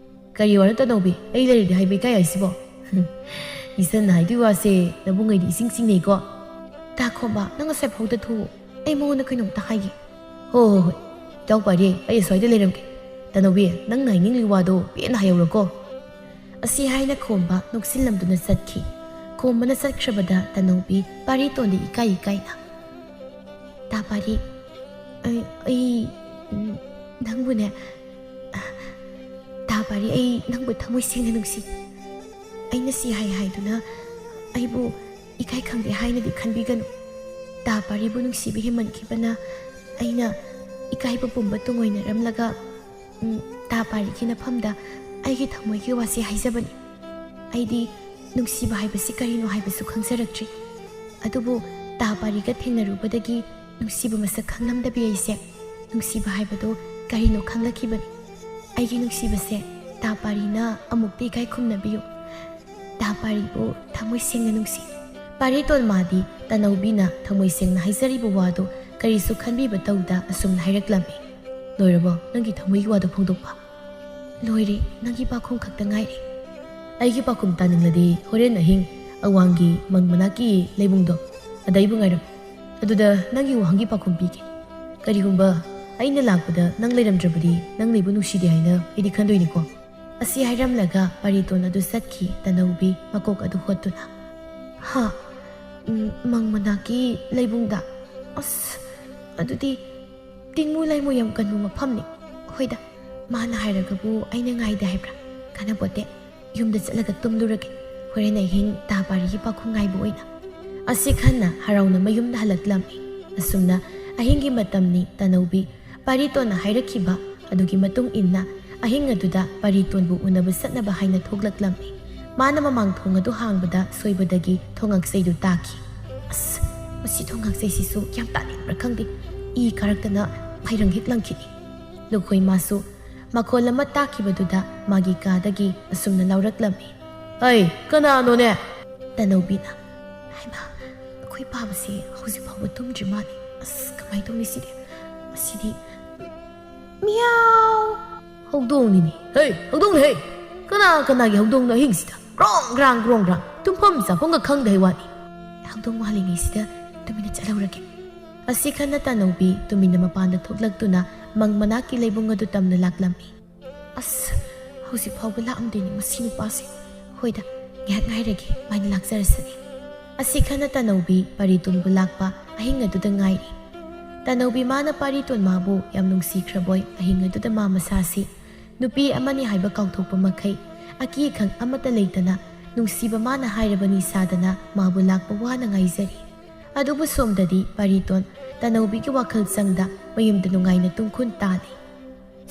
"ꯀꯔꯤ ꯋꯥꯅꯣ ꯇꯅꯧꯕꯤ, ꯑꯩ ꯂꯩꯔꯗꯤ ꯍꯥꯏꯕ ꯏꯀꯥꯏ ꯍꯥꯏꯁꯤꯕꯣ?" "ꯏꯆꯟꯅ ꯍꯥꯏꯗꯣꯏ ꯋꯥꯁꯦ ꯅꯕꯨꯡꯉꯩꯗꯤ ꯏꯁꯤꯡ ꯆꯤꯡꯅꯩꯀꯣ꯫" "ꯇꯥ ꯈꯣꯝꯕ, ꯅꯪ ꯑꯁ꯭ꯋꯥꯏꯐꯥꯎꯗ ꯊꯣꯛꯑꯣ, ꯑꯩ ꯃꯉꯣꯟꯗ ꯀꯩꯅꯣꯝꯇ ꯍꯥꯏꯒꯦ꯫" "ꯍꯣ ꯍꯣ ꯍꯣꯏ, ꯏꯇꯥꯎ ꯄꯥꯔꯤ, ꯑꯩ ꯑꯁ꯭ꯋꯥꯏꯗ ꯂꯩꯔꯝꯒꯦ꯫ ꯇꯅꯧꯕꯤ, ꯅꯪꯅ ꯍꯥꯏꯅꯤꯡꯂꯤ ꯋꯥꯗꯣ ꯄꯦꯟꯅ ꯍꯥꯏꯍꯧꯔꯣꯀꯣ꯫" ꯑꯁꯤ ꯍꯥꯏꯅ ꯈꯣꯝꯕ ꯅꯣꯛꯁꯤꯜꯂꯝꯗꯨꯅ ꯆꯠꯈꯤ꯫ ꯈꯣꯝꯕꯅ ꯆꯠꯈ꯭ꯔꯕꯗ ꯇꯅꯧꯕꯤ ꯄꯥꯔꯤꯇꯣꯟꯗꯤ ꯏꯀꯥꯏ ꯏꯀꯥꯏꯅ, ꯇꯥ ꯄꯥꯔꯤ, ꯑꯩ, ꯑꯩ, ꯎꯝ, ꯅꯪꯕꯨꯅꯦ, ꯇꯥ ꯄꯥꯔꯤ, ꯑꯩ ꯅꯪꯕꯨ ꯊꯃꯣꯏ ꯁꯦꯡꯅ ꯅꯨꯡꯁꯤ꯫ ꯑꯩꯅ ꯁꯤ ꯍꯥꯏ ꯍꯥꯏꯗꯨꯅ ꯑꯩꯕꯨ ꯏꯀꯥꯏ ꯈꯪꯗꯦ ꯍꯥꯏꯅꯗꯤ ꯈꯟꯕꯤꯒꯅꯨ꯫ ꯇꯥ ꯄꯥꯔꯤꯕꯨ ꯅꯨꯡꯁꯤꯕ ꯍꯦꯟꯃꯟꯈꯤꯕꯅ ꯑꯩꯅ ꯏꯀꯥꯏꯕ ꯄꯨꯝꯕ ꯇꯨꯡꯑꯣꯏꯅꯔꯝꯂꯒ, ꯎꯝ, ꯇꯥ ꯄꯥꯔꯤꯒꯤ ꯅꯐꯝꯗ ꯑꯩꯒꯤ ꯊꯃꯣꯏꯒꯤ ꯋꯥꯁꯦ ꯍꯥꯏꯖꯕꯅꯤ꯫ ꯑꯩꯗꯤ ꯅꯨꯡꯁꯤꯕ ꯍꯥꯏꯕꯁꯤ ꯀꯔꯤꯅꯣ ꯍꯥꯏꯕꯁꯨ ꯈꯪꯖꯔꯛꯇ꯭ꯔꯤ꯫ ꯑꯗꯨꯕꯨ ꯇꯥ ꯄꯥꯔꯤꯒ ꯊꯦꯡꯅꯔꯨꯕꯗꯒꯤ ꯅꯨꯡꯁꯤꯕ ꯃꯁꯛ ꯈꯪꯂꯝꯗꯕꯤ ꯑꯩꯁꯦ ꯅꯨꯡꯁꯤꯕ ꯍꯥꯏꯕꯗꯨ ꯀꯔꯤꯅꯣ ꯈꯪꯂꯛꯈꯤꯕꯅꯤ꯫ ꯑꯩꯒꯤ ꯅꯨꯡꯁꯤꯕꯁꯦ ꯇꯥ ꯄꯥꯔꯤꯅ ꯑꯃꯨꯛꯇ ꯏꯀꯥꯏ ꯈꯨꯝꯅꯕꯤꯌꯨ꯫ ꯇꯥ ꯄꯥꯔꯤꯕꯨ ꯊꯃꯣꯏ ꯁꯦꯡꯅ ꯅꯨꯡꯁꯤ꯫ ꯄꯥꯔꯤꯇꯣꯟ ꯃꯥꯗꯤ ꯇꯅꯧꯕꯤꯅ ꯊꯃꯣꯏ ꯁꯦꯡꯅ ꯍꯥꯏꯖꯔꯤꯕ ꯋꯥꯗꯨ ꯀꯔꯤꯁꯨ ꯈꯟꯕꯤꯕ ꯇꯧꯗ ꯑꯁꯨꯝꯅ ꯍꯥꯏꯔꯛꯂꯝꯃꯤ꯫ "ꯂꯣꯏꯔꯕꯣ ꯅꯪꯒꯤ ꯊꯃꯣꯏꯒꯤ ꯋꯥꯗꯨ ꯐꯣꯡꯗꯣꯛꯄ?" "ꯂꯣꯏꯔꯦ, ꯅꯪꯒꯤ ꯄꯥꯈꯨꯝ ꯈꯛꯇ ꯉꯥꯏꯔꯦ꯫" "ꯑꯩꯒꯤ ꯄꯥꯈꯨꯝ ꯇꯥꯅꯤꯡꯂꯗꯤ ꯍꯣꯔꯦꯟ ꯑꯍꯤꯡ ꯑꯋꯥꯡꯒꯤ ꯃꯪ ꯃꯅꯥꯛꯀꯤ ꯂꯩꯕꯨꯡꯗꯣ ꯑꯗꯩꯕꯨ ꯉꯥꯏꯔꯝꯃꯨ꯫ ꯑꯗꯨꯗ ꯅꯪꯒꯤ ꯋꯥꯍꯪꯒꯤ ꯄꯥꯈꯨꯝ ꯄꯤꯒꯦ꯫ ꯀꯔꯤꯒꯨꯝꯕ ꯑꯩꯅ ꯂꯥꯛꯄꯗ ꯅꯪ ꯂꯩꯔꯝꯗ꯭ꯔꯕꯗꯤ ꯅꯪꯅ ꯑꯩꯕꯨ ꯅꯨꯡꯁꯤꯗꯦ ꯍꯥꯏꯅ ꯑꯩꯗꯤ ꯈꯟꯗꯣꯏꯅꯤꯀꯣ?" ꯑꯁꯤ ꯍꯥꯏꯔꯝꯂꯒ ꯄꯥꯔꯤꯇꯣꯟ ꯑꯗꯨ ꯆꯠꯈꯤ, ꯇꯅꯧꯕꯤ ꯃꯀꯣꯛ ꯑꯗꯨ ꯍꯣꯠꯇꯨꯅ꯫ "ꯍꯥ? ꯎꯝ, ꯃꯪ ꯃꯅꯥꯛꯀꯤ ꯂꯩꯕꯨꯡꯗ? ꯑꯁ, ꯑꯗꯨꯗꯤ ꯇꯤꯡꯃꯨ ꯂꯩꯃꯨ ꯌꯥꯝ ꯀꯟꯕ ꯃꯐꯝꯅꯤ꯫ ꯍꯣꯏꯗ, ꯃꯥꯅ ꯍꯥꯏꯔꯒꯕꯨ ꯑꯩꯅ ꯉꯥꯏꯗꯦ ꯍꯥꯏꯕ꯭ꯔꯥ? ꯀꯥꯟꯅꯄꯣꯠꯇꯦ, ꯌꯨꯝꯗ ꯆꯠꯂꯒ ꯇꯨꯝꯂꯨꯔꯒꯦ꯫ ꯍꯣꯔꯦꯟ ꯑꯍꯤꯡ ꯇꯥ ꯄꯥꯔꯤꯒꯤ ꯄꯥꯈꯨꯝ ꯉꯥꯏꯕ ꯑꯣꯏꯅ꯫" ꯑꯁꯤ ꯈꯟꯅ ꯍꯔꯥꯎꯅ ꯃꯌꯨꯝꯗ ꯍꯜꯂꯛꯂꯝꯃꯤ꯫ ꯑꯁꯨꯝꯅ ꯑꯍꯤꯡꯒꯤ ꯃꯇꯝꯅꯤ꯫ ꯇꯅꯧꯕꯤ ꯄꯥꯔꯤꯇꯣꯟꯅ ꯍꯥꯏꯔꯛꯈꯤꯕ ꯑꯗꯨꯒꯤ ꯃꯇꯨꯡ ꯏꯟꯅ ꯑꯍꯤꯡ ꯑꯗꯨꯗ ꯄꯥꯔꯤꯇꯣꯟꯕꯨ ꯎꯅꯕ ꯆꯠꯅꯕ ꯍꯥꯏꯅ ꯊꯣꯛꯂꯛꯂꯝꯃꯤ꯫ ꯃꯥꯅ ꯃꯃꯥꯡ ꯊꯣꯡ ꯑꯗꯨ ꯍꯥꯡꯕꯗ ꯁꯣꯏꯕꯗꯒꯤ ꯊꯣꯉꯛꯆꯩꯗꯨ ꯇꯥꯈꯤ꯫ "ꯑꯁ, ꯃꯁꯤ ꯊꯣꯉꯛꯆꯩꯁꯤꯁꯨ ꯌꯥꯝ ꯇꯥꯅꯤꯡꯕ꯭ꯔꯥ ꯈꯪꯗꯦ, ꯏ ꯀꯥꯔꯛꯇꯅ ꯐꯩꯔꯪ ꯍꯦꯛ ꯂꯪꯈꯤꯅꯤ꯫" ꯂꯨꯈꯣꯏ ꯃꯥꯁꯨ ꯃꯈꯣꯜ ꯑꯃ ꯇꯥꯈꯤꯕꯗꯨꯗ ꯃꯥꯒꯤ ꯀꯥꯗꯒꯤ ꯑꯁꯨꯝꯅ ꯂꯥꯎꯔꯛꯂꯝꯃꯤ꯫ "ꯍꯩ, ꯀꯅꯥꯅꯣꯅꯦ?" ꯇꯅꯧꯕꯤꯅ, "ꯍꯩꯃꯥ, ꯑꯩꯈꯣꯏ ꯄꯥꯕꯁꯦ ꯍꯧꯖꯤꯛ ꯐꯥꯎꯕ ꯇꯨꯝꯗ꯭ꯔꯤ ꯃꯥꯜꯂꯦ꯫ ꯑꯁ, ꯀꯃꯥꯏꯅ ꯇꯧꯅꯤ ꯁꯤꯗꯤ? ꯃꯁꯤꯗꯤ, ꯃꯤꯌꯥꯎ!" "ꯍꯧꯗꯣꯡꯅꯤꯅꯦ꯫ ꯍꯩ, ꯍꯧꯗꯣꯡꯅꯤ ꯍꯩ! ꯀꯅꯥ ꯀꯅꯥꯒꯤ ꯍꯧꯗꯣꯡꯅꯣ ꯑꯍꯤꯡꯁꯤꯗ? ꯒ꯭ꯔꯣꯡ ꯒ꯭ꯔꯥꯡ, ꯒ꯭ꯔꯣꯡ ꯒ꯭ꯔꯥꯡ꯫ ꯇꯨꯝꯐꯝ ꯆꯥꯐꯝꯒ ꯈꯪꯗꯦ ꯍꯥꯏ ꯋꯥꯅꯤ꯫" "ꯍꯧꯗꯣꯡ ꯃꯥꯜꯂꯤꯉꯩꯁꯤꯗ ꯇꯨꯃꯤꯟꯅ ꯆꯠꯍꯧꯔꯒꯦ꯫" ꯑꯁꯤ ꯈꯟꯅ ꯇꯅꯧꯕꯤ ꯇꯨꯃꯤꯟꯅ ꯃꯄꯥꯟꯗ ꯊꯣꯛꯂꯛꯇꯨꯅ ꯃꯪ ꯃꯅꯥꯛꯀꯤ ꯂꯩꯕꯨꯡ ꯑꯗꯨ ꯇꯝꯅ ꯂꯥꯛꯂꯝꯃꯤ꯫ "ꯑꯁ, ꯍꯧꯖꯤꯛ ꯐꯥꯎꯕ ꯂꯥꯛꯑꯝꯗꯦꯅꯦ ꯃꯁꯤ ꯅꯨꯄꯥꯁꯦ꯫ ꯍꯣꯏꯗ, ꯉꯥꯏꯍꯥꯛ ꯉꯥꯏꯔꯒꯦ, ꯃꯥꯏꯅ ꯂꯥꯛꯆꯔꯁꯅꯤ꯫" ꯑꯁꯤ ꯈꯟꯅ ꯇꯅꯧꯕꯤ ꯄꯥꯔꯤꯇꯣꯟꯕꯨ ꯂꯥꯛꯄ ꯑꯍꯤꯡ ꯑꯗꯨꯗ ꯉꯥꯏꯔꯤ꯫ ꯇꯥꯅꯧꯕꯤ ꯃꯥꯅ ꯄꯥꯔꯤꯇꯣꯟ ꯃꯥꯕꯨ ꯌꯥꯝ ꯅꯨꯡꯁꯤꯈ꯭ꯔꯕꯣꯏ ꯑꯍꯤꯡ ꯑꯗꯨꯗ ꯃꯥ ꯃꯁꯥꯁꯤ ꯅꯨꯄꯤ ꯑꯃꯅꯤ ꯍꯥꯏꯕ ꯀꯥꯎꯊꯣꯛꯄ ꯃꯈꯩ ꯑꯀꯤ ꯑꯈꯪ ꯑꯃꯠꯇ ꯂꯩꯇꯅ ꯅꯨꯡꯁꯤꯕ ꯃꯥꯅ ꯍꯥꯏꯔꯕꯅꯤ ꯁꯥꯗꯅ ꯃꯥꯕꯨ ꯂꯥꯛꯄ ꯋꯥꯅ ꯉꯥꯏꯖꯔꯤ꯫ ꯑꯗꯨꯕꯨ ꯁꯣꯝꯗꯗꯤ ꯄꯥꯔꯤꯇꯣꯟ ꯇꯥꯅꯧꯕꯤꯒꯤ ꯋꯥꯈꯜ ꯆꯪꯗ ꯃꯌꯨꯝꯗ ꯅꯨꯡꯉꯥꯏꯅ ꯇꯨꯝꯈꯨꯟ ꯇꯥꯜꯂꯤ꯫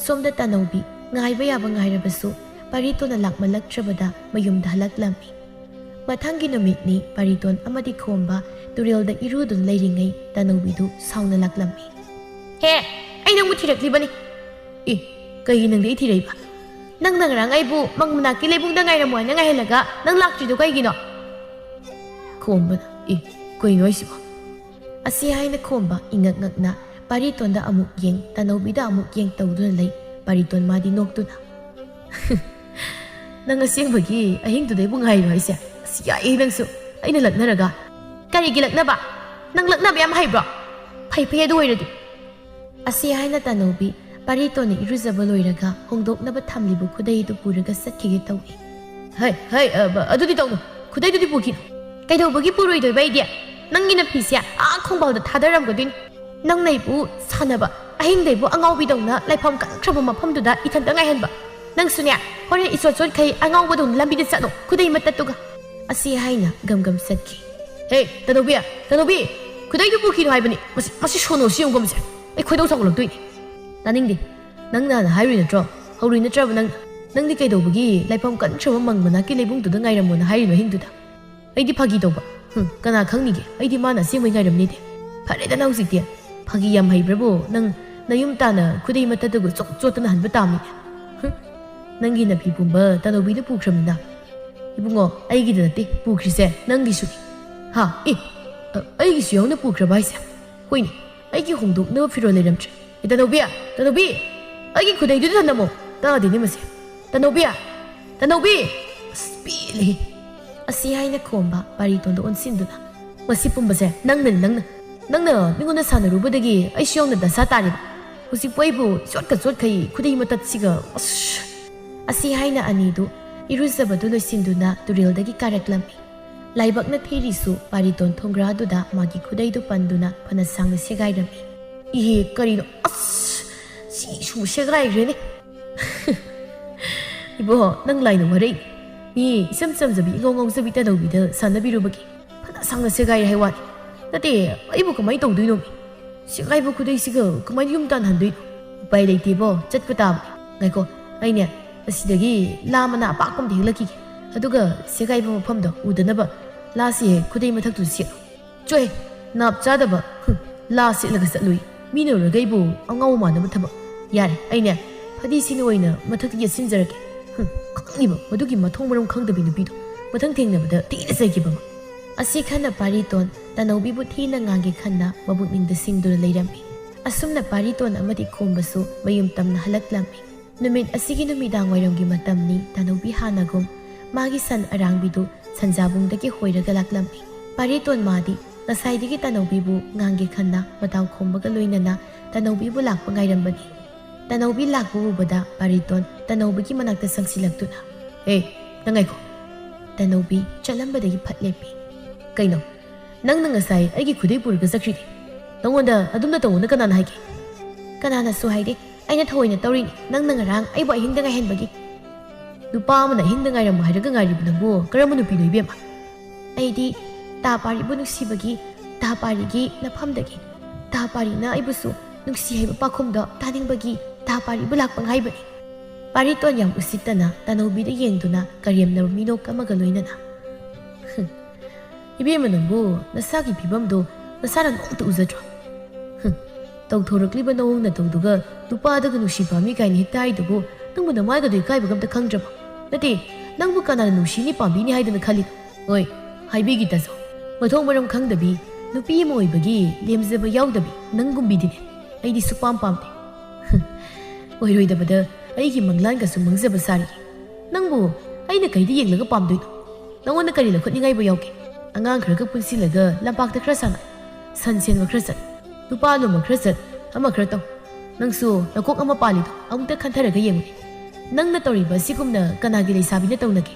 ꯁꯣꯝꯗ ꯇꯥꯅꯧꯕꯤ ꯉꯥꯏꯕ ꯌꯥꯕ ꯉꯥꯏꯔꯕꯁꯨ ꯄꯥꯔꯤꯇꯣꯟꯅ ꯂꯥꯛꯃꯜꯂꯛꯇ꯭ꯔꯕꯗ ꯃꯌꯨꯝꯗ ꯍꯜꯂꯛꯂꯝꯃꯤ꯫ ꯃꯊꯪꯒꯤ ꯅꯨꯃꯤꯠꯅꯤ ꯄꯥꯔꯤꯇꯣꯟ ꯑꯃꯗꯤ ꯈꯣꯝꯕ ꯇꯨꯔꯦꯜꯗ ꯏꯔꯨꯗꯨꯅ ꯂꯩꯔꯤꯉꯩ ꯇꯥꯅꯧꯕꯤꯗꯨ ꯁꯥꯎꯅ ꯂꯥꯛꯂꯝꯃꯤ꯫ "ꯍꯦ, ꯑꯩ ꯅꯪꯕꯨ ꯊꯤꯔꯛꯂꯤꯕꯅꯤ꯫ ꯑꯦ, ꯀꯩꯒꯤ ꯅꯪꯗꯤ ꯑꯩ ꯊꯤꯔꯛꯏꯕ? ꯅꯪꯅ ꯉꯔꯥꯡ ꯑꯩꯕꯨ ꯃꯪ ꯃꯅꯥꯛꯀꯤ ꯂꯩꯕꯨꯡꯗ ꯉꯥꯏꯔꯝꯃꯣ ꯍꯥꯏꯅ ꯉꯥꯏꯍꯜꯂꯒ ꯅꯪ ꯂꯥꯛꯇ꯭ꯔꯤꯗꯣ ꯀꯩꯒꯤꯅꯣ?" ꯈꯣꯝꯕꯅ, "ꯑꯦ, ꯀꯩꯅꯣ ꯍꯥꯏꯁꯤꯕꯣ?" ꯑꯁꯤ ꯍꯥꯏꯅ ꯈꯣꯝꯕ ꯏꯉꯛ ꯉꯛꯅ ꯄꯥꯔꯤꯇꯣꯟꯗ ꯑꯃꯨꯛ ꯌꯦꯡ, ꯇꯥꯅꯧꯕꯤꯗ ꯑꯃꯨꯛ ꯌꯦꯡ ꯇꯧꯗꯨꯅ ꯂꯩ꯫ ꯄꯥꯔꯤꯇꯣꯟ ꯃꯥꯗꯤ ꯅꯣꯛꯇꯨꯅ, "ꯅꯪ ꯑꯁꯦꯡꯕꯒꯤ ꯑꯍꯤꯡꯗꯨꯗ ꯑꯩꯕꯨ ꯉꯥꯏꯔꯤꯔꯣ ꯍꯥꯏꯁꯦ? ꯑꯁ, ꯌꯥꯏꯌꯦ ꯅꯪꯁꯨ, ꯑꯩꯅ ꯂꯛꯅꯔꯒ꯫ ꯀꯔꯤꯒꯤ ꯂꯛꯅꯕ? ꯅꯪ ꯂꯛꯅꯕ ꯌꯥꯝ ꯍꯩꯕ꯭ꯔꯣ? ꯐꯩ ꯐꯩ, ꯑꯗꯨ ꯑꯣꯏꯔꯗꯤ꯫" ꯑꯁꯤ ꯍꯥꯏꯅ ꯇꯥꯅꯧꯕꯤ ꯄꯥꯔꯤꯇꯣꯟꯅ ꯏꯔꯨꯖꯕ ꯂꯣꯏꯔꯒ ꯍꯣꯡꯗꯣꯛꯅꯕ ꯊꯝꯂꯤꯕ ꯈꯨꯗꯩꯗꯨ ꯄꯨꯔꯒ ꯆꯠꯈꯤꯒꯦ ꯇꯧꯏ꯫ "ꯍꯩ, ꯍꯩ, ꯑ, ꯕ-, ꯑꯗꯨꯗꯤ ꯇꯧꯅꯨ꯫ ꯈꯨꯗꯩꯗꯨꯗꯤ ꯄꯨꯈꯤꯅꯨ꯫" "ꯀꯩꯗꯧꯕꯒꯤ ꯄꯨꯔꯣꯏꯗꯣꯏꯕ ꯑꯩꯗꯤ? ꯅꯪꯒꯤ ꯅꯐꯤꯁꯦ ꯑꯥ ꯈꯣꯡꯕꯥꯜꯗ ꯊꯥꯗꯔꯝꯒꯗꯣꯏꯅꯤ꯫ ꯅꯪꯅ ꯑꯩꯕꯨ ꯁꯥꯟꯅꯕ, ꯑꯍꯤꯡꯗ ꯑꯩꯕꯨ ꯑꯉꯥꯎꯕꯤꯗꯧꯅ ꯂꯥꯏꯐꯝ ꯀꯟꯈ꯭ꯔꯕ ꯃꯐꯝꯗꯨꯗ ꯏꯊꯟꯇ ꯉꯥꯏꯍꯟꯕ꯫ ꯅꯪꯁꯨꯅꯦ, ꯍꯣꯔꯦꯟ ꯏꯆꯣꯠ ꯆꯣꯠꯈꯩ ꯑꯉꯥꯎꯕꯗꯧꯅ ꯂꯝꯕꯤꯗ ꯆꯠꯂꯣ, ꯈꯨꯗꯩ ꯃꯇꯠꯇꯨꯒ꯫" ꯑꯁꯤ ꯍꯥꯏꯅ ꯒꯝ ꯒꯝ ꯆꯠꯈꯤ꯫ "ꯍꯦ, ꯇꯅꯧꯕꯤ, ꯇꯅꯧꯕꯤ, ꯈꯨꯗꯩꯗꯨ ꯄꯨꯈꯤꯅꯨ ꯍꯥꯏꯕꯅꯤ꯫ ꯃꯁꯤ, ꯃꯁꯤ ꯁꯣꯅꯣ ꯁꯤ ꯌꯦꯡꯉꯨꯀꯣ ꯃꯁꯦ꯫ ꯑꯩ ꯈꯣꯏꯗꯧ ꯁꯥꯎꯒꯠꯂꯛꯇꯣꯏꯅꯤ꯫" "ꯇꯥꯅꯤꯡꯗꯦ꯫ ꯅꯪꯅ ꯍꯥꯟꯅ ꯍꯥꯏꯔꯨꯏ ꯅꯠꯇ꯭ꯔꯣ? ꯍꯧꯔꯨꯏ ꯅꯠꯇ꯭ꯔꯕ ꯅꯪ? ꯅꯪꯗꯤ ꯀꯩꯗꯧꯕꯒꯤ ꯂꯥꯏꯐꯝ ꯀꯟꯈ꯭ꯔꯕ ꯃꯪ ꯃꯅꯥꯛꯀꯤ ꯂꯩꯕꯨꯡꯗꯨꯗ ꯉꯥꯏꯔꯝꯃꯣꯅ ꯍꯥꯏꯔꯤꯅꯣ ꯑꯍꯤꯡꯗꯨꯗ? ꯑꯩꯗꯤ ꯐꯥꯒꯤ ꯇꯧꯕ꯫ ꯍꯨꯝ, ꯀꯅꯥ ꯈꯪꯅꯤꯒꯦ? ꯑꯩꯗꯤ ꯃꯥꯅ ꯑꯁꯦꯡꯕꯩ ꯉꯥꯏꯔꯝꯅꯤꯗꯦ꯫ ꯐꯔꯦꯗꯅ ꯍꯧꯖꯤꯛꯇꯤ꯫ ꯐꯥꯒꯤ ꯌꯥꯝ ꯍꯩꯕ꯭ꯔꯕꯨ? ꯅꯪ ꯅꯌꯨꯝ ꯇꯥꯅ ꯈꯨꯗꯩ ꯃꯇꯠꯇꯒ ꯆꯣꯠ ꯆꯣꯠꯇꯅ ꯍꯟꯕ ꯇꯥꯕꯅꯤꯅꯦ꯫ ꯍꯨꯝ, ꯅꯪꯒꯤ ꯅꯥꯄꯤ ꯄꯨꯝꯕ ꯇꯅꯧꯕꯤꯅ ꯄꯨꯈ꯭ꯔꯕꯅꯤꯅ꯫ ꯏꯕꯨꯡꯉꯣ, ꯑꯩꯒꯤꯗ ꯅꯠꯇꯦ ꯄꯨꯈ꯭ꯔꯤꯁꯦ, ꯅꯪꯒꯤꯁꯨꯅꯤ꯫ ꯍꯥ? ꯑꯦ, ꯑ, ꯑꯩꯒꯤꯁꯨ ꯌꯥꯎꯅ ꯄꯨꯈ꯭ꯔꯕ ꯍꯥꯏꯁꯦ? ꯍꯣꯏꯅꯦ, ꯑꯩꯒꯤ ꯍꯣꯡꯗꯣꯛꯅꯕ ꯐꯤꯔꯣꯜ ꯂꯩꯔꯝꯗ꯭ꯔꯦ꯫ ꯑꯦ, ꯇꯅꯧꯕꯤ! ꯇꯅꯧꯕꯤ! ꯑꯩꯒꯤ ꯈꯨꯗꯩꯗꯨꯗ ꯊꯝꯂꯝꯃꯣ꯫ ꯇꯥꯗꯦꯅꯦ ꯃꯁꯦ꯫ ꯇꯅꯧꯕꯤ! ꯇꯅꯧꯕꯤ! ꯑꯁ, ꯄꯦꯜꯂꯦꯍꯦ꯫ ꯑꯁꯤ ꯍꯥꯏꯅ ꯈꯣꯝꯕ ꯄꯥꯔꯤꯇꯣꯟꯗ ꯑꯣꯟꯁꯤꯟꯗꯨꯅ, "ꯃꯁꯤ ꯄꯨꯝꯕꯁꯦ ꯅꯪꯅꯅꯤ, ꯅꯪꯅ꯫ ꯅꯪꯅ ꯃꯤꯉꯣꯟꯗ ꯁꯥꯟꯅꯔꯨꯕꯗꯒꯤ ꯑꯩꯁꯨ ꯌꯥꯎꯅ ꯗꯁꯥ ꯇꯥꯔꯤꯕ꯫ ꯍꯧꯖꯤꯛꯄꯨ ꯑꯩꯕꯨ ꯆꯣꯠꯀ ꯆꯣꯠꯈꯩ ꯈꯨꯗꯩ ꯃꯇꯠꯁꯤꯒ, ꯑꯁ!" ꯑꯁꯤ ꯍꯥꯏꯅ ꯑꯅꯤꯗꯨ ꯏꯔꯨꯖꯕꯗꯨ ꯂꯣꯏꯁꯤꯟꯗꯨꯅ ꯇꯨꯔꯦꯜꯗꯒꯤ ꯀꯥꯔꯛꯂꯝꯃꯤ꯫ ꯂꯥꯏꯕꯛꯅ ꯊꯤꯔꯤꯁꯨ ꯄꯥꯔꯤꯇꯣꯟ ꯊꯣꯡꯒ꯭ꯔꯥꯗꯨꯗ ꯃꯥꯒꯤ ꯈꯨꯗꯩꯗꯨ ꯄꯟꯗꯨꯅ ꯐꯅ ꯁꯥꯡꯅ ꯁꯦꯒꯥꯏꯔꯝꯃꯤ꯫ ꯏꯍꯦ, ꯀꯔꯤꯅꯣ? ꯑꯁ, ꯁꯤ ꯁꯨ ꯁꯦꯒꯥꯏꯈ꯭ꯔꯦꯅꯦ꯫ ꯏꯕꯣ, ꯅꯪ ꯂꯥꯏꯅ ꯋꯥꯔꯛꯏ꯫ ꯃꯤ ꯏꯆꯝ ꯆꯝꯖꯕꯤ, ꯏꯉꯥꯎ ꯉꯥꯎꯖꯕꯤ ꯇꯅꯧꯕꯤꯗ ꯁꯥꯟꯅꯕꯤꯔꯨꯕꯒꯤ ꯐꯅ ꯁꯥꯡꯅ ꯁꯦꯒꯥꯏꯔꯦ ꯍꯥꯏ ꯋꯥꯅꯤ꯫ ꯅꯠꯇꯦ, ꯑꯩꯕꯨ ꯀꯃꯥꯏꯅ ꯇꯧꯗꯣꯏꯅꯣ? ꯁꯦꯒꯥꯏꯕ ꯈꯨꯗꯩꯁꯤꯒ ꯀꯃꯥꯏꯅ ꯌꯨꯝ ꯇꯥꯟꯅ ꯍꯟꯗꯣꯏꯅꯣ? ꯎꯄꯥꯏ ꯂꯩꯇꯦꯕꯣ, ꯆꯠꯄ ꯇꯥꯕꯅꯤ꯫ ꯉꯥꯏꯈꯣ, ꯑꯩꯅꯦ ꯑꯁꯤꯗꯒꯤ ꯂꯥ ꯃꯅꯥ ꯑꯄꯥꯛꯄ ꯑꯃꯗ ꯍꯦꯛꯂꯛꯈꯤꯒꯦ꯫ ꯑꯗꯨꯒ ꯁꯦꯒꯥꯏꯕ ꯃꯐꯝꯗꯣ ꯎꯗꯅꯕ ꯂꯥꯁꯤ ꯍꯦꯛ ꯈꯨꯗꯩ ꯃꯊꯛꯇꯨꯗ ꯁꯦꯠꯂꯣ꯫ ꯆꯣꯍꯦ, ꯅꯥꯞ ꯆꯥꯗꯕ꯫ ꯍꯨꯝ, ꯂꯥ ꯁꯦꯠꯂꯒ ꯆꯠꯂꯨꯏ꯫ ꯃꯤꯅ ꯎꯔꯒ ꯑꯩꯕꯨ ꯑꯉꯥꯎꯕ ꯃꯥꯟꯅꯕ ꯊꯕꯛ꯫ ꯌꯥꯔꯦ, ꯑꯩꯅꯦ ꯐꯗꯤꯁꯤꯅ ꯑꯣꯏꯅ ꯃꯊꯛꯇ ꯌꯦꯠꯁꯤꯟꯖꯔꯒꯦ꯫ ꯍꯨꯝ, ꯈꯪꯉꯤꯕ ꯃꯗꯨꯒꯤ ꯃꯊꯣꯡ ꯃꯔꯝ ꯈꯪꯗꯕꯤ ꯅꯨꯄꯤꯗꯣ꯫ ꯃꯊꯪ ꯊꯦꯡꯅꯕꯗ ꯊꯤꯅ ꯆꯩꯒꯦꯕ꯫ ꯑꯁꯤ ꯈꯟꯅ ꯄꯥꯔꯤꯇꯣꯟ ꯇꯅꯧꯕꯤꯕꯨ ꯊꯤꯅ ꯉꯥꯡꯒꯦ ꯈꯟꯅ ꯃꯕꯨꯛꯅꯤꯡꯗ ꯁꯤꯡꯗꯨꯅ ꯂꯩꯔꯝꯃꯤ꯫ ꯑꯁꯨꯝꯅ ꯄꯥꯔꯤꯇꯣꯟ ꯑꯃꯗꯤ ꯈꯣꯝꯕꯁꯨ ꯃꯌꯨꯝ ꯇꯝꯅ ꯍꯜꯂꯛꯂꯝꯃꯤ꯫ ꯅꯨꯃꯤꯠ ꯑꯁꯤꯒꯤ ꯅꯨꯃꯤꯗꯥꯡ ꯋꯥꯏꯔꯝꯒꯤ ꯃꯇꯝꯅꯤ꯫ ꯇꯅꯧꯕꯤ ꯍꯥꯟꯅꯒꯨꯝ ꯃꯥꯒꯤ ꯁꯟ ꯑꯔꯥꯡꯕꯤꯗꯨ ꯁꯟꯖꯥꯕꯨꯡꯗꯒꯤ ꯍꯣꯏꯔꯒ ꯂꯥꯛꯂꯝꯃꯤ꯫ ꯄꯥꯔꯤꯇꯣꯟ ꯃꯥꯗꯤ ꯉꯁꯥꯏꯗꯒꯤ ꯇꯅꯧꯕꯤꯕꯨ ꯉꯥꯡꯒꯦ ꯈꯟꯅ ꯃꯇꯥꯎ ꯈꯣꯝꯕꯒ ꯂꯣꯏꯅꯅ ꯇꯅꯧꯕꯤꯕꯨ ꯂꯥꯛꯄ ꯉꯥꯏꯔꯝꯕꯅꯤ꯫ ꯇꯅꯧꯕꯤ ꯂꯥꯛꯄ ꯎꯕꯗ ꯄꯥꯔꯤꯇꯣꯟ ꯇꯅꯧꯕꯤꯒꯤ ꯃꯅꯥꯛꯇ ꯆꯪꯁꯤꯜꯂꯛꯇꯨꯅ, "ꯑꯦ, ꯅꯪ ꯉꯥꯏꯈꯣ!" ꯇꯅꯧꯕꯤ ꯆꯠꯂꯝꯕꯗꯒꯤ ꯐꯠ ꯂꯦꯞꯄꯤ꯫ "ꯀꯩꯅꯣ? ꯅꯪꯅ ꯉꯁꯥꯏ ꯑꯩꯒꯤ ꯈꯨꯗꯩ ꯄꯨꯔꯒ ꯆꯠꯈ꯭ꯔꯤꯗꯤ꯫ ꯅꯉꯣꯟꯗ ꯑꯗꯨꯝꯅ ꯇꯧꯑꯣꯅ ꯀꯅꯥꯅ ꯍꯥꯏꯒꯦ?" "ꯀꯅꯥꯅꯁꯨ ꯍꯥꯏꯗꯦ꯫ ꯑꯩꯅ ꯊꯑꯣꯏꯅ ꯇꯧꯔꯤꯅꯤ꯫ ꯅꯪꯅ ꯉꯔꯥꯡ ꯑꯩꯕꯨ ꯑꯍꯤꯡꯗ ꯉꯥꯏꯍꯟꯕꯒꯤ꯫" "ꯅꯨꯄꯥ ꯑꯃꯅ ꯑꯍꯤꯡꯗ ꯉꯥꯏꯔꯝꯃꯣ ꯍꯥꯏꯔꯒ ꯉꯥꯏꯔꯤꯕ ꯅꯪꯕꯨ ꯀꯔꯝꯕ ꯅꯨꯄꯤꯅꯣ, ꯏꯕꯦꯝꯃ?" "ꯑꯩꯗꯤ ꯇꯥ ꯄꯥꯔꯤꯕꯨ ꯅꯨꯡꯁꯤꯕꯒꯤ, ꯇꯥ ꯄꯥꯔꯤꯒꯤ ꯅꯐꯝꯗꯒꯤ ꯇꯥ ꯄꯥꯔꯤꯅ ꯑꯩꯕꯨꯁꯨ ꯅꯨꯡꯁꯤ ꯍꯥꯏꯕ ꯄꯥꯎꯈꯨꯝꯗꯣ ꯇꯥꯅꯤꯡꯕꯒꯤ ꯇꯥ ꯄꯥꯔꯤꯕꯨ ꯂꯥꯛꯄ ꯉꯥꯏꯕꯅꯤ꯫" ꯄꯥꯔꯤꯇꯣꯟ ꯌꯥꯝ ꯎꯁꯤꯠꯇꯅ ꯇꯅꯧꯕꯤꯗ ꯌꯦꯡꯗꯨꯅ ꯀꯔꯦꯝꯅꯕ ꯃꯤꯅꯣꯛ ꯑꯃꯒ ꯂꯣꯏꯅꯅ, "ꯍꯨꯝ, ꯏꯕꯦꯝꯃ, ꯅꯪꯕꯨ ꯅꯁꯥꯒꯤ ꯐꯤꯕꯝꯗꯣ ꯅꯁꯥꯅ ꯅꯣꯡꯃꯇ ꯎꯖꯗ꯭ꯔꯣ? ꯍꯨꯝ, ꯇꯧꯊꯣꯔꯛꯂꯤꯕ ꯅꯑꯣꯡ ꯅꯇꯧꯗꯨꯒ ꯅꯨꯄꯥꯗꯒ ꯅꯨꯡꯁꯤ ꯄꯥꯝꯃꯤ ꯀꯥꯏꯅ ꯍꯦꯛꯇ ꯍꯥꯏꯗꯨꯕꯨ ꯅꯪꯕꯨ ꯅꯃꯥꯏꯒꯗꯣ ꯏꯀꯥꯏꯕꯒ ꯑꯝꯇ ꯈꯪꯗ꯭ꯔꯕꯣ? ꯅꯠꯇꯦ, ꯅꯪꯕꯨ ꯀꯅꯥꯅ ꯅꯨꯡꯁꯤꯅꯤ ꯄꯥꯝꯕꯤꯅꯤ ꯍꯥꯏꯗꯅ ꯈꯜꯂꯤꯅꯣ? ꯍꯣꯏ, ꯍꯥꯏꯕꯤꯒꯦ ꯇꯥꯖꯧ꯫ ꯃꯊꯣꯡ ꯃꯔꯝ ꯈꯪꯗꯕꯤ, ꯅꯨꯄꯤ ꯑꯃ ꯑꯣꯏꯕꯒꯤ ꯂꯦꯝꯖꯕ ꯌꯥꯎꯗꯕꯤ ꯅꯪꯒꯨꯝꯕꯤꯗꯤꯅꯦ ꯑꯩꯗꯤ ꯁꯨꯛꯄꯥꯝ ꯄꯥꯝꯗꯦ꯫ ꯍꯨꯝ, ꯑꯣꯏꯔꯣꯏꯗꯕꯗ ꯑꯩꯒꯤ ꯃꯪꯂꯥꯟꯒꯁꯨ ꯃꯪꯖꯕ ꯁꯥꯔꯤ꯫ ꯅꯪꯕꯨ ꯑꯩꯅ ꯀꯩꯗ ꯌꯦꯡꯂꯒ ꯄꯥꯝꯗꯣꯏꯅꯣ? ꯅꯉꯣꯟꯗ ꯀꯔꯤ ꯂꯧꯈꯠꯅꯤꯡꯉꯥꯏꯕꯨ ꯌꯥꯎꯒꯦ? ꯑꯉꯥꯡ ꯈꯔꯒ ꯄꯨꯟꯁꯤꯜꯂꯒ ꯂꯝꯄꯥꯛꯇ ꯈꯔ ꯁꯥꯟꯅ, ꯁꯟ ꯁꯦꯟꯕ ꯈꯔ ꯆꯠ, ꯅꯨꯄꯥ ꯂꯣꯝꯕ ꯈꯔ ꯆꯠ, ꯑꯃ ꯈꯔ ꯇꯧ꯫ ꯅꯪꯁꯨ ꯅꯀꯣꯛ ꯑꯃ ꯄꯥꯜꯂꯤꯗꯣ ꯑꯃꯨꯛꯇ ꯈꯟꯊꯔꯒ ꯌꯦꯡꯉꯨꯅꯦ꯫ ꯅꯪꯅ ꯇꯧꯔꯤꯕ ꯑꯁꯤꯒꯨꯝꯅ ꯀꯅꯥꯒꯤ ꯂꯩꯁꯥꯕꯤꯅ ꯇꯧꯅꯒꯦ?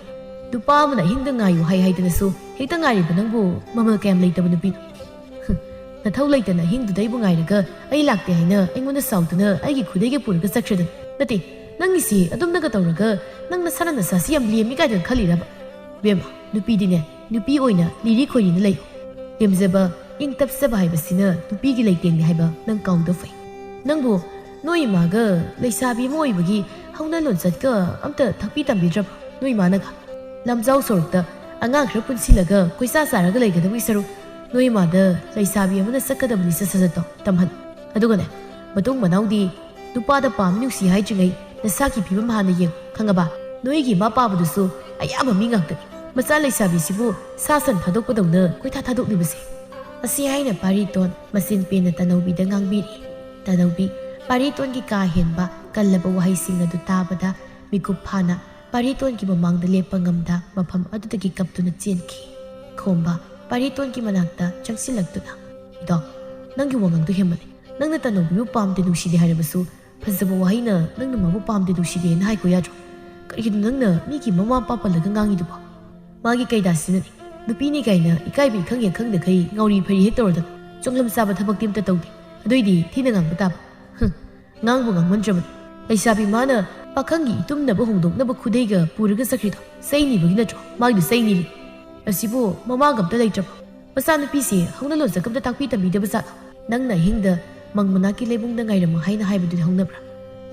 ꯅꯨꯄꯥ ꯑꯃꯅ ꯑꯍꯤꯡꯗ ꯉꯥꯏꯌꯨ ꯍꯥꯏ ꯍꯥꯏꯗꯅꯁꯨ ꯍꯦꯛꯇ ꯉꯥꯏꯔꯤꯕ ꯅꯪꯕꯨ ꯃꯃꯜ ꯀꯌꯥꯝ ꯂꯩꯇꯕ ꯅꯨꯄꯤꯅꯣ? ꯍꯨꯝ, ꯅꯊꯧ ꯂꯩꯇꯅ ꯑꯍꯤꯡꯗꯨꯗ ꯑꯩꯕꯨ ꯉꯥꯏꯔꯒ ꯑꯩ ꯂꯥꯛꯇꯦ ꯍꯥꯏꯅ ꯑꯩꯉꯣꯟꯗ ꯁꯥꯎꯗꯨꯅ ꯑꯩꯒꯤ ꯈꯨꯗꯩꯒ ꯄꯨꯔꯒ ꯆꯠꯈ꯭ꯔꯗꯅ꯫ ꯅꯠꯇꯦ, ꯅꯪꯒꯤꯁꯤ ꯑꯗꯨꯝꯅꯒ ꯇꯧꯔꯒ ꯅꯪ ꯅꯁꯥꯅ ꯅꯁꯥꯁꯤ ꯌꯥꯝ ꯂꯦꯝꯃꯤ ꯀꯥꯏꯗꯅ ꯈꯜꯂꯤꯔꯕ? ꯕꯦꯝꯃ, ꯅꯨꯄꯤꯗꯤꯅꯦ, ꯅꯨꯄꯤ ꯑꯣꯏꯅ ꯂꯤꯔꯤ ꯈꯣꯏꯔꯤꯅ ꯂꯩꯌꯨ꯫ ꯂꯦꯝꯖꯕ, ꯏꯪ ꯇꯞꯆꯕ ꯍꯥꯏꯕꯁꯤꯅ ꯅꯨꯄꯤꯒꯤ ꯂꯩꯇꯦꯡꯅꯤ ꯍꯥꯏꯕ ꯅꯪ ꯀꯥꯎꯗ ꯐꯩ꯫ ꯅꯪꯕꯨ ꯅꯣꯏ ꯏꯃꯥꯒ ꯂꯩꯁꯥꯕꯤ ꯑꯃ ꯑꯣꯏꯕꯒꯤ ꯍꯧꯅ ꯂꯣꯟꯆꯠꯀ ꯑꯝꯇ ꯇꯥꯛꯄꯤ ꯇꯝꯕꯤꯗ꯭ꯔꯕ ꯅꯣꯏ ꯏꯃꯥꯅꯒ? ꯂꯝꯖꯥꯎ ꯁꯣꯔꯣꯛꯇ ꯑꯉꯥꯡ ꯈꯔ ꯄꯨꯟꯁꯤꯜꯂꯒ ꯀꯣꯏꯆꯥ ꯆꯥꯔꯒ ꯂꯩꯒꯗꯕꯒꯤ ꯁꯔꯨꯛ, ꯅꯣꯏ ꯏꯃꯥꯗ ꯂꯩꯁꯥꯕꯤ ꯑꯃꯅ ꯆꯠꯀꯗꯕꯅꯤ ꯁꯠ ꯁꯠ ꯁꯠꯇꯣ ꯇꯝꯍꯜꯂꯨ꯫ ꯑꯗꯨꯒꯅꯦ, ꯃꯇꯨꯡ ꯃꯅꯥꯎꯗꯤ ꯅꯨꯄꯥꯗ ꯄꯥꯝꯃꯤ ꯅꯨꯡꯁꯤ ꯍꯥꯏꯗ꯭ꯔꯤꯉꯩ ꯅꯁꯥꯒꯤ ꯐꯤꯕꯝ ꯍꯥꯟꯅ ꯌꯦꯡꯉꯨ, ꯈꯪꯉꯕ? ꯅꯣꯏꯒꯤ ꯏꯃꯥ ꯄꯥꯕꯗꯨꯁꯨ ꯑꯌꯥꯕ ꯃꯤ ꯉꯥꯛꯇꯅꯤ꯫ ꯃꯆꯥ ꯂꯩꯁꯥꯕꯤꯁꯤꯕꯨ ꯁꯥ ꯁꯟ ꯊꯥꯗꯣꯛꯄꯗꯧꯅ ꯀꯣꯏꯊꯥ ꯊꯥꯗꯣꯛꯂꯤꯕꯁꯦ꯫ ꯑꯁꯤ ꯍꯥꯏꯅ ꯄꯥꯔꯤꯇꯣꯟ ꯃꯆꯤꯟ ꯄꯦꯟꯅ ꯇꯅꯧꯕꯤꯗ ꯉꯥꯡꯕꯤꯔꯤ꯫ ꯇꯅꯧꯕꯤ, ꯄꯥꯔꯤꯇꯣꯟꯒꯤ ꯀꯥ ꯍꯦꯟꯕ ꯀꯜꯂꯕ ꯋꯥꯍꯩꯁꯤꯡ ꯑꯗꯨ ꯇꯥꯕꯗ ꯃꯤꯀꯨꯞ ꯐꯥꯅ ꯄꯥꯔꯤꯇꯣꯟꯒꯤ ꯃꯃꯥꯡꯗ ꯂꯦꯞꯄ ꯉꯝꯗ ꯃꯐꯝ ꯑꯗꯨꯗꯒꯤ ꯀꯞꯇꯨꯅ ꯆꯦꯟꯈꯤ꯫ ꯈꯣꯝꯕ ꯄꯥꯔꯤꯇꯣꯟꯒꯤ ꯃꯅꯥꯛꯇ ꯆꯪꯁꯤꯜꯂꯛꯇꯨꯅ, "ꯏꯗꯣ, ꯅꯪꯒꯤ ꯋꯥꯉꯥꯡꯗꯣ ꯍꯦꯟꯃꯜꯂꯦ꯫ ꯅꯪꯅ ꯇꯅꯧꯕꯤꯕꯨ ꯄꯥꯝꯗꯦ ꯅꯨꯡꯁꯤꯗꯦ ꯍꯥꯏꯔꯕꯁꯨ ꯐꯖꯕ ꯋꯥꯍꯩꯅ ꯅꯪꯅ ꯃꯥꯕꯨ ꯄꯥꯝꯗꯦ ꯅꯨꯡꯁꯤꯗꯦꯅ ꯍꯥꯏꯈꯣ ꯌꯥꯗ꯭ꯔꯣ? ꯀꯔꯤꯒꯤꯅꯣ ꯅꯪꯅ ꯃꯤꯒꯤ ꯃꯃꯥ ꯃꯄꯥ ꯄꯜꯂꯒ ꯉꯥꯡꯉꯤꯗꯨꯕꯣ?" ꯃꯥꯒꯤ ꯀꯩꯗꯥꯁꯤꯅꯅꯦ, ꯅꯨꯄꯤꯅꯤ ꯀꯥꯏꯅ ꯏꯀꯥꯏꯕ ꯏꯈꯪ ꯍꯦꯛ ꯈꯪꯗꯈꯩ ꯉꯥꯎꯔꯤ ꯐꯩꯔꯤ ꯍꯦꯛ ꯇꯧꯔꯗꯅ ꯆꯣꯡꯂꯝ ꯆꯥꯕ ꯊꯕꯛꯇꯤ ꯑꯝꯇ ꯇꯧꯗꯦ꯫ ꯑꯗꯨꯏꯗꯤ ꯊꯤꯅ ꯉꯥꯡꯕ ꯇꯥꯕ꯫ ꯍꯨꯝ, ꯉꯥꯡꯕꯨ ꯉꯥꯡꯃꯟꯗ꯭ꯔꯕꯅꯤ꯫ ꯂꯩꯁꯥꯕꯤ ꯃꯥꯅ ꯄꯥꯈꯪꯒꯤ ꯏꯇꯨꯝꯅꯕ ꯍꯣꯡꯗꯣꯛꯅꯕ ꯈꯨꯗꯩꯒ ꯄꯨꯔꯒ ꯆꯠꯈ꯭ꯔꯤꯗꯣ ꯆꯩꯅꯤꯕꯒꯤ ꯅꯠꯇ꯭ꯔꯣ? ꯃꯥꯒꯤꯗꯨ ꯆꯩꯅꯤꯔꯤ꯫ ꯑꯁꯤꯕꯨ ꯃꯃꯥꯒ ꯑꯝꯇ ꯂꯩꯇ꯭ꯔꯕꯣ? ꯃꯆꯥꯅꯨꯄꯤꯁꯦ ꯍꯧꯅ ꯂꯣꯟꯆꯠ ꯑꯝꯇ ꯇꯥꯛꯄꯤ ꯇꯝꯕꯤꯗꯕ ꯖꯥꯠꯂꯣ? ꯅꯪꯅ ꯑꯍꯤꯡꯗ ꯃꯪ ꯃꯅꯥꯛꯀꯤ ꯂꯩꯕꯨꯡꯗ ꯉꯥꯏꯔꯝꯃꯣ ꯍꯥꯏꯅ ꯍꯥꯏꯕꯗꯨꯗꯤ ꯍꯧꯅꯕ꯭ꯔꯥ?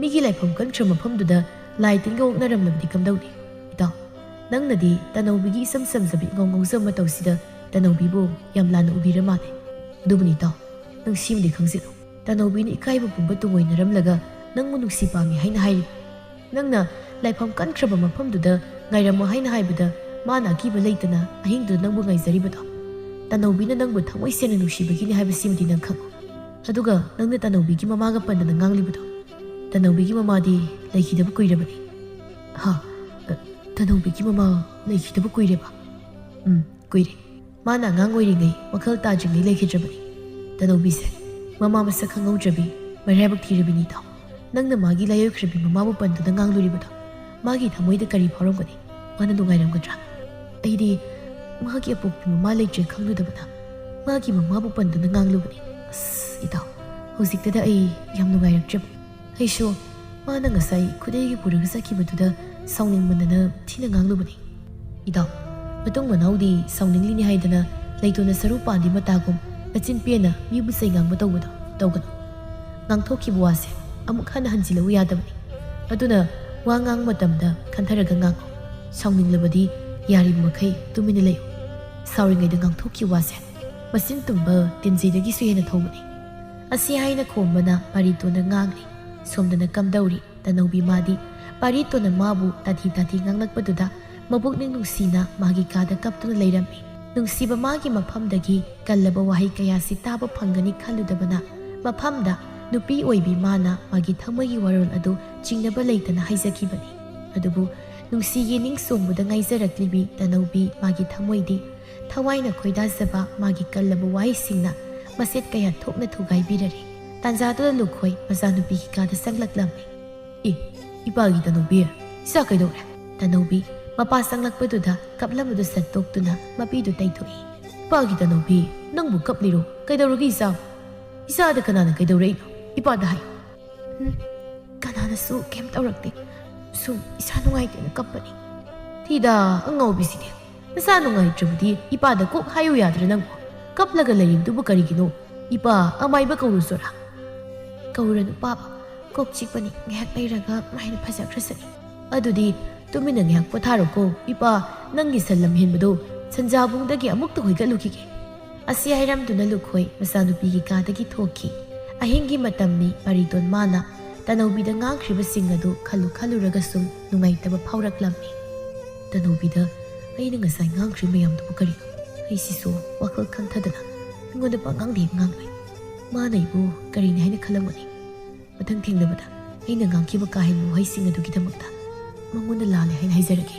ꯃꯤꯒꯤ ꯂꯥꯏꯐꯝ ꯀꯟꯈ꯭ꯔ ꯃꯐꯝꯗꯨꯗ ꯂꯥꯏ ꯇꯤꯟꯒ ꯑꯣꯛꯅꯔꯝꯂꯕꯗꯤ ꯀꯝꯗꯧꯅꯤ? ꯏꯇꯥꯎ, ꯅꯪꯅꯗꯤ ꯇꯅꯧꯕꯤꯒꯤ ꯏꯁꯝ ꯁꯝꯖꯕꯤ ꯉꯧ ꯉꯧꯖꯕ ꯃꯇꯧꯁꯤꯗ ꯇꯅꯧꯕꯤꯕꯨ ꯌꯥꯝ ꯂꯥꯟꯅ ꯎꯕꯤꯔ ꯃꯥꯜꯂꯦ꯫ ꯑꯗꯨꯕꯨꯅꯤ ꯏꯇꯥꯎ, ꯅꯪ ꯁꯤꯃꯗꯤ ꯈꯪꯖꯤꯜꯂꯨ꯫ ꯇꯅꯧꯕꯤꯅ ꯏꯀꯥꯏꯕ ꯄꯨꯝꯕ ꯇꯨꯡꯑꯣꯏꯅꯔꯝꯂꯒ ꯅꯪꯕꯨ ꯅꯨꯡꯁꯤ ꯄꯥꯝꯃꯤ ꯍꯥꯏꯅ ꯍꯥꯏꯔꯤ꯫ ꯅꯪꯅ ꯂꯥꯏꯐꯝ ꯀꯟꯈ꯭ꯔꯕ ꯃꯐꯝꯗꯨꯗ ꯉꯥꯏꯔꯝꯃꯣ ꯍꯥꯏꯅ ꯍꯥꯏꯕꯗ ꯃꯥꯅ ꯑꯀꯤꯕ ꯂꯩꯇꯅ ꯑꯍꯤꯡꯗꯨꯗ ꯅꯪꯕꯨ ꯉꯥꯏꯖꯔꯤꯕꯗꯣ, ꯇꯅꯧꯕꯤꯅ ꯅꯪꯕꯨ ꯊꯃꯣꯏ ꯁꯦꯡꯅ ꯅꯨꯡꯁꯤꯕꯒꯤꯅꯤ ꯍꯥꯏꯕꯁꯤꯃꯗꯤ ꯅꯪ ꯈꯪꯉꯨ꯫ ꯑꯗꯨꯒ ꯅꯪꯅ ꯇꯅꯧꯕꯤꯒꯤ ꯃꯃꯥꯒ ꯄꯟꯗꯅ ꯉꯥꯡꯂꯤꯕꯗꯣ, ꯇꯅꯧꯕꯤꯒꯤ ꯃꯃꯥꯗꯤ ꯂꯩꯈꯤꯗꯕ ꯀꯨꯏꯔꯕꯅꯤ꯫ ꯍꯥ? ꯑ, ꯇꯅꯧꯕꯤꯒꯤ ꯃꯃꯥ ꯂꯩꯈꯤꯗꯕ ꯀꯨꯏꯔꯦꯕ? ꯎꯝ, ꯀꯨꯏꯔꯦ꯫ ꯃꯥꯅ ꯑꯉꯥꯡ ꯑꯣꯏꯔꯤꯉꯩ, ꯋꯥꯈꯜ ꯇꯥꯗ꯭ꯔꯤꯉꯩ ꯂꯩꯈꯤꯗ꯭ꯔꯕꯅꯤ꯫ ꯇꯅꯧꯕꯤꯁꯦ ꯃꯃꯥ ꯃꯁꯛ ꯈꯪꯍꯧꯗ꯭ꯔꯕꯤ ꯃꯔꯥꯏꯕꯛ ꯊꯤꯔꯕꯤꯅꯤ ꯏꯇꯥꯎ꯫ ꯅꯪꯅ ꯃꯥꯒꯤ ꯂꯥꯏꯑꯣꯏꯈ꯭ꯔꯕꯤ ꯃꯃꯥꯕꯨ ꯄꯟꯗꯨꯅ ꯉꯥꯡꯂꯨꯔꯤꯕꯗꯣ, ꯃꯥꯒꯤ ꯊꯃꯣꯏꯗ ꯀꯔꯤ ꯐꯥꯎꯔꯝꯒꯅꯤ? ꯃꯥꯅ ꯅꯨꯡꯉꯥꯏꯔꯝꯒꯗ꯭ꯔꯥ? ꯑꯩꯗꯤ ꯃꯥꯒꯤ ꯑꯄꯣꯛꯄꯤ ꯃꯃꯥ ꯂꯩꯇ꯭ꯔꯦ ꯈꯪꯂꯨꯗꯕꯅ ꯃꯥꯒꯤ ꯃꯃꯥꯕꯨ ꯄꯟꯗꯨꯅ ꯉꯥꯡꯂꯨꯕꯅꯤ꯫ "ꯑꯁ, ꯏꯇꯥꯎ, ꯍꯧꯖꯤꯛꯇꯗ ꯑꯩ ꯌꯥꯝ ꯅꯨꯡꯉꯥꯏꯔꯛꯇ꯭ꯔꯦꯕ꯫ ꯑꯩꯁꯨ ꯃꯥꯅ ꯉꯁꯥꯏ ꯈꯨꯗꯩꯒꯤ ꯄꯨꯔꯒ ꯆꯠꯈꯤꯕꯗꯨꯗ ꯁꯥꯎꯅꯤꯡꯃꯟꯗꯅ ꯊꯤꯅ ꯉꯥꯡꯂꯨꯕꯅꯤ꯫ ꯏꯇꯥꯎ, ꯃꯇꯨꯡ ꯃꯅꯥꯎꯗꯤ ꯁꯥꯎꯅꯤꯡꯂꯤꯅꯤ ꯍꯥꯏꯗꯅ ꯂꯩꯇꯣꯟꯅ ꯁꯔꯨ ꯄꯥꯟꯗꯤ ꯃꯇꯥꯒꯨꯝ ꯅꯆꯤꯟ ꯄꯦꯟꯅ ꯃꯤꯕꯨ ꯆꯩ ꯉꯥꯡꯕ ꯇꯧꯕꯗꯣ ꯇꯧꯒꯅꯨ꯫ ꯉꯥꯡꯊꯣꯛꯈꯤꯕ ꯋꯥꯁꯦ ꯑꯃꯨꯛ ꯍꯟꯅ ꯍꯟꯖꯤꯜꯂꯛꯎ ꯌꯥꯗꯕꯅꯤ꯫ ꯑꯗꯨꯅ ꯋꯥ ꯉꯥꯡꯕ ꯃꯇꯝꯗ ꯈꯟꯊꯔꯒ ꯉꯥꯡꯉꯨ꯫ ꯁꯥꯎꯅꯤꯡꯂꯕꯗꯤ ꯌꯥꯔꯤꯕ ꯃꯈꯩ ꯇꯨꯃꯤꯟꯅ ꯂꯩꯌꯨ꯫ ꯁꯥꯎꯔꯤꯉꯩꯗ ꯉꯥꯡꯊꯣꯛꯈꯤꯕ ꯋꯥꯁꯦ ꯃꯆꯤꯟ ꯇꯨꯝꯕ ꯇꯤꯟꯖꯩꯗꯒꯤꯁꯨ ꯍꯦꯟꯅ ꯊꯧꯕꯅꯤ"꯫ ꯑꯁꯤ ꯍꯥꯏꯅ ꯈꯣꯝꯕꯅ ꯄꯥꯔꯤꯇꯣꯟꯗ ꯉꯥꯡꯂꯤ꯫ ꯁꯣꯝꯗꯅ ꯀꯝꯗꯧꯔꯤ? ꯇꯅꯧꯕꯤ ꯃꯥꯗꯤ ꯄꯥꯔꯤꯇꯣꯟꯅ ꯃꯥꯕꯨ ꯇꯥꯊꯤ ꯇꯥꯊꯤ ꯉꯥꯡꯂꯛꯄꯗꯨꯗ ꯃꯕꯨꯛꯅꯤꯡ ꯅꯨꯡꯁꯤꯅ ꯃꯥꯒꯤ ꯀꯥꯗ ꯀꯞꯇꯨꯅ ꯂꯩꯔꯝꯃꯤ꯫ ꯅꯨꯡꯁꯤꯕ ꯃꯥꯒꯤ ꯃꯐꯝꯗꯒꯤ ꯀꯜꯂꯕ ꯋꯥꯍꯩ ꯀꯌꯥꯁꯤ ꯇꯥꯕ ꯐꯪꯒꯅꯤ ꯈꯜꯂꯨꯗꯕꯅ ꯃꯐꯝꯗ ꯅꯨꯄꯤ ꯑꯣꯏꯕꯤ ꯃꯥꯅ ꯃꯥꯒꯤ ꯊꯃꯣꯏꯒꯤ ꯋꯥꯔꯣꯜ ꯑꯗꯨ ꯆꯤꯡꯅꯕ ꯂꯩꯇꯅ ꯍꯥꯏꯖꯈꯤꯕꯅꯤ꯫ ꯑꯗꯨꯕꯨ ꯅꯨꯡꯁꯤ ꯌꯦꯅꯤꯡ ꯆꯣꯡꯕꯗ ꯉꯥꯏꯖꯔꯛꯂꯤꯕꯤ ꯇꯅꯧꯕꯤ ꯃꯥꯒꯤ ꯊꯃꯣꯏꯗꯤ ꯊꯋꯥꯏꯅ ꯈꯣꯏꯗꯥꯖꯕ ꯃꯥꯒꯤ ꯀꯜꯂꯕ ꯋꯥꯍꯩꯁꯤꯡꯅ ꯃꯁꯦꯠ ꯀꯌꯥ ꯊꯣꯛꯅ ꯊꯨꯒꯥꯏꯕꯤꯔꯔꯦ꯫ ꯇꯥꯟꯖꯥꯗꯨꯗ ꯂꯨꯈꯣꯏ ꯃꯆꯥꯅꯨꯄꯤꯒꯤ ꯀꯥꯗ ꯆꯪꯂꯛꯂꯝꯃꯤ꯫ "ꯑꯦ, ꯏꯄꯥꯒꯤ ꯇꯅꯧꯕꯤ, ꯏꯆꯥ ꯀꯩꯗꯧꯔꯦ?" ꯇꯅꯧꯕꯤ ꯃꯄꯥ ꯆꯪꯂꯛꯄꯗꯨꯗ ꯀꯞꯂꯝꯕꯗꯨ ꯁꯠꯇꯣꯛꯇꯨꯅ ꯃꯄꯤꯗꯨ ꯇꯩꯊꯣꯛꯏ꯫ "ꯏꯄꯥꯒꯤ ꯇꯅꯧꯕꯤ, ꯅꯪꯕꯨ ꯀꯞꯂꯤꯔꯣ? ꯀꯩꯗꯧꯔꯒꯦ ꯏꯆꯥꯕꯨ? ꯏꯆꯥꯗ ꯀꯅꯥꯅ ꯀꯩꯗꯧꯔꯛꯏꯅꯣ? ꯏꯄꯥꯗ ꯍꯥꯏꯌꯨ"꯫ "ꯎꯝ, ꯀꯅꯥꯅꯁꯨ ꯀꯩꯝ ꯇꯧꯔꯛꯇꯦ꯫ ꯁꯨꯝ ꯏꯁꯥ ꯅꯨꯡꯉꯥꯏꯇꯦꯅ ꯀꯞꯄꯅꯤ"꯫ "ꯊꯤꯗ, ꯑꯉꯥꯎꯕꯤꯁꯤꯗꯤ꯫ ꯅꯁꯥ ꯅꯨꯡꯉꯥꯏꯇ꯭ꯔꯕꯗꯤ ꯏꯄꯥꯗ ꯀꯣꯛ ꯍꯥꯏꯌꯨ ꯌꯥꯗ꯭ꯔꯥ ꯅꯪꯕꯨ? ꯀꯞꯂꯒ ꯂꯩꯔꯤꯕꯗꯨꯕꯨ ꯀꯔꯤꯒꯤꯅꯣ? ꯏꯄꯥ ꯑꯃꯥꯏꯕ ꯀꯧꯔꯨꯁꯣꯔꯥ?" "ꯀꯧꯔꯨꯔꯅꯨ ꯄꯥꯕ, ꯀꯣꯛ ꯆꯤꯛꯄꯅꯤ, ꯉꯥꯏꯍꯥꯛ ꯂꯩꯔꯒ ꯃꯥꯏꯅ ꯐꯖꯈ꯭ꯔꯁꯅꯤ"꯫ "ꯑꯗꯨꯗꯤ ꯇꯨꯃꯤꯟꯅ ꯉꯥꯏꯍꯥꯛ ꯄꯣꯊꯥꯔꯣꯀꯣ꯫ ꯏꯄꯥ, ꯅꯪꯒꯤ ꯁꯟ ꯂꯝꯍꯦꯟꯕꯗꯣ ꯁꯟꯖꯥꯕꯨꯡꯗꯒꯤ ꯑꯃꯨꯛꯇ ꯍꯣꯏꯒꯠꯂꯨꯈꯤꯒꯦ"꯫ ꯑꯁꯤ ꯍꯥꯏꯔꯝꯗꯨꯅ ꯂꯨꯈꯣꯏ ꯃꯆꯥꯅꯨꯄꯤꯒꯤ ꯀꯥꯗꯒꯤ ꯊꯣꯛꯈꯤ꯫ ꯑꯍꯤꯡꯒꯤ ꯃꯇꯝꯅꯤ꯫ ꯄꯥꯔꯤꯇꯣꯟ ꯃꯥꯅ ꯇꯅꯧꯕꯤꯗ ꯉꯥꯡꯈ꯭ꯔꯤꯕꯁꯤꯡ ꯑꯗꯨ ꯈꯜꯂꯨ ꯈꯜꯂꯨꯔꯒ ꯁꯨꯝ ꯅꯨꯡꯉꯥꯏꯇꯕ ꯐꯥꯎꯔꯛꯂꯝꯃꯤ꯫ "ꯇꯅꯧꯕꯤꯗ ꯑꯩꯅ ꯉꯁꯥꯏ ꯉꯥꯡꯈ꯭ꯔꯤ ꯃꯌꯥꯝꯗꯨꯕꯨ ꯀꯔꯤꯅꯣ? ꯑꯩꯁꯤꯁꯨ ꯋꯥꯈꯜ ꯈꯟꯊꯗꯅ ꯑꯩꯉꯣꯟꯗ ꯄꯉꯥꯡꯗ ꯍꯦꯛ ꯉꯥꯡꯂꯣꯏ꯫ ꯃꯥꯅ ꯑꯩꯕꯨ ꯀꯔꯤꯅꯤ ꯍꯥꯏꯅ ꯈꯜꯂꯝꯒꯅꯤ? ꯃꯊꯪ ꯊꯦꯡꯅꯕꯗ ꯑꯩꯅ ꯉꯥꯡꯈꯤꯕ ꯀꯥ ꯍꯦꯟꯕ ꯋꯥꯍꯩꯁꯤꯡ ꯑꯗꯨꯒꯤꯗꯃꯛꯇ ꯃꯉꯣꯟꯗ ꯂꯥꯜꯂꯦ ꯍꯥꯏꯅ ꯍꯥꯏꯖꯔꯒꯦ"꯫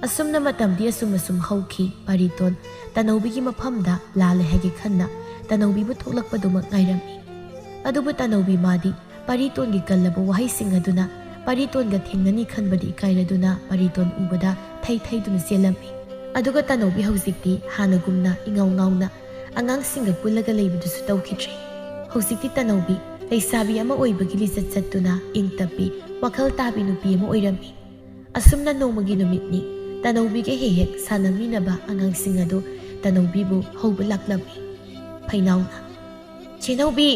ꯑꯁꯨꯝꯅ ꯃꯇꯝꯗꯤ ꯑꯁꯨꯝ ꯑꯁꯨꯝ ꯍꯧꯈꯤ꯫ ꯄꯥꯔꯤꯇꯣꯟ ꯇꯅꯧꯕꯤꯒꯤ ꯃꯐꯝꯗ ꯂꯥꯜꯂꯦ ꯍꯥꯏꯒꯦ ꯈꯟꯅ ꯇꯅꯧꯕꯤꯕꯨ ꯊꯣꯛꯂꯛꯄꯗꯨꯃꯛ ꯉꯥꯏꯔꯝꯃꯤ꯫ ꯑꯗꯨꯕꯨ ꯇꯅꯧꯕꯤ ꯃꯥꯗꯤ ꯄꯥꯔꯤꯇꯣꯟꯒꯤ ꯀꯜꯂꯕ ꯋꯥꯍꯩꯁꯤꯡ ꯑꯗꯨꯅ ꯄꯥꯔꯤꯇꯣꯟꯒ ꯊꯦꯡꯅꯅꯤ ꯈꯟꯕꯗ ꯏꯀꯥꯏꯔꯗꯨꯅ ꯄꯥꯔꯤꯇꯣꯟ ꯎꯕꯗ ꯊꯩ ꯊꯩꯗꯨꯅ ꯆꯦꯜꯂꯝꯃꯤ꯫ ꯑꯗꯨꯒ ꯇꯅꯧꯕꯤ ꯍꯧꯖꯤꯛꯇꯤ ꯍꯥꯟꯅꯒꯨꯝꯅ ꯏꯉꯥꯎ ꯉꯥꯎꯅ ꯑꯉꯥꯡꯁꯤꯡꯒ ꯄꯨꯜꯂꯒ ꯂꯩꯕꯗꯨꯁꯨ ꯇꯧꯈꯤꯗ꯭ꯔꯦ꯫ ꯍꯧꯖꯤꯛꯇꯤ ꯇꯅꯧꯕꯤ ꯂꯩꯁꯥꯕꯤ ꯑꯃ ꯑꯣꯏꯕꯒꯤ ꯂꯤꯆꯠ ꯆꯠꯇꯨꯅ ꯏꯪ ꯇꯞꯄꯤ, ꯋꯥꯈꯜ ꯇꯥꯕꯤ ꯅꯨꯄꯤ ꯑꯃ ꯑꯣꯏꯔꯝꯃꯤ꯫ ꯑꯁꯨꯝꯅ ꯅꯣꯡꯃꯒꯤ ꯅꯨꯃꯤꯠꯅꯤ꯫ ꯇꯅꯧꯕꯤꯒ ꯍꯦꯛ ꯍꯦꯛ ꯁꯥꯟꯅꯃꯤꯟꯅꯕ ꯑꯉꯥꯡꯁꯤꯡ ꯑꯗꯨ ꯇꯅꯧꯕꯤꯕꯨ ꯍꯧꯕ ꯂꯥꯛꯂꯝꯃꯤ꯫ ꯐꯩꯅꯥꯎꯅ, "ꯆꯦꯅꯧꯕꯤ!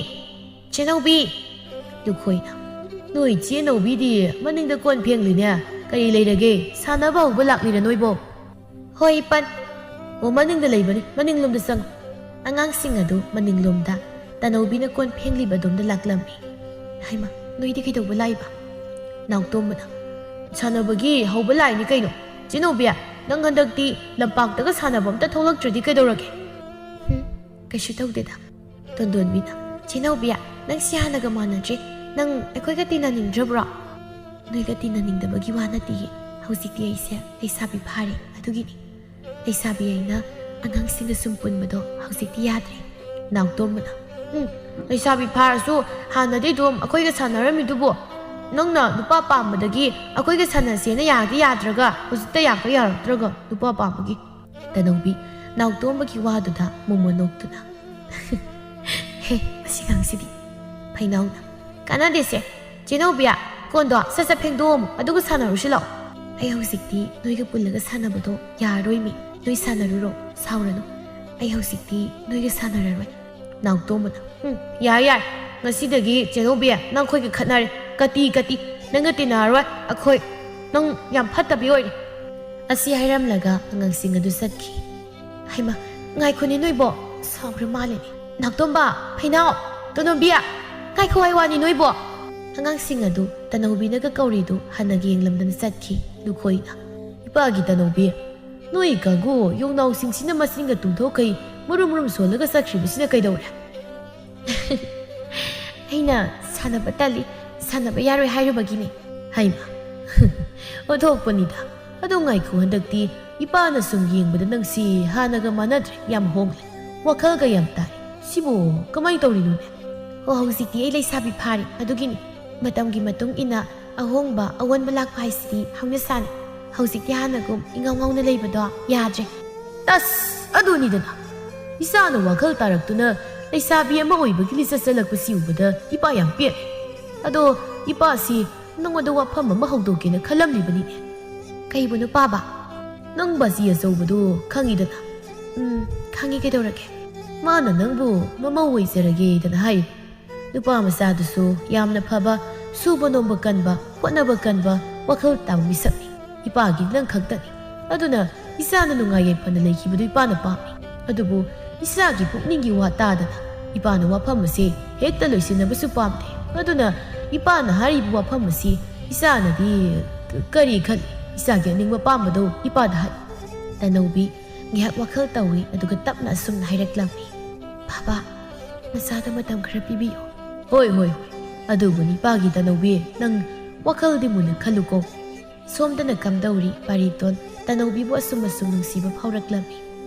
ꯆꯦꯅꯧꯕꯤ!" ꯂꯨꯈꯣꯏꯅ, "ꯅꯣꯏ ꯆꯦꯅꯧꯕꯤꯗꯤ ꯃꯅꯤꯡꯗ ꯀꯣꯟ ꯐꯦꯡꯂꯤꯅꯦ꯫ ꯀꯔꯤ ꯂꯩꯔꯒꯦ? ꯁꯥꯟꯅꯕ ꯍꯧꯕ ꯂꯥꯛꯂꯤꯔ ꯅꯣꯏꯕꯣ?" "ꯍꯣꯏ, ꯏꯄꯟ꯫ ꯑꯣ, ꯃꯅꯤꯡꯗ ꯂꯩꯕꯅꯤ, ꯃꯅꯤꯡꯂꯣꯝꯗ ꯆꯪꯉꯨ꯫" ꯑꯉꯥꯡꯁꯤꯡ ꯑꯗꯨ ꯃꯅꯤꯡꯂꯣꯝꯗ ꯇꯅꯧꯕꯤꯅ ꯀꯣꯟ ꯐꯦꯡꯂꯤꯕ ꯑꯗꯣꯝꯗ ꯂꯥꯛꯂꯝꯃꯤ꯫ "ꯍꯩꯃꯥ, ꯅꯣꯏꯗꯤ ꯀꯩꯗꯧꯕ ꯂꯥꯛꯏꯕ?" ꯅꯥꯎꯇꯣꯝꯕꯅ, "ꯁꯥꯟꯅꯕꯒꯤ ꯍꯧꯕ ꯂꯥꯛꯏꯅꯤ ꯀꯩꯅꯣ꯫ ꯆꯦꯅꯧꯕꯤ, ꯅꯪ ꯍꯟꯗꯛꯇꯤ ꯂꯝꯄꯥꯛꯇꯒ ꯁꯥꯟꯅꯕ ꯑꯝꯇ ꯊꯣꯛꯂꯛꯇ꯭ꯔꯗꯤ ꯀꯩꯗꯧꯔꯒꯦ?" "ꯍꯨꯝ, ꯀꯩꯁꯨ ꯇꯧꯗꯦꯗ꯫" ꯇꯣꯟꯗꯣꯟꯕꯤꯅ, "ꯆꯦꯅꯧꯕꯤ, ꯅꯪꯁꯤ ꯍꯥꯟꯅꯒ ꯃꯥꯟꯅꯗ꯭ꯔꯦ꯫ ꯅꯪ ꯑꯩꯈꯣꯏꯒ ꯇꯤꯟꯅꯅꯤꯡꯗ꯭ꯔꯕ꯭ꯔꯣ?" "ꯅꯣꯏꯒ ꯇꯤꯟꯅꯅꯤꯡꯗꯕꯒꯤ ꯋꯥ ꯅꯠꯇꯤꯌꯦ꯫ ꯍꯧꯖꯤꯛꯇꯤ ꯑꯩꯁꯦ ꯂꯩꯁꯥꯕꯤ ꯐꯥꯔꯦ, ꯑꯗꯨꯒꯤꯅꯤ꯫ ꯂꯩꯁꯥꯕꯤ ꯑꯩꯅ ꯑꯉꯥꯡꯁꯤꯡꯒ ꯁꯨꯝ ꯄꯨꯟꯕꯗꯣ ꯍꯧꯖꯤꯛꯇꯤ ꯌꯥꯗ꯭ꯔꯦ꯫" ꯅꯥꯎꯇꯣꯝꯕꯅ, "ꯎꯝ, ꯂꯩꯁꯥꯕꯤ ꯐꯥꯔꯁꯨ ꯍꯥꯟꯅꯗꯤ ꯑꯗꯨꯝ ꯑꯩꯈꯣꯏꯒ ꯁꯥꯟꯅꯔꯝꯃꯤꯗꯨꯕꯨ꯫ ꯅꯪꯅ ꯅꯨꯄꯥ ꯄꯥꯝꯕꯗꯒꯤ ꯑꯩꯈꯣꯏꯒ ꯁꯥꯟꯅꯁꯦꯅ ꯌꯥꯗꯤ ꯌꯥꯗ꯭ꯔꯒ ꯍꯧꯖꯤꯛꯇ ꯌꯥꯀ ꯌꯥꯔꯛꯇ꯭ꯔꯒ ꯅꯨꯄꯥ ꯄꯥꯝꯕꯒꯤ꯫" ꯇꯅꯧꯕꯤ ꯅꯥꯎꯇꯣꯝꯕꯒꯤ ꯋꯥꯗꯨꯗ ꯃꯣꯃꯣꯟ ꯅꯣꯛꯇꯨꯅ, "ꯍꯦ, ꯃꯁꯤ ꯑꯉꯥꯡꯁꯤꯗꯤ꯫" ꯐꯩꯅꯥꯎꯅ, "ꯀꯥꯟꯅꯗꯦꯁꯦ꯫ ꯆꯦꯅꯧꯕꯤ, ꯀꯣꯟꯗꯣ ꯁꯠ ꯁꯠ ꯐꯦꯡꯗꯣꯛꯑꯝꯃꯣ, ꯑꯗꯨꯒ ꯁꯥꯟꯅꯔꯨꯁꯤ ꯂꯥꯛꯑꯣ꯫" "ꯑꯩ ꯍꯧꯖꯤꯛꯇꯤ ꯅꯣꯏꯒ ꯄꯨꯜꯂꯒ ꯁꯥꯟꯅꯕꯗꯣ ꯌꯥꯔꯔꯣꯏꯃꯤ꯫ ꯅꯣꯏ ꯁꯥꯟꯅꯔꯨꯔꯣ, ꯁꯥꯎꯔꯅꯨ꯫ ꯑꯩ ꯍꯧꯖꯤꯛꯇꯤ ꯅꯣꯏꯒ ꯁꯥꯟꯅꯔꯔꯣꯏ꯫" ꯅꯥꯎꯇꯣꯝꯕꯅ, "ꯎꯝ, ꯌꯥꯔꯦ, ꯌꯥꯔꯦ꯫ ꯉꯁꯤꯗꯒꯤ ꯆꯦꯅꯧꯕꯤ, ꯅꯪ ꯑꯩꯈꯣꯏꯒ ꯈꯠꯅꯔꯦ꯫ ꯀꯇꯤ, ꯀꯇꯤ꯫ ꯅꯪꯒ ꯇꯤꯟꯅꯔꯔꯣꯏ ꯑꯩꯈꯣꯏ꯫ ꯅꯪ ꯌꯥꯝ ꯐꯠꯇꯕꯤ ꯑꯣꯏꯔꯦ꯫" ꯑꯁꯤ ꯍꯥꯏꯔꯝꯂꯒ ꯑꯉꯥꯡꯁꯤꯡ ꯑꯗꯨ ꯆꯠꯈꯤ꯫ "ꯍꯩꯃꯥ, ꯉꯥꯏꯈꯣꯅꯦ ꯅꯣꯏꯕꯣ꯫ ꯁꯥꯎꯈ꯭ꯔ ꯃꯥꯜꯂꯦꯅꯦ꯫ ꯅꯥꯎꯇꯣꯝꯕ, ꯐꯩꯅꯥꯎ, ꯇꯣꯅꯣꯝꯕꯤ, ꯉꯥꯏꯈꯣ ꯍꯥꯏ ꯋꯥꯅꯤ ꯅꯣꯏꯕꯣ꯫" ꯑꯉꯥꯡꯁꯤꯡ ꯑꯗꯨ ꯇꯅꯧꯕꯤꯅꯒ ꯀꯧꯔꯤꯗꯨ ꯍꯟꯅꯒ ꯌꯦꯡꯂꯝꯗꯅ ꯆꯠꯈꯤ꯫ ꯂꯨꯈꯣꯏꯅ, "ꯏꯄꯥꯒꯤ ꯇꯅꯧꯕꯤ, ꯅꯣꯏ ꯀꯥꯡꯕꯨ ꯌꯣꯡꯅꯥꯎꯁꯤꯡꯁꯤꯅ ꯃꯆꯤꯟꯒ ꯇꯨꯝꯊꯣꯛꯈꯩ ꯃꯔꯨꯝ ꯃꯔꯨꯝ ꯁꯣꯜꯂꯒ ꯆꯠꯈ꯭ꯔꯤꯕꯁꯤꯅ ꯀꯩꯗꯧꯔꯦ?" "ꯑꯩꯅ ꯁꯥꯟꯅꯕ ꯇꯜꯂꯤ, ꯁꯥꯟꯅꯕ ꯌꯥꯔꯣꯏ ꯍꯥꯏꯔꯨꯕꯒꯤꯅꯤ꯫" "ꯍꯩꯃꯥ, ꯑꯣꯟꯊꯣꯛꯄꯅꯤꯗ꯫ ꯑꯗꯣ ꯉꯥꯏꯈꯣ, ꯍꯟꯗꯛꯇꯤ ꯏꯄꯥꯅ ꯁꯨꯝ ꯌꯦꯡꯕꯗ ꯅꯪꯁꯤ ꯍꯥꯟꯅꯒ ꯃꯥꯟꯅꯗ꯭ꯔꯦ, ꯌꯥꯝ ꯍꯣꯡꯂꯦ꯫ ꯋꯥꯈꯜꯒ ꯌꯥꯝ ꯇꯥꯔꯦ꯫ ꯁꯤꯕꯨ ꯀꯃꯥꯏꯅ ꯇꯧꯔꯤꯅꯣꯅꯦ?" "ꯑꯣ, ꯍꯧꯖꯤꯛꯇꯤ ꯑꯩ ꯂꯩꯁꯥꯕꯤ ꯐꯥꯔꯦ, ꯑꯗꯨꯒꯤꯅꯤ꯫ ꯃꯇꯝꯒꯤ ꯃꯇꯨꯡ ꯏꯟꯅ ꯑꯍꯣꯡꯕ, ꯑꯑꯣꯟꯕ ꯂꯥꯛꯄ ꯍꯥꯏꯁꯤꯗꯤ ꯍꯧꯅꯁꯥꯅꯤ꯫ ꯍꯧꯖꯤꯛꯇꯤ ꯍꯥꯟꯅꯒꯨꯝ ꯏꯉꯥꯎ ꯉꯥꯎꯅ ꯂꯩꯕꯗꯣ ꯌꯥꯗ꯭ꯔꯦ꯫" "ꯑꯁ, ꯑꯗꯨꯅꯤꯗꯅ꯫ ꯏꯆꯥꯅ ꯋꯥꯈꯜ ꯇꯥꯔꯛꯇꯨꯅ ꯂꯩꯁꯥꯕꯤ ꯑꯃ ꯑꯣꯏꯕꯒꯤ ꯂꯤꯆꯠ ꯆꯠꯂꯛꯄꯁꯤ ꯎꯕꯗ ꯏꯄꯥ ꯌꯥꯝ ꯄꯦꯜꯂꯦ꯫ ꯑꯗꯣ ꯏꯄꯥꯁꯤ ꯅꯉꯣꯟꯗ ꯋꯥꯐꯝ ꯑꯃ ꯍꯧꯗꯣꯛꯀꯦꯅ ꯈꯜꯂꯝꯂꯤꯕꯅꯤꯅꯦ꯫ ꯀꯩꯕꯨꯅꯣ ꯄꯥꯕ? ꯅꯪ ꯕꯥꯖꯤ ꯑꯆꯧꯕꯗꯣ ꯈꯪꯉꯤꯗꯅ? ꯎꯝ, ꯈꯪꯉꯤ, ꯀꯩꯗꯧꯔꯒꯦ? ꯃꯥꯅ ꯅꯪꯕꯨ ꯃꯃꯧ ꯑꯣꯏꯖꯔꯒꯦꯗꯅ ꯍꯥꯏꯔꯤꯕ꯫ ꯅꯨꯄꯥ ꯃꯆꯥꯗꯨꯁꯨ ꯌꯥꯝꯅ ꯐꯕ, ꯁꯨꯕ ꯅꯣꯝꯕ ꯀꯟꯕ, ꯍꯣꯠꯅꯕ ꯀꯟꯕ, ꯋꯥꯈꯜ ꯇꯥꯕ ꯃꯤꯁꯛꯅꯤ꯫ ꯏꯄꯥꯒꯤ ꯅꯪ ꯈꯛꯇꯅꯤ꯫ ꯑꯗꯨꯅ ꯏꯆꯥꯅ ꯅꯨꯡꯉꯥꯏ ꯌꯥꯏꯐꯅ ꯂꯩꯈꯤꯕꯗꯨ ꯏꯄꯥꯅ ꯄꯥꯝꯃꯤ꯫ ꯑꯗꯨꯕꯨ ꯏꯆꯥꯒꯤ ꯄꯨꯛꯅꯤꯡꯒꯤ ꯋꯥ ꯇꯥꯗꯅ ꯏꯄꯥꯅ ꯋꯥꯐꯝ ꯑꯁꯤ ꯍꯦꯛꯇ ꯂꯣꯏꯁꯤꯟꯅꯕꯁꯨ ꯄꯥꯝꯗꯦ꯫ ꯑꯗꯨꯅ ꯏꯄꯥꯅ ꯍꯥꯏꯔꯤꯕ ꯋꯥꯐꯝ ꯑꯁꯤ ꯏꯆꯥꯅꯗꯤ ꯀꯔꯤ ꯈꯜꯂꯤ? ꯏꯆꯥꯒꯤ ꯑꯅꯤꯡꯕ ꯑꯄꯥꯝꯕꯗꯨ ꯏꯄꯥꯗ ꯍꯥꯏ꯫ ꯇꯅꯧꯕꯤ ꯉꯥꯏꯍꯥꯛ ꯋꯥꯈꯜ ꯇꯧꯏ, ꯑꯗꯨꯒ ꯇꯞꯅ ꯑꯁꯨꯝꯅ ꯍꯥꯏꯔꯛꯂꯝꯃꯤ, "ꯕꯥꯕꯥ, ꯅꯆꯥꯗ ꯃꯇꯝ ꯈꯔ ꯄꯤꯕꯤꯌꯨ꯫" "ꯍꯣꯏ, ꯍꯣꯏ, ꯍꯣꯏ꯫ ꯑꯗꯨꯕꯨ ꯅꯤꯄꯥꯒꯤ ꯇꯅꯧꯕꯤ, ꯅꯪ ꯋꯥꯈꯜꯗꯤ ꯃꯨꯟꯅ ꯈꯜꯂꯨꯀꯣ꯫" ꯁꯣꯝꯗꯅ ꯀꯝꯗꯧꯔꯤ ꯄꯥꯔꯤꯇꯣꯟ ꯇꯅꯧꯕꯤꯕꯨ ꯑꯁꯨꯝ ꯑꯁꯨꯝ ꯅꯨꯡꯁꯤꯕ ꯐꯥꯎꯔꯛꯂꯝꯃꯤ꯫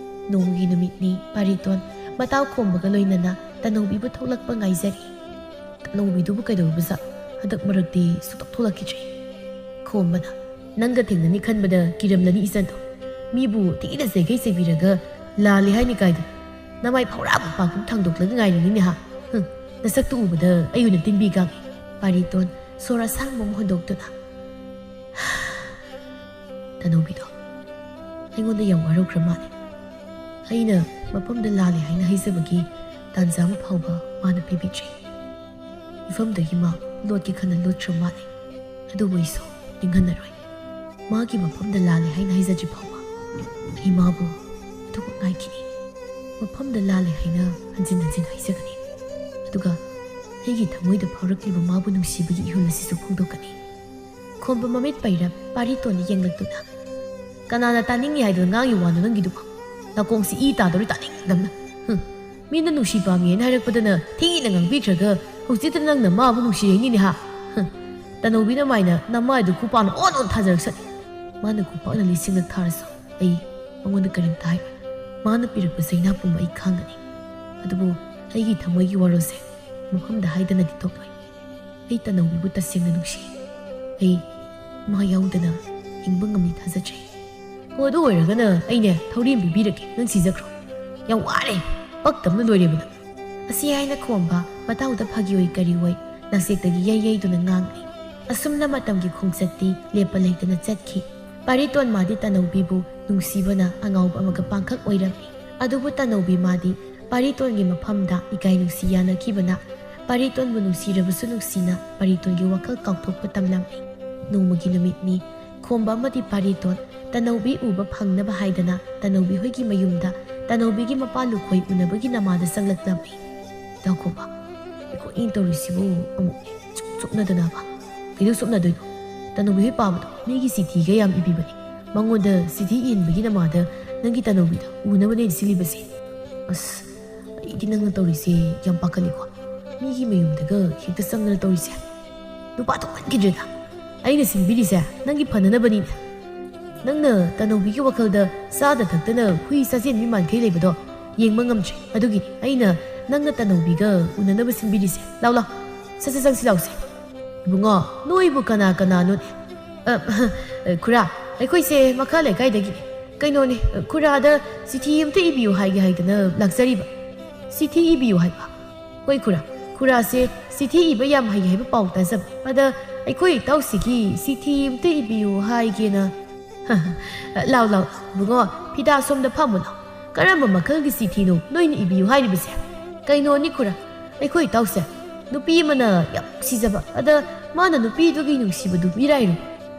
ꯅꯣꯡꯃꯒꯤ ꯅꯨꯃꯤꯠꯅꯤ ꯄꯥꯔꯤꯇꯣꯟ ꯃꯇꯥꯎ ꯈꯣꯝꯕꯒ ꯂꯣꯏꯅꯅ ꯇꯅꯧꯕꯤꯕꯨ ꯊꯣꯛꯂꯛꯄ ꯉꯥꯏꯖꯔꯤ꯫ ꯇꯅꯧꯕꯤꯗꯨꯕꯨ ꯀꯩꯗꯧꯔꯕꯖꯥꯠ? ꯍꯟꯗꯛ ꯃꯔꯛꯇꯤ ꯁꯨꯛꯊꯣꯛ ꯊꯣꯛꯂꯛꯈꯤꯗ꯭ꯔꯦ꯫ ꯈꯣꯝꯕꯅ, "ꯅꯪꯒ ꯊꯦꯡꯅꯅꯤ ꯈꯟꯕꯗ ꯀꯤꯔꯝꯂꯅꯤ ꯏꯆꯟꯗꯣ꯫ ꯃꯤꯕꯨ ꯊꯤꯅ ꯆꯩꯒꯩ ꯆꯩꯕꯤꯔꯒ ꯂꯥꯜꯂꯦ ꯍꯥꯏꯅꯤ ꯀꯥꯏꯗ? ꯅꯃꯥꯏ ꯐꯧꯔꯥ ꯄꯥꯛꯄ ꯊꯥꯡꯗꯣꯛꯂꯒ ꯉꯥꯏꯔꯤꯅꯤꯅꯦ ꯍꯥ? ꯍꯨꯝ, ꯅꯁꯛꯇꯨ ꯎꯕꯗ ꯑꯩ ꯑꯣꯏꯅ ꯇꯤꯟꯕꯤ ꯀꯥꯡꯉꯤ꯫" ꯄꯥꯔꯤꯇꯣꯟ ꯁꯣꯔ ꯑꯁꯥꯡꯕ ꯑꯃ ꯍꯣꯟꯗꯣꯛꯇꯨꯅ, "ꯇꯅꯧꯕꯤꯗꯣ ꯑꯩꯉꯣꯟꯗ ꯌꯥꯝ ꯋꯥꯔꯧꯈ꯭ꯔ ꯃꯥꯜꯂꯦ꯫ ꯑꯩꯅ ꯃꯐꯝꯗ ꯂꯥꯜꯂꯦ ꯍꯥꯏꯅ ꯍꯥꯏꯖꯕꯒꯤ ꯇꯥꯟꯖꯥ ꯑꯃ ꯐꯥꯎꯕ ꯃꯥꯅ ꯄꯤꯕꯤꯗ꯭ꯔꯤ꯫ ꯃꯐꯝꯗꯒꯤ ꯃꯥ ꯂꯣꯠꯀꯦ ꯈꯟꯅ ꯂꯣꯠꯈ꯭ꯔ ꯃꯥꯜꯂꯦ꯫ ꯑꯗꯨꯕꯨ ꯑꯩꯁꯨ ꯅꯤꯡꯍꯟꯅꯔꯣꯏ꯫ ꯃꯥꯒꯤ ꯃꯐꯝꯗ ꯂꯥꯜꯂꯦ ꯍꯥꯏꯅ ꯍꯥꯏꯖꯗ꯭ꯔꯤ ꯐꯥꯎꯕ ꯑꯩ ꯃꯥꯕꯨ ꯑꯗꯨꯃꯛ ꯉꯥꯏꯈꯤꯅꯤ꯫ ꯃꯐꯝꯗ ꯂꯥꯜꯂꯦ ꯍꯥꯏꯅ ꯍꯟꯖꯤꯟ ꯍꯟꯖꯤꯟ ꯍꯥꯏꯖꯒꯅꯤ꯫ ꯑꯗꯨꯒ ꯑꯩꯒꯤ ꯊꯃꯣꯏꯗ ꯐꯥꯎꯔꯛꯂꯤꯕ ꯃꯥꯕꯨ ꯅꯨꯡꯁꯤꯕꯒꯤ ꯏꯍꯨꯜ ꯑꯁꯤꯁꯨ ꯐꯣꯡꯗꯣꯛꯀꯅꯤ꯫" ꯈꯣꯝꯕ ꯃꯃꯤꯠ ꯄꯩꯔꯞ ꯄꯥꯔꯤꯇꯣꯟꯗ ꯌꯦꯡꯂꯛꯇꯨꯅ, "ꯀꯅꯥꯅ ꯇꯥꯅꯤꯡꯉꯤ ꯍꯥꯏꯗꯨꯅ ꯉꯥꯡꯉꯤ ꯋꯥꯅꯣ ꯅꯪꯒꯤꯗꯨꯕꯣ? ꯅꯥꯀꯣꯡꯁꯤ ꯏ ꯇꯥꯗꯧꯔꯤ ꯇꯥꯅꯤꯡꯗꯕꯅ꯫ ꯍꯨꯝ, ꯃꯤꯅ ꯅꯨꯡꯁꯤ ꯄꯥꯝꯃꯤꯅ ꯍꯥꯏꯔꯛꯄꯗꯅ ꯊꯤꯅ ꯉꯥꯡꯕꯤꯈ꯭ꯔꯒ ꯍꯧꯖꯤꯛꯇ ꯅꯪꯅ ꯃꯥꯕꯨ ꯅꯨꯡꯁꯤꯔꯛꯏꯅꯤꯅꯦ ꯍꯥ? ꯍꯨꯝ, ꯇꯅꯧꯕꯤꯅ ꯃꯥꯏꯅ ꯅꯃꯥꯏꯗꯨ ꯈꯨꯄꯥꯛꯅ ꯑꯣꯟ ꯑꯣꯟ ꯊꯥꯖꯔꯛꯁꯅꯤ꯫ ꯃꯥꯅ ꯈꯨꯄꯥꯛꯅ ꯂꯤꯁꯤꯡꯂꯛ ꯊꯥꯔꯁꯨ ꯑꯩ ꯃꯉꯣꯟꯗ ꯀꯔꯤꯝꯇ ꯍꯥꯏꯔꯣꯏ꯫ ꯃꯥꯅ ꯄꯤꯔꯛꯄ ꯆꯩꯅꯥ ꯄꯨꯝꯕ ꯑꯩ ꯈꯥꯡꯒꯅꯤ꯫ ꯑꯗꯨꯕꯨ ꯑꯩꯒꯤ ꯊꯃꯣꯏꯒꯤ ꯋꯥꯔꯣꯜꯁꯦ ꯃꯐꯝꯗ ꯍꯥꯏꯗꯅꯗꯤ ꯊꯣꯛꯂꯣꯏ꯫ ꯑꯩ ꯇꯅꯧꯕꯤꯕꯨ ꯇꯁꯦꯡꯅ ꯅꯨꯡꯁꯤ꯫ ꯑꯩ ꯃꯥ ꯌꯥꯎꯗꯅ ꯍꯤꯡꯕ ꯉꯝꯅꯤ ꯊꯥꯖꯗ꯭ꯔꯦ꯫ ꯑꯣ, ꯑꯗꯨ ꯑꯣꯏꯔꯒꯅ ꯑꯩꯅꯦ ꯊꯧꯔꯤ ꯑꯃ ꯄꯤꯕꯤꯔꯒꯦ, ꯅꯪ ꯁꯤꯖꯈ꯭ꯔꯣ꯫" "ꯌꯥꯝ ꯋꯥꯔꯦ, ꯄꯛꯇꯕꯅ ꯂꯣꯏꯔꯦꯕꯗ"꯫ ꯑꯁꯤ ꯍꯥꯏꯅ ꯈꯣꯝꯕ ꯃꯇꯥꯎꯗ ꯐꯥꯒꯤ ꯑꯣꯏ ꯀꯔꯤ ꯑꯣꯏ ꯅꯥꯆꯦꯛꯇꯒꯤ ꯌꯩ ꯌꯩꯗꯨꯅ ꯉꯥꯡꯂꯤ꯫ ꯑꯁꯨꯝꯅ ꯃꯇꯝꯒꯤ ꯈꯣꯡꯆꯠꯇꯤ ꯂꯦꯞꯄ ꯂꯩꯇꯅ ꯆꯠꯈꯤ꯫ ꯄꯥꯔꯤꯇꯣꯟ ꯃꯥꯗꯤ ꯇꯅꯧꯕꯤꯕꯨ ꯅꯨꯡꯁꯤꯕꯅ ꯑꯉꯥꯎꯕ ꯑꯃꯒ ꯄꯥꯡꯈꯛ ꯑꯣꯏꯔꯝꯃꯤ꯫ ꯑꯗꯨꯕꯨ ꯇꯅꯧꯕꯤ ꯃꯥꯗꯤ ꯄꯥꯔꯤꯇꯣꯟꯒꯤ ꯃꯐꯝꯗ ꯏꯀꯥꯏ ꯅꯨꯡꯁꯤ ꯌꯥꯅꯈꯤꯕꯅ ꯄꯥꯔꯤꯇꯣꯟꯕꯨ ꯅꯨꯡꯁꯤꯔꯕꯁꯨ ꯅꯨꯡꯁꯤꯅ ꯄꯥꯔꯤꯇꯣꯟꯒꯤ ꯋꯥꯈꯜ ꯀꯥꯎꯊꯣꯛꯄ ꯇꯝꯂꯝꯃꯤ꯫ ꯅꯣꯡꯃꯒꯤ ꯅꯨꯃꯤꯠꯅꯤ꯫ ꯈꯣꯝꯕ ꯑꯃꯗꯤ ꯄꯥꯔꯤꯇꯣꯟ ꯇꯅꯧꯕꯤ ꯎꯕ ꯐꯪꯅꯕ ꯍꯥꯏꯗꯅ ꯇꯅꯧꯕꯤ ꯍꯣꯏꯒꯤ ꯃꯌꯨꯝꯗ ꯇꯅꯧꯕꯤꯒꯤ ꯃꯄꯥ ꯂꯨꯈꯣꯏ ꯎꯅꯕꯒꯤ ꯅꯃꯥꯗ ꯆꯪꯂꯛꯂꯝꯃꯤ꯫ ꯇꯥꯈꯣꯕ, ꯑꯩꯈꯣꯏ ꯏꯪ ꯇꯧꯔꯤꯁꯤꯕꯨ ꯑꯃꯨꯛ ꯁꯨꯛ ꯁꯨꯛꯅꯗꯅꯕ꯫ ꯀꯩꯗꯧ ꯁꯨꯛꯅꯗꯣꯏꯅꯣ? ꯇꯅꯧꯕꯤ ꯍꯣꯏ ꯄꯥꯕꯗꯣ ꯃꯤꯒꯤ ꯆꯤꯊꯤꯒ ꯌꯥꯝ ꯏꯕꯤꯕꯅꯦ꯫ ꯃꯉꯣꯟꯗ ꯆꯤꯊꯤ ꯏꯍꯟꯕꯒꯤ ꯅꯃꯥꯗ ꯅꯪꯒꯤ ꯇꯅꯧꯕꯤꯗ ꯎꯅꯕꯅꯦ ꯁꯤꯜꯂꯤꯕꯁꯦ꯫ ꯑꯁ, ꯑꯩꯗꯤ ꯅꯪꯅ ꯇꯧꯔꯤꯁꯦ ꯌꯥꯝ ꯄꯥꯈꯠꯂꯤꯀꯣ꯫ ꯃꯤꯒꯤ ꯃꯌꯨꯝꯗꯒ ꯍꯦꯛꯇ ꯆꯪꯗꯅ ꯇꯧꯔꯤꯁꯦ꯫ ꯅꯨꯄꯥ ꯊꯣꯛꯃꯟꯈꯤꯗ꯭ꯔꯦꯗ꯫ ꯑꯩꯅ ꯁꯤꯟꯕꯤꯔꯤꯁꯦ ꯅꯪꯒꯤ ꯐꯅꯅꯕꯅꯤꯅꯦ꯫ ꯅꯪꯅ ꯇꯅꯧꯕꯤꯒꯤ ꯋꯥꯈꯜꯗ ꯆꯥꯗ ꯊꯛꯇꯅ ꯍꯨꯏ ꯆꯥꯖꯦꯟꯕꯤ ꯃꯥꯟꯈꯩ ꯂꯩꯕꯗꯣ ꯌꯦꯡꯕ ꯉꯝꯗ꯭ꯔꯦ꯫ ꯑꯗꯨꯒꯤꯅꯤ ꯑꯩꯅ ꯅꯪꯅ ꯇꯅꯧꯕꯤꯒ ꯎꯅꯅꯕ ꯁꯤꯟꯕꯤꯔꯤꯁꯦ꯫ ꯂꯥꯎ, ꯂꯥꯎ, ꯁꯠ ꯁꯠ ꯆꯪꯁꯤ ꯂꯥꯎꯁꯦ꯫ ꯏꯕꯨꯡꯉꯣ, ꯅꯣꯏꯕꯨ ꯀꯅꯥ ꯀꯅꯥꯅꯣꯅꯦ? ꯑ, ꯈꯨꯔꯥ, ꯑꯩꯈꯣꯏꯁꯦ ꯃꯈꯥ ꯂꯩꯀꯥꯏꯗꯒꯤꯅꯦ꯫ ꯀꯩꯅꯣꯅꯦ, ꯈꯨꯔꯥꯗ ꯆꯤꯊꯤ ꯑꯝꯇ ꯏꯕꯤꯌꯨ ꯍꯥꯏꯒꯦ ꯍꯥꯏꯗꯅ ꯂꯥꯛꯆꯔꯤꯕ꯫ ꯆꯤꯊꯤ ꯏꯕꯤꯌꯨ ꯍꯥꯏꯕ? ꯍꯣꯏ ꯈꯨꯔꯥ, ꯈꯨꯔꯥꯁꯦ ꯆꯤꯊꯤ ꯏꯕ ꯌꯥꯝ ꯍꯩ ꯍꯥꯏꯕ ꯄꯥꯎ ꯇꯥꯖꯕ꯫ ꯑꯗ ꯑꯩꯈꯣꯏ ꯏꯇꯥꯎꯁꯤꯒꯤ ꯆꯤꯊꯤ ꯑꯝꯇ ꯏꯕꯤꯌꯨ ꯍꯥꯏꯒꯦꯅ꯫ ꯂꯥꯎ, ꯂꯥꯎ, ꯏꯕꯨꯡꯉꯣ, ꯐꯤꯗꯥ ꯁꯣꯝꯗ ꯐꯝꯃꯨ ꯂꯥꯎ꯫ ꯀꯔꯝꯕ ꯃꯈꯜꯒꯤ ꯆꯤꯊꯤꯅꯣ ꯅꯣꯏꯅ ꯏꯕꯤꯌꯨ ꯍꯥꯏꯔꯤꯕꯁꯦ? ꯀꯩꯅꯣꯅꯤ ꯈꯨꯔꯥ, ꯑꯩꯈꯣꯏ ꯏꯇꯥꯎꯁꯦ ꯅꯨꯄꯤ ꯑꯃꯅ ꯌꯥꯝ ꯅꯨꯡꯁꯤꯖꯕ, ꯑꯗ ꯃꯥꯅ ꯅꯨꯄꯤꯗꯨꯒꯤ ꯅꯨꯡꯁꯤꯕꯗꯨ ꯃꯤꯔꯥꯏꯔꯨ꯫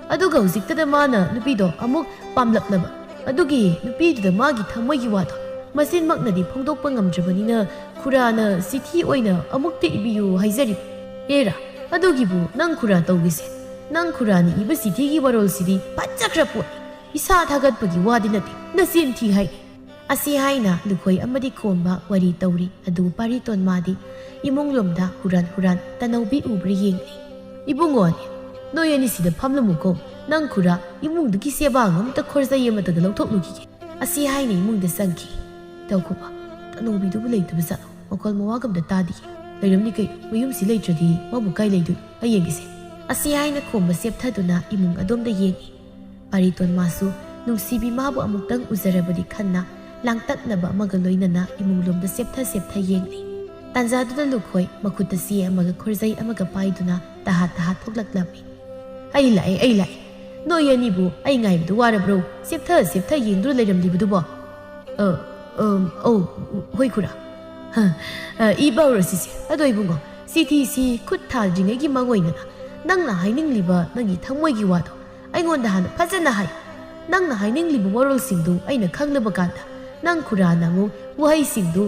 ꯑꯗꯨꯒ ꯍꯧꯖꯤꯛꯇꯗ ꯃꯥꯅ ꯅꯨꯄꯤꯗꯣ ꯑꯃꯨꯛ ꯄꯥꯝꯂꯛꯂꯕ꯫ ꯑꯗꯨꯒꯤ ꯅꯨꯄꯤꯗꯨꯗ ꯃꯥꯒꯤ ꯊꯃꯣꯏꯒꯤ ꯋꯥꯗꯣ ꯃꯆꯤꯟꯃꯛꯅꯗꯤ ꯐꯣꯡꯗꯣꯛꯄ ꯉꯝꯗ꯭ꯔꯕꯅꯤꯅ ꯈꯨꯔꯥꯅ ꯆꯤꯊꯤ ꯑꯣꯏꯅ ꯑꯃꯨꯛꯇ ꯏꯕꯤꯌꯨ ꯍꯥꯏꯖꯔꯤꯕ꯫ ꯑꯦꯔꯥ, ꯑꯗꯨꯒꯤꯕꯨ ꯅꯪ ꯈꯨꯔꯥ ꯇꯧꯒꯦꯁꯦ? ꯅꯪ ꯈꯨꯔꯥꯅ ꯏꯕ ꯆꯤꯊꯤꯒꯤ ꯋꯥꯔꯣꯜꯁꯤꯗꯤ ꯐꯖꯈ꯭ꯔ ꯄꯣꯠꯅꯤ꯫ ꯏꯁꯥ ꯊꯥꯒꯠꯄꯒꯤ ꯋꯥꯗꯤ ꯅꯠꯇꯦ, ꯅꯆꯤꯟ ꯊꯤ ꯍꯥꯏ꯫ ꯑꯁꯤ ꯍꯥꯏꯅ ꯂꯨꯈꯣꯏ ꯑꯃꯗꯤ ꯈꯣꯝꯕ ꯋꯥꯔꯤ ꯇꯧꯔꯤ꯫ ꯑꯗꯨ ꯄꯥꯔꯤꯇꯣꯟ ꯃꯥꯗꯤ ꯏꯃꯨꯡꯂꯣꯝꯗ ꯍꯨꯔꯥꯟ ꯍꯨꯔꯥꯟ ꯇꯅꯧꯕꯤ ꯎꯕ꯭ꯔꯥ ꯌꯦꯡꯂꯤ꯫ "ꯏꯕꯨꯡꯉꯣꯅꯦ, ꯅꯣꯏ ꯑꯅꯤ ꯁꯤꯗ ꯐꯝꯂꯝꯃꯨꯀꯣ꯫ ꯅꯪ ꯈꯨꯔꯥ ꯏꯃꯨꯡꯗꯒꯤ ꯆꯦꯕꯥꯡ ꯑꯃꯇ ꯈꯣꯔꯖꯩ ꯑꯃꯇꯒ ꯂꯧꯊꯣꯛꯂꯨꯈꯤꯒꯦ"꯫ ꯑꯁꯤ ꯍꯥꯏꯅ ꯏꯃꯨꯡꯗ ꯆꯪꯈꯤ꯫ ꯇꯧꯈꯣꯕ, ꯇꯅꯧꯕꯤꯗꯨꯕꯨ ꯂꯩꯇꯕ ꯖꯥꯠꯂꯣ? ꯃꯈꯣꯜ ꯃꯋꯥꯒ ꯑꯝꯇ ꯇꯥꯗꯤꯌꯦ꯫ ꯂꯩꯔꯝꯅꯤ ꯀꯩꯅꯣ, ꯃꯌꯨꯝꯁꯤ ꯂꯩꯇ꯭ꯔꯗꯤ ꯃꯥꯕꯨ ꯀꯥꯏ ꯂꯩꯗꯣꯏꯅꯣ? ꯑꯩ ꯌꯦꯡꯒꯦꯁꯦ꯫ ꯑꯁꯤ ꯍꯥꯏꯅ ꯈꯣꯝꯕ ꯆꯦꯞꯊꯗꯨꯅ ꯏꯃꯨꯡ ꯑꯗꯣꯝꯗ ꯌꯦꯡꯉꯤ꯫ ꯄꯥꯔꯤꯇꯣꯟ ꯃꯥꯁꯨ ꯅꯨꯡꯁꯤꯕꯤ ꯃꯥꯕꯨ ꯑꯃꯨꯛꯇꯪ ꯎꯖꯔꯕꯗꯤ ꯈꯟꯅ ꯂꯥꯡꯇꯛꯅꯕ ꯑꯃꯒ ꯂꯣꯏꯅꯅ ꯏꯃꯨꯡꯂꯣꯝꯗ ꯆꯦꯞꯊ ꯆꯦꯞꯊ ꯌꯦꯡꯂꯤ꯫ ꯇꯥꯟꯖꯥꯗꯨꯗ ꯂꯨꯈꯣꯏ ꯃꯈꯨꯠꯇ ꯆꯦ ꯑꯃꯒ ꯈꯨꯔꯖꯩ ꯑꯃꯒ ꯄꯥꯏꯗꯨꯅ ꯇꯍꯥ ꯇꯍꯥ ꯊꯣꯛꯂꯛꯂꯝꯃꯤ꯫ "ꯑꯩ ꯂꯥꯛꯑꯦ, ꯑꯩ ꯂꯥꯛꯑꯦ꯫ ꯅꯣꯏ ꯑꯅꯤꯕꯨ ꯑꯩ ꯉꯥꯏꯕꯗ ꯋꯥꯔꯕ꯭ꯔꯣ? ꯆꯦꯞꯊ ꯆꯦꯞꯊ ꯌꯦꯡꯗꯨꯅ ꯂꯩꯔꯝꯂꯤꯕꯗꯨꯕꯣ?" "ꯑ, ꯑꯝ, ꯑꯧ, ꯍꯣꯏ ꯈꯨꯔꯥ꯫ ꯍ, ꯑ, ꯏ ꯄꯥꯎꯔꯣ ꯁꯤꯁꯦ꯫ ꯑꯗꯣ ꯏꯕꯨꯡꯉꯣ, ꯆꯤꯊꯤꯁꯤ ꯈꯨꯠ ꯊꯥꯗ꯭ꯔꯤꯉꯩꯒꯤ ꯃꯥꯡꯑꯣꯏꯅꯅ ꯅꯪꯅ ꯍꯥꯏꯅꯤꯡꯂꯤꯕ ꯅꯪꯒꯤ ꯊꯃꯣꯏꯒꯤ ꯋꯥꯗꯣ ꯑꯩꯉꯣꯟꯗ ꯍꯥꯟꯅ ꯐꯖꯅ ꯍꯥꯏ꯫ ꯅꯪꯅ ꯍꯥꯏꯅꯤꯡꯂꯤꯕ ꯋꯥꯔꯣꯜꯁꯤꯡꯗꯨ ꯑꯩꯅ ꯈꯪꯂꯕ ꯀꯥꯟꯗ ꯅꯪ ꯈꯨꯔꯥꯅ ꯑꯃꯨꯛ ꯋꯥꯍꯩꯁꯤꯡꯗꯨ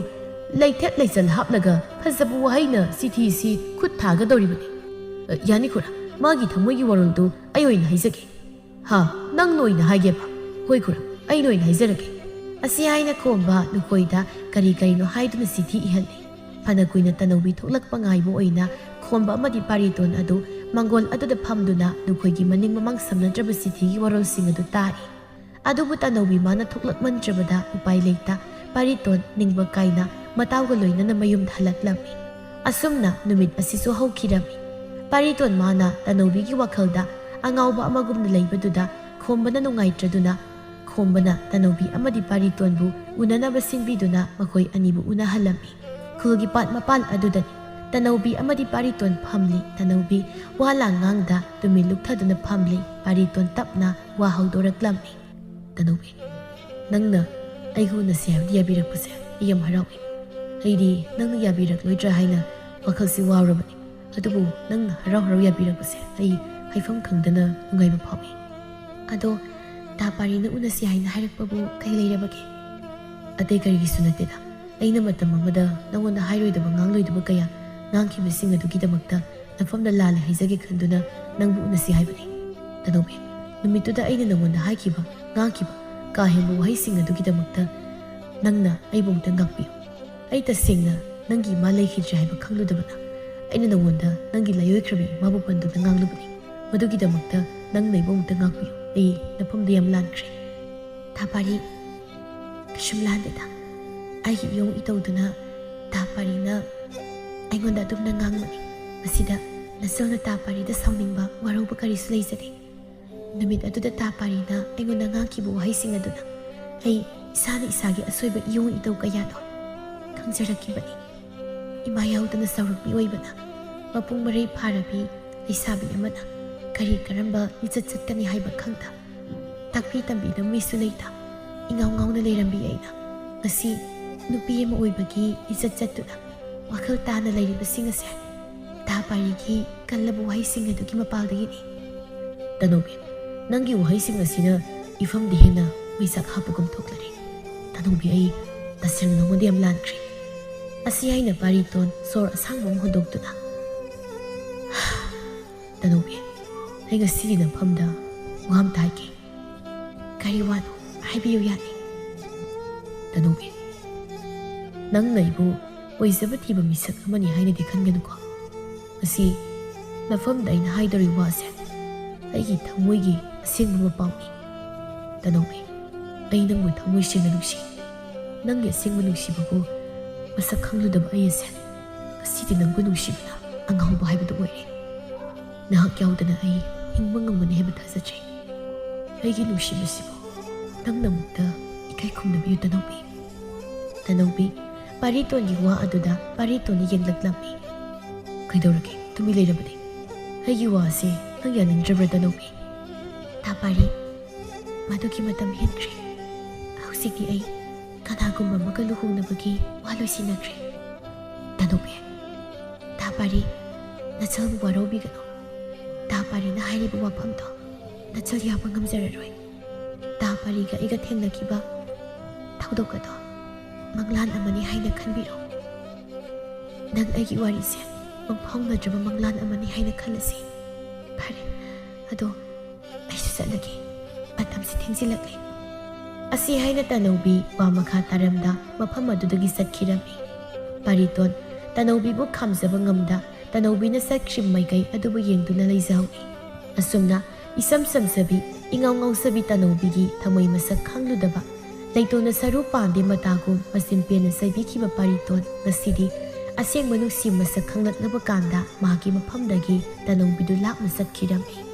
ꯂꯩꯊꯦꯠ ꯂꯩꯆꯜ ꯍꯥꯞꯂꯒ ꯐꯖꯕ ꯋꯥꯍꯩꯅ ꯆꯤꯊꯤꯁꯤ ꯈꯨꯠ ꯊꯥꯒꯗꯧꯔꯤꯕꯅꯤ꯫ ꯑ, ꯌꯥꯅꯤ ꯈꯨꯔꯥ, ꯃꯥꯒꯤ ꯊꯃꯣꯏꯒꯤ ꯋꯥꯔꯣꯜꯗꯨ ꯑꯩ ꯑꯣꯏꯅ ꯍꯥꯏꯖꯒꯦ꯫" "ꯍꯥ, ꯅꯪꯅ ꯑꯣꯏꯅ ꯍꯥꯏꯒꯦꯕ? ꯍꯣꯏ ꯈꯨꯔꯥ, ꯑꯩꯅ ꯑꯣꯏꯅ ꯍꯥꯏꯖꯔꯒꯦ꯫" ꯑꯁꯤ ꯍꯥꯏꯅ ꯈꯣꯝꯕ ꯂꯨꯈꯣꯏꯗ ꯀꯔꯤ ꯀꯔꯤꯅꯣ ꯍꯥꯏꯗꯨꯅ ꯆꯤꯊꯤ ꯏꯍꯜꯂꯤ꯫ ꯐꯅ ꯀꯨꯏꯅ ꯇꯅꯧꯕꯤ ꯊꯣꯛꯂꯛꯄ ꯉꯥꯏꯕ ꯑꯣꯏꯅ ꯈꯣꯝꯕ ꯑꯃꯗꯤ ꯄꯥꯔꯤꯇꯣꯟ ꯑꯗꯨ ꯃꯪꯒꯣꯜ ꯑꯗꯨꯗ ꯐꯝꯗꯨꯅ ꯂꯨꯈꯣꯏꯒꯤ ꯃꯅꯤꯡ ꯃꯃꯥꯡ ꯁꯝꯅꯗ꯭ꯔꯕ ꯆꯤꯊꯤꯒꯤ ꯋꯥꯔꯣꯜꯁꯤꯡ ꯑꯗꯨ ꯇꯥꯔꯤ꯫ ꯑꯗꯨꯕꯨ ꯇꯅꯧꯕꯤ ꯃꯥꯅ ꯊꯣꯛꯂꯛꯃꯟꯗ꯭ꯔꯕꯗ ꯎꯄꯥꯏ ꯂꯩꯇ ꯄꯥꯔꯤꯇꯣꯟ ꯅꯤꯡꯕ ꯀꯥꯏꯅ ꯃꯇꯥꯎꯒ ꯂꯣꯏꯅꯅ ꯃꯌꯨꯝꯗ ꯍꯜꯂꯛꯂꯝꯃꯤ꯫ ꯑꯁꯨꯝꯅ ꯅꯨꯃꯤꯠ ꯑꯁꯤꯁꯨ ꯍꯧꯈꯤꯔꯝꯃꯤ꯫ ꯄꯥꯔꯤꯇꯣꯟ ꯃꯥꯅ ꯇꯅꯧꯕꯤꯒꯤ ꯋꯥꯈꯜꯗ ꯑꯉꯥꯎꯕ ꯑꯃꯒꯨꯝꯅ ꯂꯩꯕꯗꯨꯗ ꯈꯣꯝꯕꯅ ꯅꯨꯡꯉꯥꯏꯇ꯭ꯔꯗꯨꯅ ꯈꯣꯝꯕꯅ ꯇꯅꯧꯕꯤ ꯑꯃꯗꯤ ꯄꯥꯔꯤꯇꯣꯟꯕꯨ ꯎꯅꯅꯕ ꯁꯤꯟꯕꯤꯗꯨꯅ ꯃꯈꯣꯏ ꯑꯅꯤꯕꯨ ꯎꯅꯍꯜꯂꯝꯃꯤ꯫ ꯈꯨꯜꯒꯤ ꯄꯥꯠ ꯃꯄꯥꯟ ꯑꯗꯨꯗꯅꯤ꯫ ꯇꯅꯧꯕꯤ ꯑꯃꯗꯤ ꯄꯥꯔꯤꯇꯣꯟ ꯐꯝꯂꯤ꯫ ꯇꯅꯧꯕꯤ ꯋꯥ ꯂꯥꯡ ꯉꯥꯡꯗ ꯇꯨꯃꯤꯟ ꯂꯨꯞꯊꯗꯨꯅ ꯐꯝꯂꯤ꯫ ꯄꯥꯔꯤꯇꯣꯟ ꯇꯞꯅ ꯋꯥ ꯍꯧꯗꯣꯔꯛꯂꯝꯃꯤ꯫ "ꯇꯅꯧꯕꯤ, ꯅꯪꯅ ꯑꯩꯒ ꯎꯅꯁꯦ ꯍꯥꯏꯕꯗꯤ ꯌꯥꯕꯤꯔꯛꯄꯁꯦ ꯑꯩ ꯌꯥꯝ ꯍꯔꯥꯎꯏ꯫ ꯑꯩꯗꯤ ꯅꯪꯅ ꯌꯥꯕꯤꯔꯛꯂꯣꯏꯗ꯭ꯔꯥ ꯍꯥꯏꯅ ꯋꯥꯈꯜꯁꯤ ꯋꯥꯔꯨꯔꯕꯅꯤ꯫ ꯑꯗꯨꯕꯨ ꯅꯪꯅ ꯍꯔꯥꯎ ꯍꯔꯥꯎ ꯌꯥꯕꯤꯔꯛꯄꯁꯦ ꯑꯩ ꯍꯥꯏꯐꯝ ꯈꯪꯗꯅ ꯅꯨꯡꯉꯥꯏꯕ ꯐꯥꯎꯏ꯫" "ꯑꯗꯣ ꯇꯥ ꯄꯥꯔꯤꯅ ꯎꯅꯁꯤ ꯍꯥꯏꯅ ꯍꯥꯏꯔꯛꯄꯕꯨ ꯀꯩ ꯂꯩꯔꯕꯒꯦ?" "ꯑꯇꯩ ꯀꯔꯤꯒꯤꯁꯨ ꯅꯠꯇꯦꯗ꯫ ꯑꯩꯅ ꯃꯇꯝ ꯑꯃꯗ ꯅꯪꯉꯣꯟꯗ ꯍꯥꯏꯔꯣꯏꯗꯕ ꯉꯥꯡꯂꯣꯏꯗꯕ ꯀꯌꯥ ꯉꯥꯡꯈꯤꯕꯁꯤꯡ ꯑꯗꯨꯒꯤꯗꯃꯛꯇ ꯅꯐꯝꯗ ꯂꯥꯜꯂꯦ ꯍꯥꯏꯖꯒꯦ ꯈꯟꯗꯨꯅ ꯅꯪꯕꯨ ꯎꯅꯁꯤ ꯍꯥꯏꯕꯅꯤ꯫ ꯇꯅꯧꯕꯤ, ꯅꯨꯃꯤꯠꯇꯨꯗ ꯑꯩꯅ ꯅꯪꯉꯣꯟꯗ ꯍꯥꯏꯈꯤꯕ, ꯉꯥꯡꯈꯤꯕ ꯀꯥ ꯍꯦꯟꯕ ꯋꯥꯍꯩꯁꯤꯡ ꯑꯗꯨꯒꯤꯗꯃꯛꯇ ꯅꯪꯅ ꯑꯩꯕꯨ ꯑꯃꯨꯛꯇ ꯉꯥꯛꯄꯤꯌꯨ꯫ ꯑꯩ ꯇꯁꯦꯡꯅ ꯅꯪꯒꯤ ꯏꯃꯥ ꯂꯩꯈꯤꯗ꯭ꯔꯦ ꯍꯥꯏꯕ ꯈꯪꯂꯨꯗꯕꯅ ꯑꯩꯅ ꯅꯪꯉꯣꯟꯗ ꯅꯪꯒꯤ ꯂꯥꯏꯑꯣꯏꯈ꯭ꯔꯕꯤ ꯏꯃꯥꯕꯨ ꯄꯟꯗꯨꯅ ꯉꯥꯡꯂꯨꯕꯅꯤ꯫ ꯃꯗꯨꯒꯤꯗꯃꯛꯇ ꯅꯪꯅ ꯑꯩꯕꯨ ꯑꯃꯨꯛꯇ ꯉꯥꯛꯄꯤꯌꯨ꯫ ꯑꯩ ꯅꯐꯝꯗ ꯌꯥꯝ ꯂꯥꯟꯈ꯭ꯔꯦ꯫" "ꯇꯥ ꯄꯥꯔꯤ, ꯀꯩꯁꯨꯝ ꯂꯥꯟꯗꯦꯗ꯫ ꯑꯩꯒꯤ ꯏꯌꯧ ꯏꯇꯧꯗꯨꯅ ꯇꯥ ꯄꯥꯔꯤꯅ ꯑꯩꯉꯣꯟꯗ ꯑꯗꯨꯝꯅ ꯉꯥꯡꯕꯅꯤ꯫ ꯃꯁꯤꯗ ꯅꯆꯜꯅ ꯇꯥ ꯄꯥꯔꯤꯗ ꯁꯥꯎꯅꯤꯡꯕ, ꯋꯥꯔꯧꯕ ꯀꯔꯤꯁꯨ ꯂꯩꯖꯗꯦ꯫ ꯅꯨꯃꯤꯠ ꯑꯗꯨꯗ ꯇꯥ ꯄꯥꯔꯤꯅ ꯑꯩꯉꯣꯟꯗ ꯉꯥꯡꯈꯤꯕ ꯋꯥꯍꯩꯁꯤꯡ ꯑꯗꯨꯅ ꯑꯩ ꯏꯁꯥꯅ ꯏꯁꯥꯒꯤ ꯑꯁꯣꯏꯕ ꯏꯌꯣꯡ ꯏꯇꯧ ꯀꯌꯥꯗꯣ ꯈꯪꯖꯔꯛꯈꯤꯕꯅꯤ꯫ ꯏꯃꯥ ꯌꯥꯎꯗꯅ ꯆꯥꯎꯔꯛꯄꯤ ꯑꯣꯏꯕꯅ, ꯃꯄꯨꯡ ꯃꯔꯩ ꯐꯥꯔꯕꯤ ꯂꯩꯁꯥꯕꯤ ꯑꯃꯅ ꯀꯔꯤ ꯀꯔꯝꯕ ꯂꯤꯆꯠ ꯆꯠꯀꯅꯤ ꯍꯥꯏꯕ ꯈꯪꯗ, ꯇꯥꯛꯄꯤ ꯇꯝꯕꯤꯅꯕ ꯃꯤꯁꯨ ꯂꯩꯇ, ꯏꯉꯥꯎ ꯉꯥꯎꯅ ꯂꯩꯔꯝꯕꯤ ꯑꯩꯅ ꯉꯁꯤ ꯅꯨꯄꯤ ꯑꯃ ꯑꯣꯏꯕꯒꯤ ꯂꯤꯆꯠ ꯆꯠꯇꯨꯅ ꯋꯥꯈꯜ ꯇꯥꯅ ꯂꯩꯔꯤꯕꯁꯤꯡ ꯑꯁꯦ ꯇꯥ ꯄꯥꯔꯤꯒꯤ ꯀꯜꯂꯕ ꯋꯥꯍꯩꯁꯤꯡ ꯑꯗꯨꯒꯤ ꯃꯄꯥꯜꯗꯒꯤꯅꯤ꯫ ꯇꯅꯧꯕꯤ, ꯅꯪꯒꯤ ꯋꯥꯍꯩꯁꯤꯡ ꯑꯁꯤꯅ ꯏꯐꯝꯗ ꯍꯦꯟꯅ ꯃꯩꯁꯥꯛ ꯍꯥꯞꯄꯒꯨꯝ ꯊꯣꯛꯂꯔꯦ꯫ ꯇꯅꯧꯕꯤ, ꯑꯩ ꯇꯁꯦꯡꯅ ꯅꯉꯣꯟꯗ ꯌꯥꯝ ꯂꯥꯟꯈ꯭ꯔꯦ꯫ ꯑꯁꯤ ꯍꯥꯏꯅ ꯄꯥꯔꯤꯇꯣꯟ ꯁꯣꯔ ꯑꯁꯥꯡꯕ ꯑꯃ ꯍꯣꯟꯗꯣꯛꯇꯨꯅ, ꯇꯅꯧꯕꯤ, ꯑꯩ ꯉꯁꯤꯗꯤ ꯅꯐꯝꯗ ꯋꯥ ꯑꯝꯇ ꯍꯥꯏꯒꯦ꯫ ꯀꯔꯤ ꯋꯥꯅꯣ? ꯍꯥꯏꯕꯤꯌꯨ ꯌꯥꯅꯤ꯫ ꯇꯅꯧꯕꯤ, ꯅꯪꯅ ꯑꯩꯕꯨ ꯑꯣꯏꯖꯕ ꯊꯤꯕ ꯃꯤꯁꯛ ꯑꯃꯅꯤ ꯍꯥꯏꯅꯗꯤ ꯈꯟꯒꯅꯨꯀꯣ꯫ ꯉꯁꯤ ꯅꯐꯝꯗ ꯑꯩꯅ ꯍꯥꯏꯗꯧꯔꯤꯕ ꯋꯥꯁꯦ ꯑꯩꯒꯤ ꯊꯃꯣꯏꯒꯤ ꯑꯁꯦꯡꯕ ꯃꯄꯥꯎꯅꯤ꯫ ꯇꯅꯧꯕꯤ, ꯑꯩ ꯅꯪꯕꯨ ꯊꯃꯣꯏ ꯁꯦꯡꯅ ꯅꯨꯡꯁꯤ꯫ ꯅꯪꯒꯤ ꯑꯁꯦꯡꯕ ꯅꯨꯡꯁꯤꯕꯕꯨ ꯃꯁꯛ ꯈꯪꯂꯨꯗꯕ ꯑꯩ ꯑꯁꯦ ꯉꯁꯤꯗꯤ ꯅꯪꯕꯨ ꯅꯨꯡꯁꯤꯕꯅ ꯑꯉꯥꯎꯕ ꯍꯥꯏꯕꯗꯨ ꯑꯣꯏꯔꯦ꯫ ꯅꯍꯥꯛ ꯌꯥꯎꯗꯅ ꯑꯩ ꯍꯤꯡꯕ ꯉꯝꯒꯅꯤ ꯍꯥꯏꯕ ꯊꯥꯖꯗ꯭ꯔꯦ꯫ ꯑꯩꯒꯤ ꯅꯨꯡꯁꯤꯕꯁꯤꯕꯨ ꯅꯪꯅ ꯑꯃꯨꯛꯇ ꯏꯀꯥꯏ ꯈꯨꯝꯅꯕꯤꯌꯨ, ꯇꯅꯧꯕꯤ꯫ ꯇꯅꯧꯕꯤ, ꯄꯥꯔꯤꯇꯣꯟꯒꯤ ꯋꯥ ꯑꯗꯨꯗ ꯄꯥꯔꯤꯇꯣꯟꯅ ꯌꯦꯡꯂꯛꯂꯝꯃꯤ꯫ ꯀꯩꯗꯧꯔꯒꯦ? ꯇꯨꯃꯤꯟ ꯂꯩꯔꯕꯗꯤ? ꯑꯩꯒꯤ ꯋꯥ ꯑꯁꯤ ꯅꯪ ꯌꯥꯅꯤꯡꯗ꯭ꯔꯕ꯭ꯔꯥ, ꯇꯅꯧꯕꯤ? ꯇꯥ ꯄꯥꯔꯤ, ꯃꯗꯨꯒꯤ ꯃꯇꯝ ꯍꯦꯟꯈ꯭ꯔꯦ꯫ ꯍꯧꯖꯤꯛꯇꯤ ꯑꯩ ꯀꯅꯥꯒꯨꯝꯕ ꯑꯃꯒ ꯂꯨꯍꯣꯡꯅꯕꯒꯤ ꯋꯥ ꯂꯣꯏꯁꯤꯟꯅꯈ꯭ꯔꯦ꯫ ꯇꯅꯧꯕꯤ, ꯇꯥ ꯄꯥꯔꯤ, ꯅꯆꯜꯕꯨ ꯋꯥꯔꯧꯕꯤꯒꯅꯨ꯫ ꯇꯥ ꯄꯥꯔꯤꯅ ꯍꯥꯏꯔꯤꯕ ꯋꯥꯐꯝꯗꯣ ꯅꯆꯜ ꯌꯥꯕ ꯉꯝꯖꯔꯔꯣꯏ꯫ ꯇꯥ ꯄꯥꯔꯤꯒ ꯑꯩꯒ ꯊꯦꯡꯅꯈꯤꯕ ꯊꯧꯗꯣꯛ ꯑꯗꯣ ꯃꯪꯂꯥꯟ ꯑꯃꯅꯤ ꯍꯥꯏꯅ ꯈꯟꯕꯤꯔꯣ꯫ ꯅꯪ ꯑꯩꯒꯤ ꯋꯥꯔꯤꯁꯦ ꯃꯪꯐꯥꯎꯅꯗ꯭ꯔꯕ ꯃꯪꯂꯥꯟ ꯑꯃꯅꯤ ꯍꯥꯏꯅ ꯈꯜꯂꯁꯤ꯫ ꯐꯔꯦ, ꯑꯗꯣ ꯑꯩꯁꯨ ꯆꯠꯂꯒꯦ꯫ ꯃꯇꯝꯁꯤ ꯊꯦꯡꯖꯤꯜꯂꯛꯂꯦ꯫ ꯑꯁꯤ ꯍꯥꯏꯅ ꯇꯅꯧꯕꯤ ꯋꯥ ꯃꯈꯥ ꯇꯥꯔꯝꯗ ꯃꯐꯝ ꯑꯗꯨꯗꯒꯤ ꯆꯠꯈꯤꯔꯝꯃꯤ꯫ ꯄꯥꯔꯤꯇꯣꯟ ꯇꯅꯧꯕꯤꯕꯨ ꯈꯥꯝꯖꯕ ꯉꯝꯗ ꯇꯅꯧꯕꯤꯅ ꯆꯠꯈ꯭ꯔꯤꯕ ꯃꯥꯏꯀꯩ ꯑꯗꯨꯕꯨ ꯌꯦꯡꯗꯨꯅ ꯂꯩꯖꯍꯧꯏ꯫ ꯑꯁꯨꯝꯅ ꯏꯁꯝ ꯁꯝꯖꯕꯤ, ꯏꯉꯥꯎ ꯉꯥꯎꯖꯕꯤ ꯇꯅꯧꯕꯤꯒꯤ ꯊꯃꯣꯏ ꯃꯁꯛ ꯈꯪꯂꯨꯗꯕ, ꯂꯩꯇꯣꯟꯅ ꯁꯔꯨ ꯄꯥꯟꯗꯦ ꯃꯇꯥꯒꯨꯝ ꯃꯆꯤꯟ ꯄꯦꯟꯅ ꯆꯩꯕꯤꯈꯤꯕ ꯄꯥꯔꯤꯇꯣꯟ ꯉꯁꯤꯗꯤ ꯑꯁꯦꯡꯕ ꯅꯨꯡꯁꯤ ꯃꯁꯛ ꯈꯪꯂꯛꯂꯕ ꯀꯥꯟꯗ ꯃꯍꯥꯛꯀꯤ ꯃꯐꯝꯗꯒꯤ ꯇꯅꯧꯕꯤꯗꯨ ꯂꯥꯞꯅ ꯆꯠꯈꯤꯔꯝꯃꯤ꯫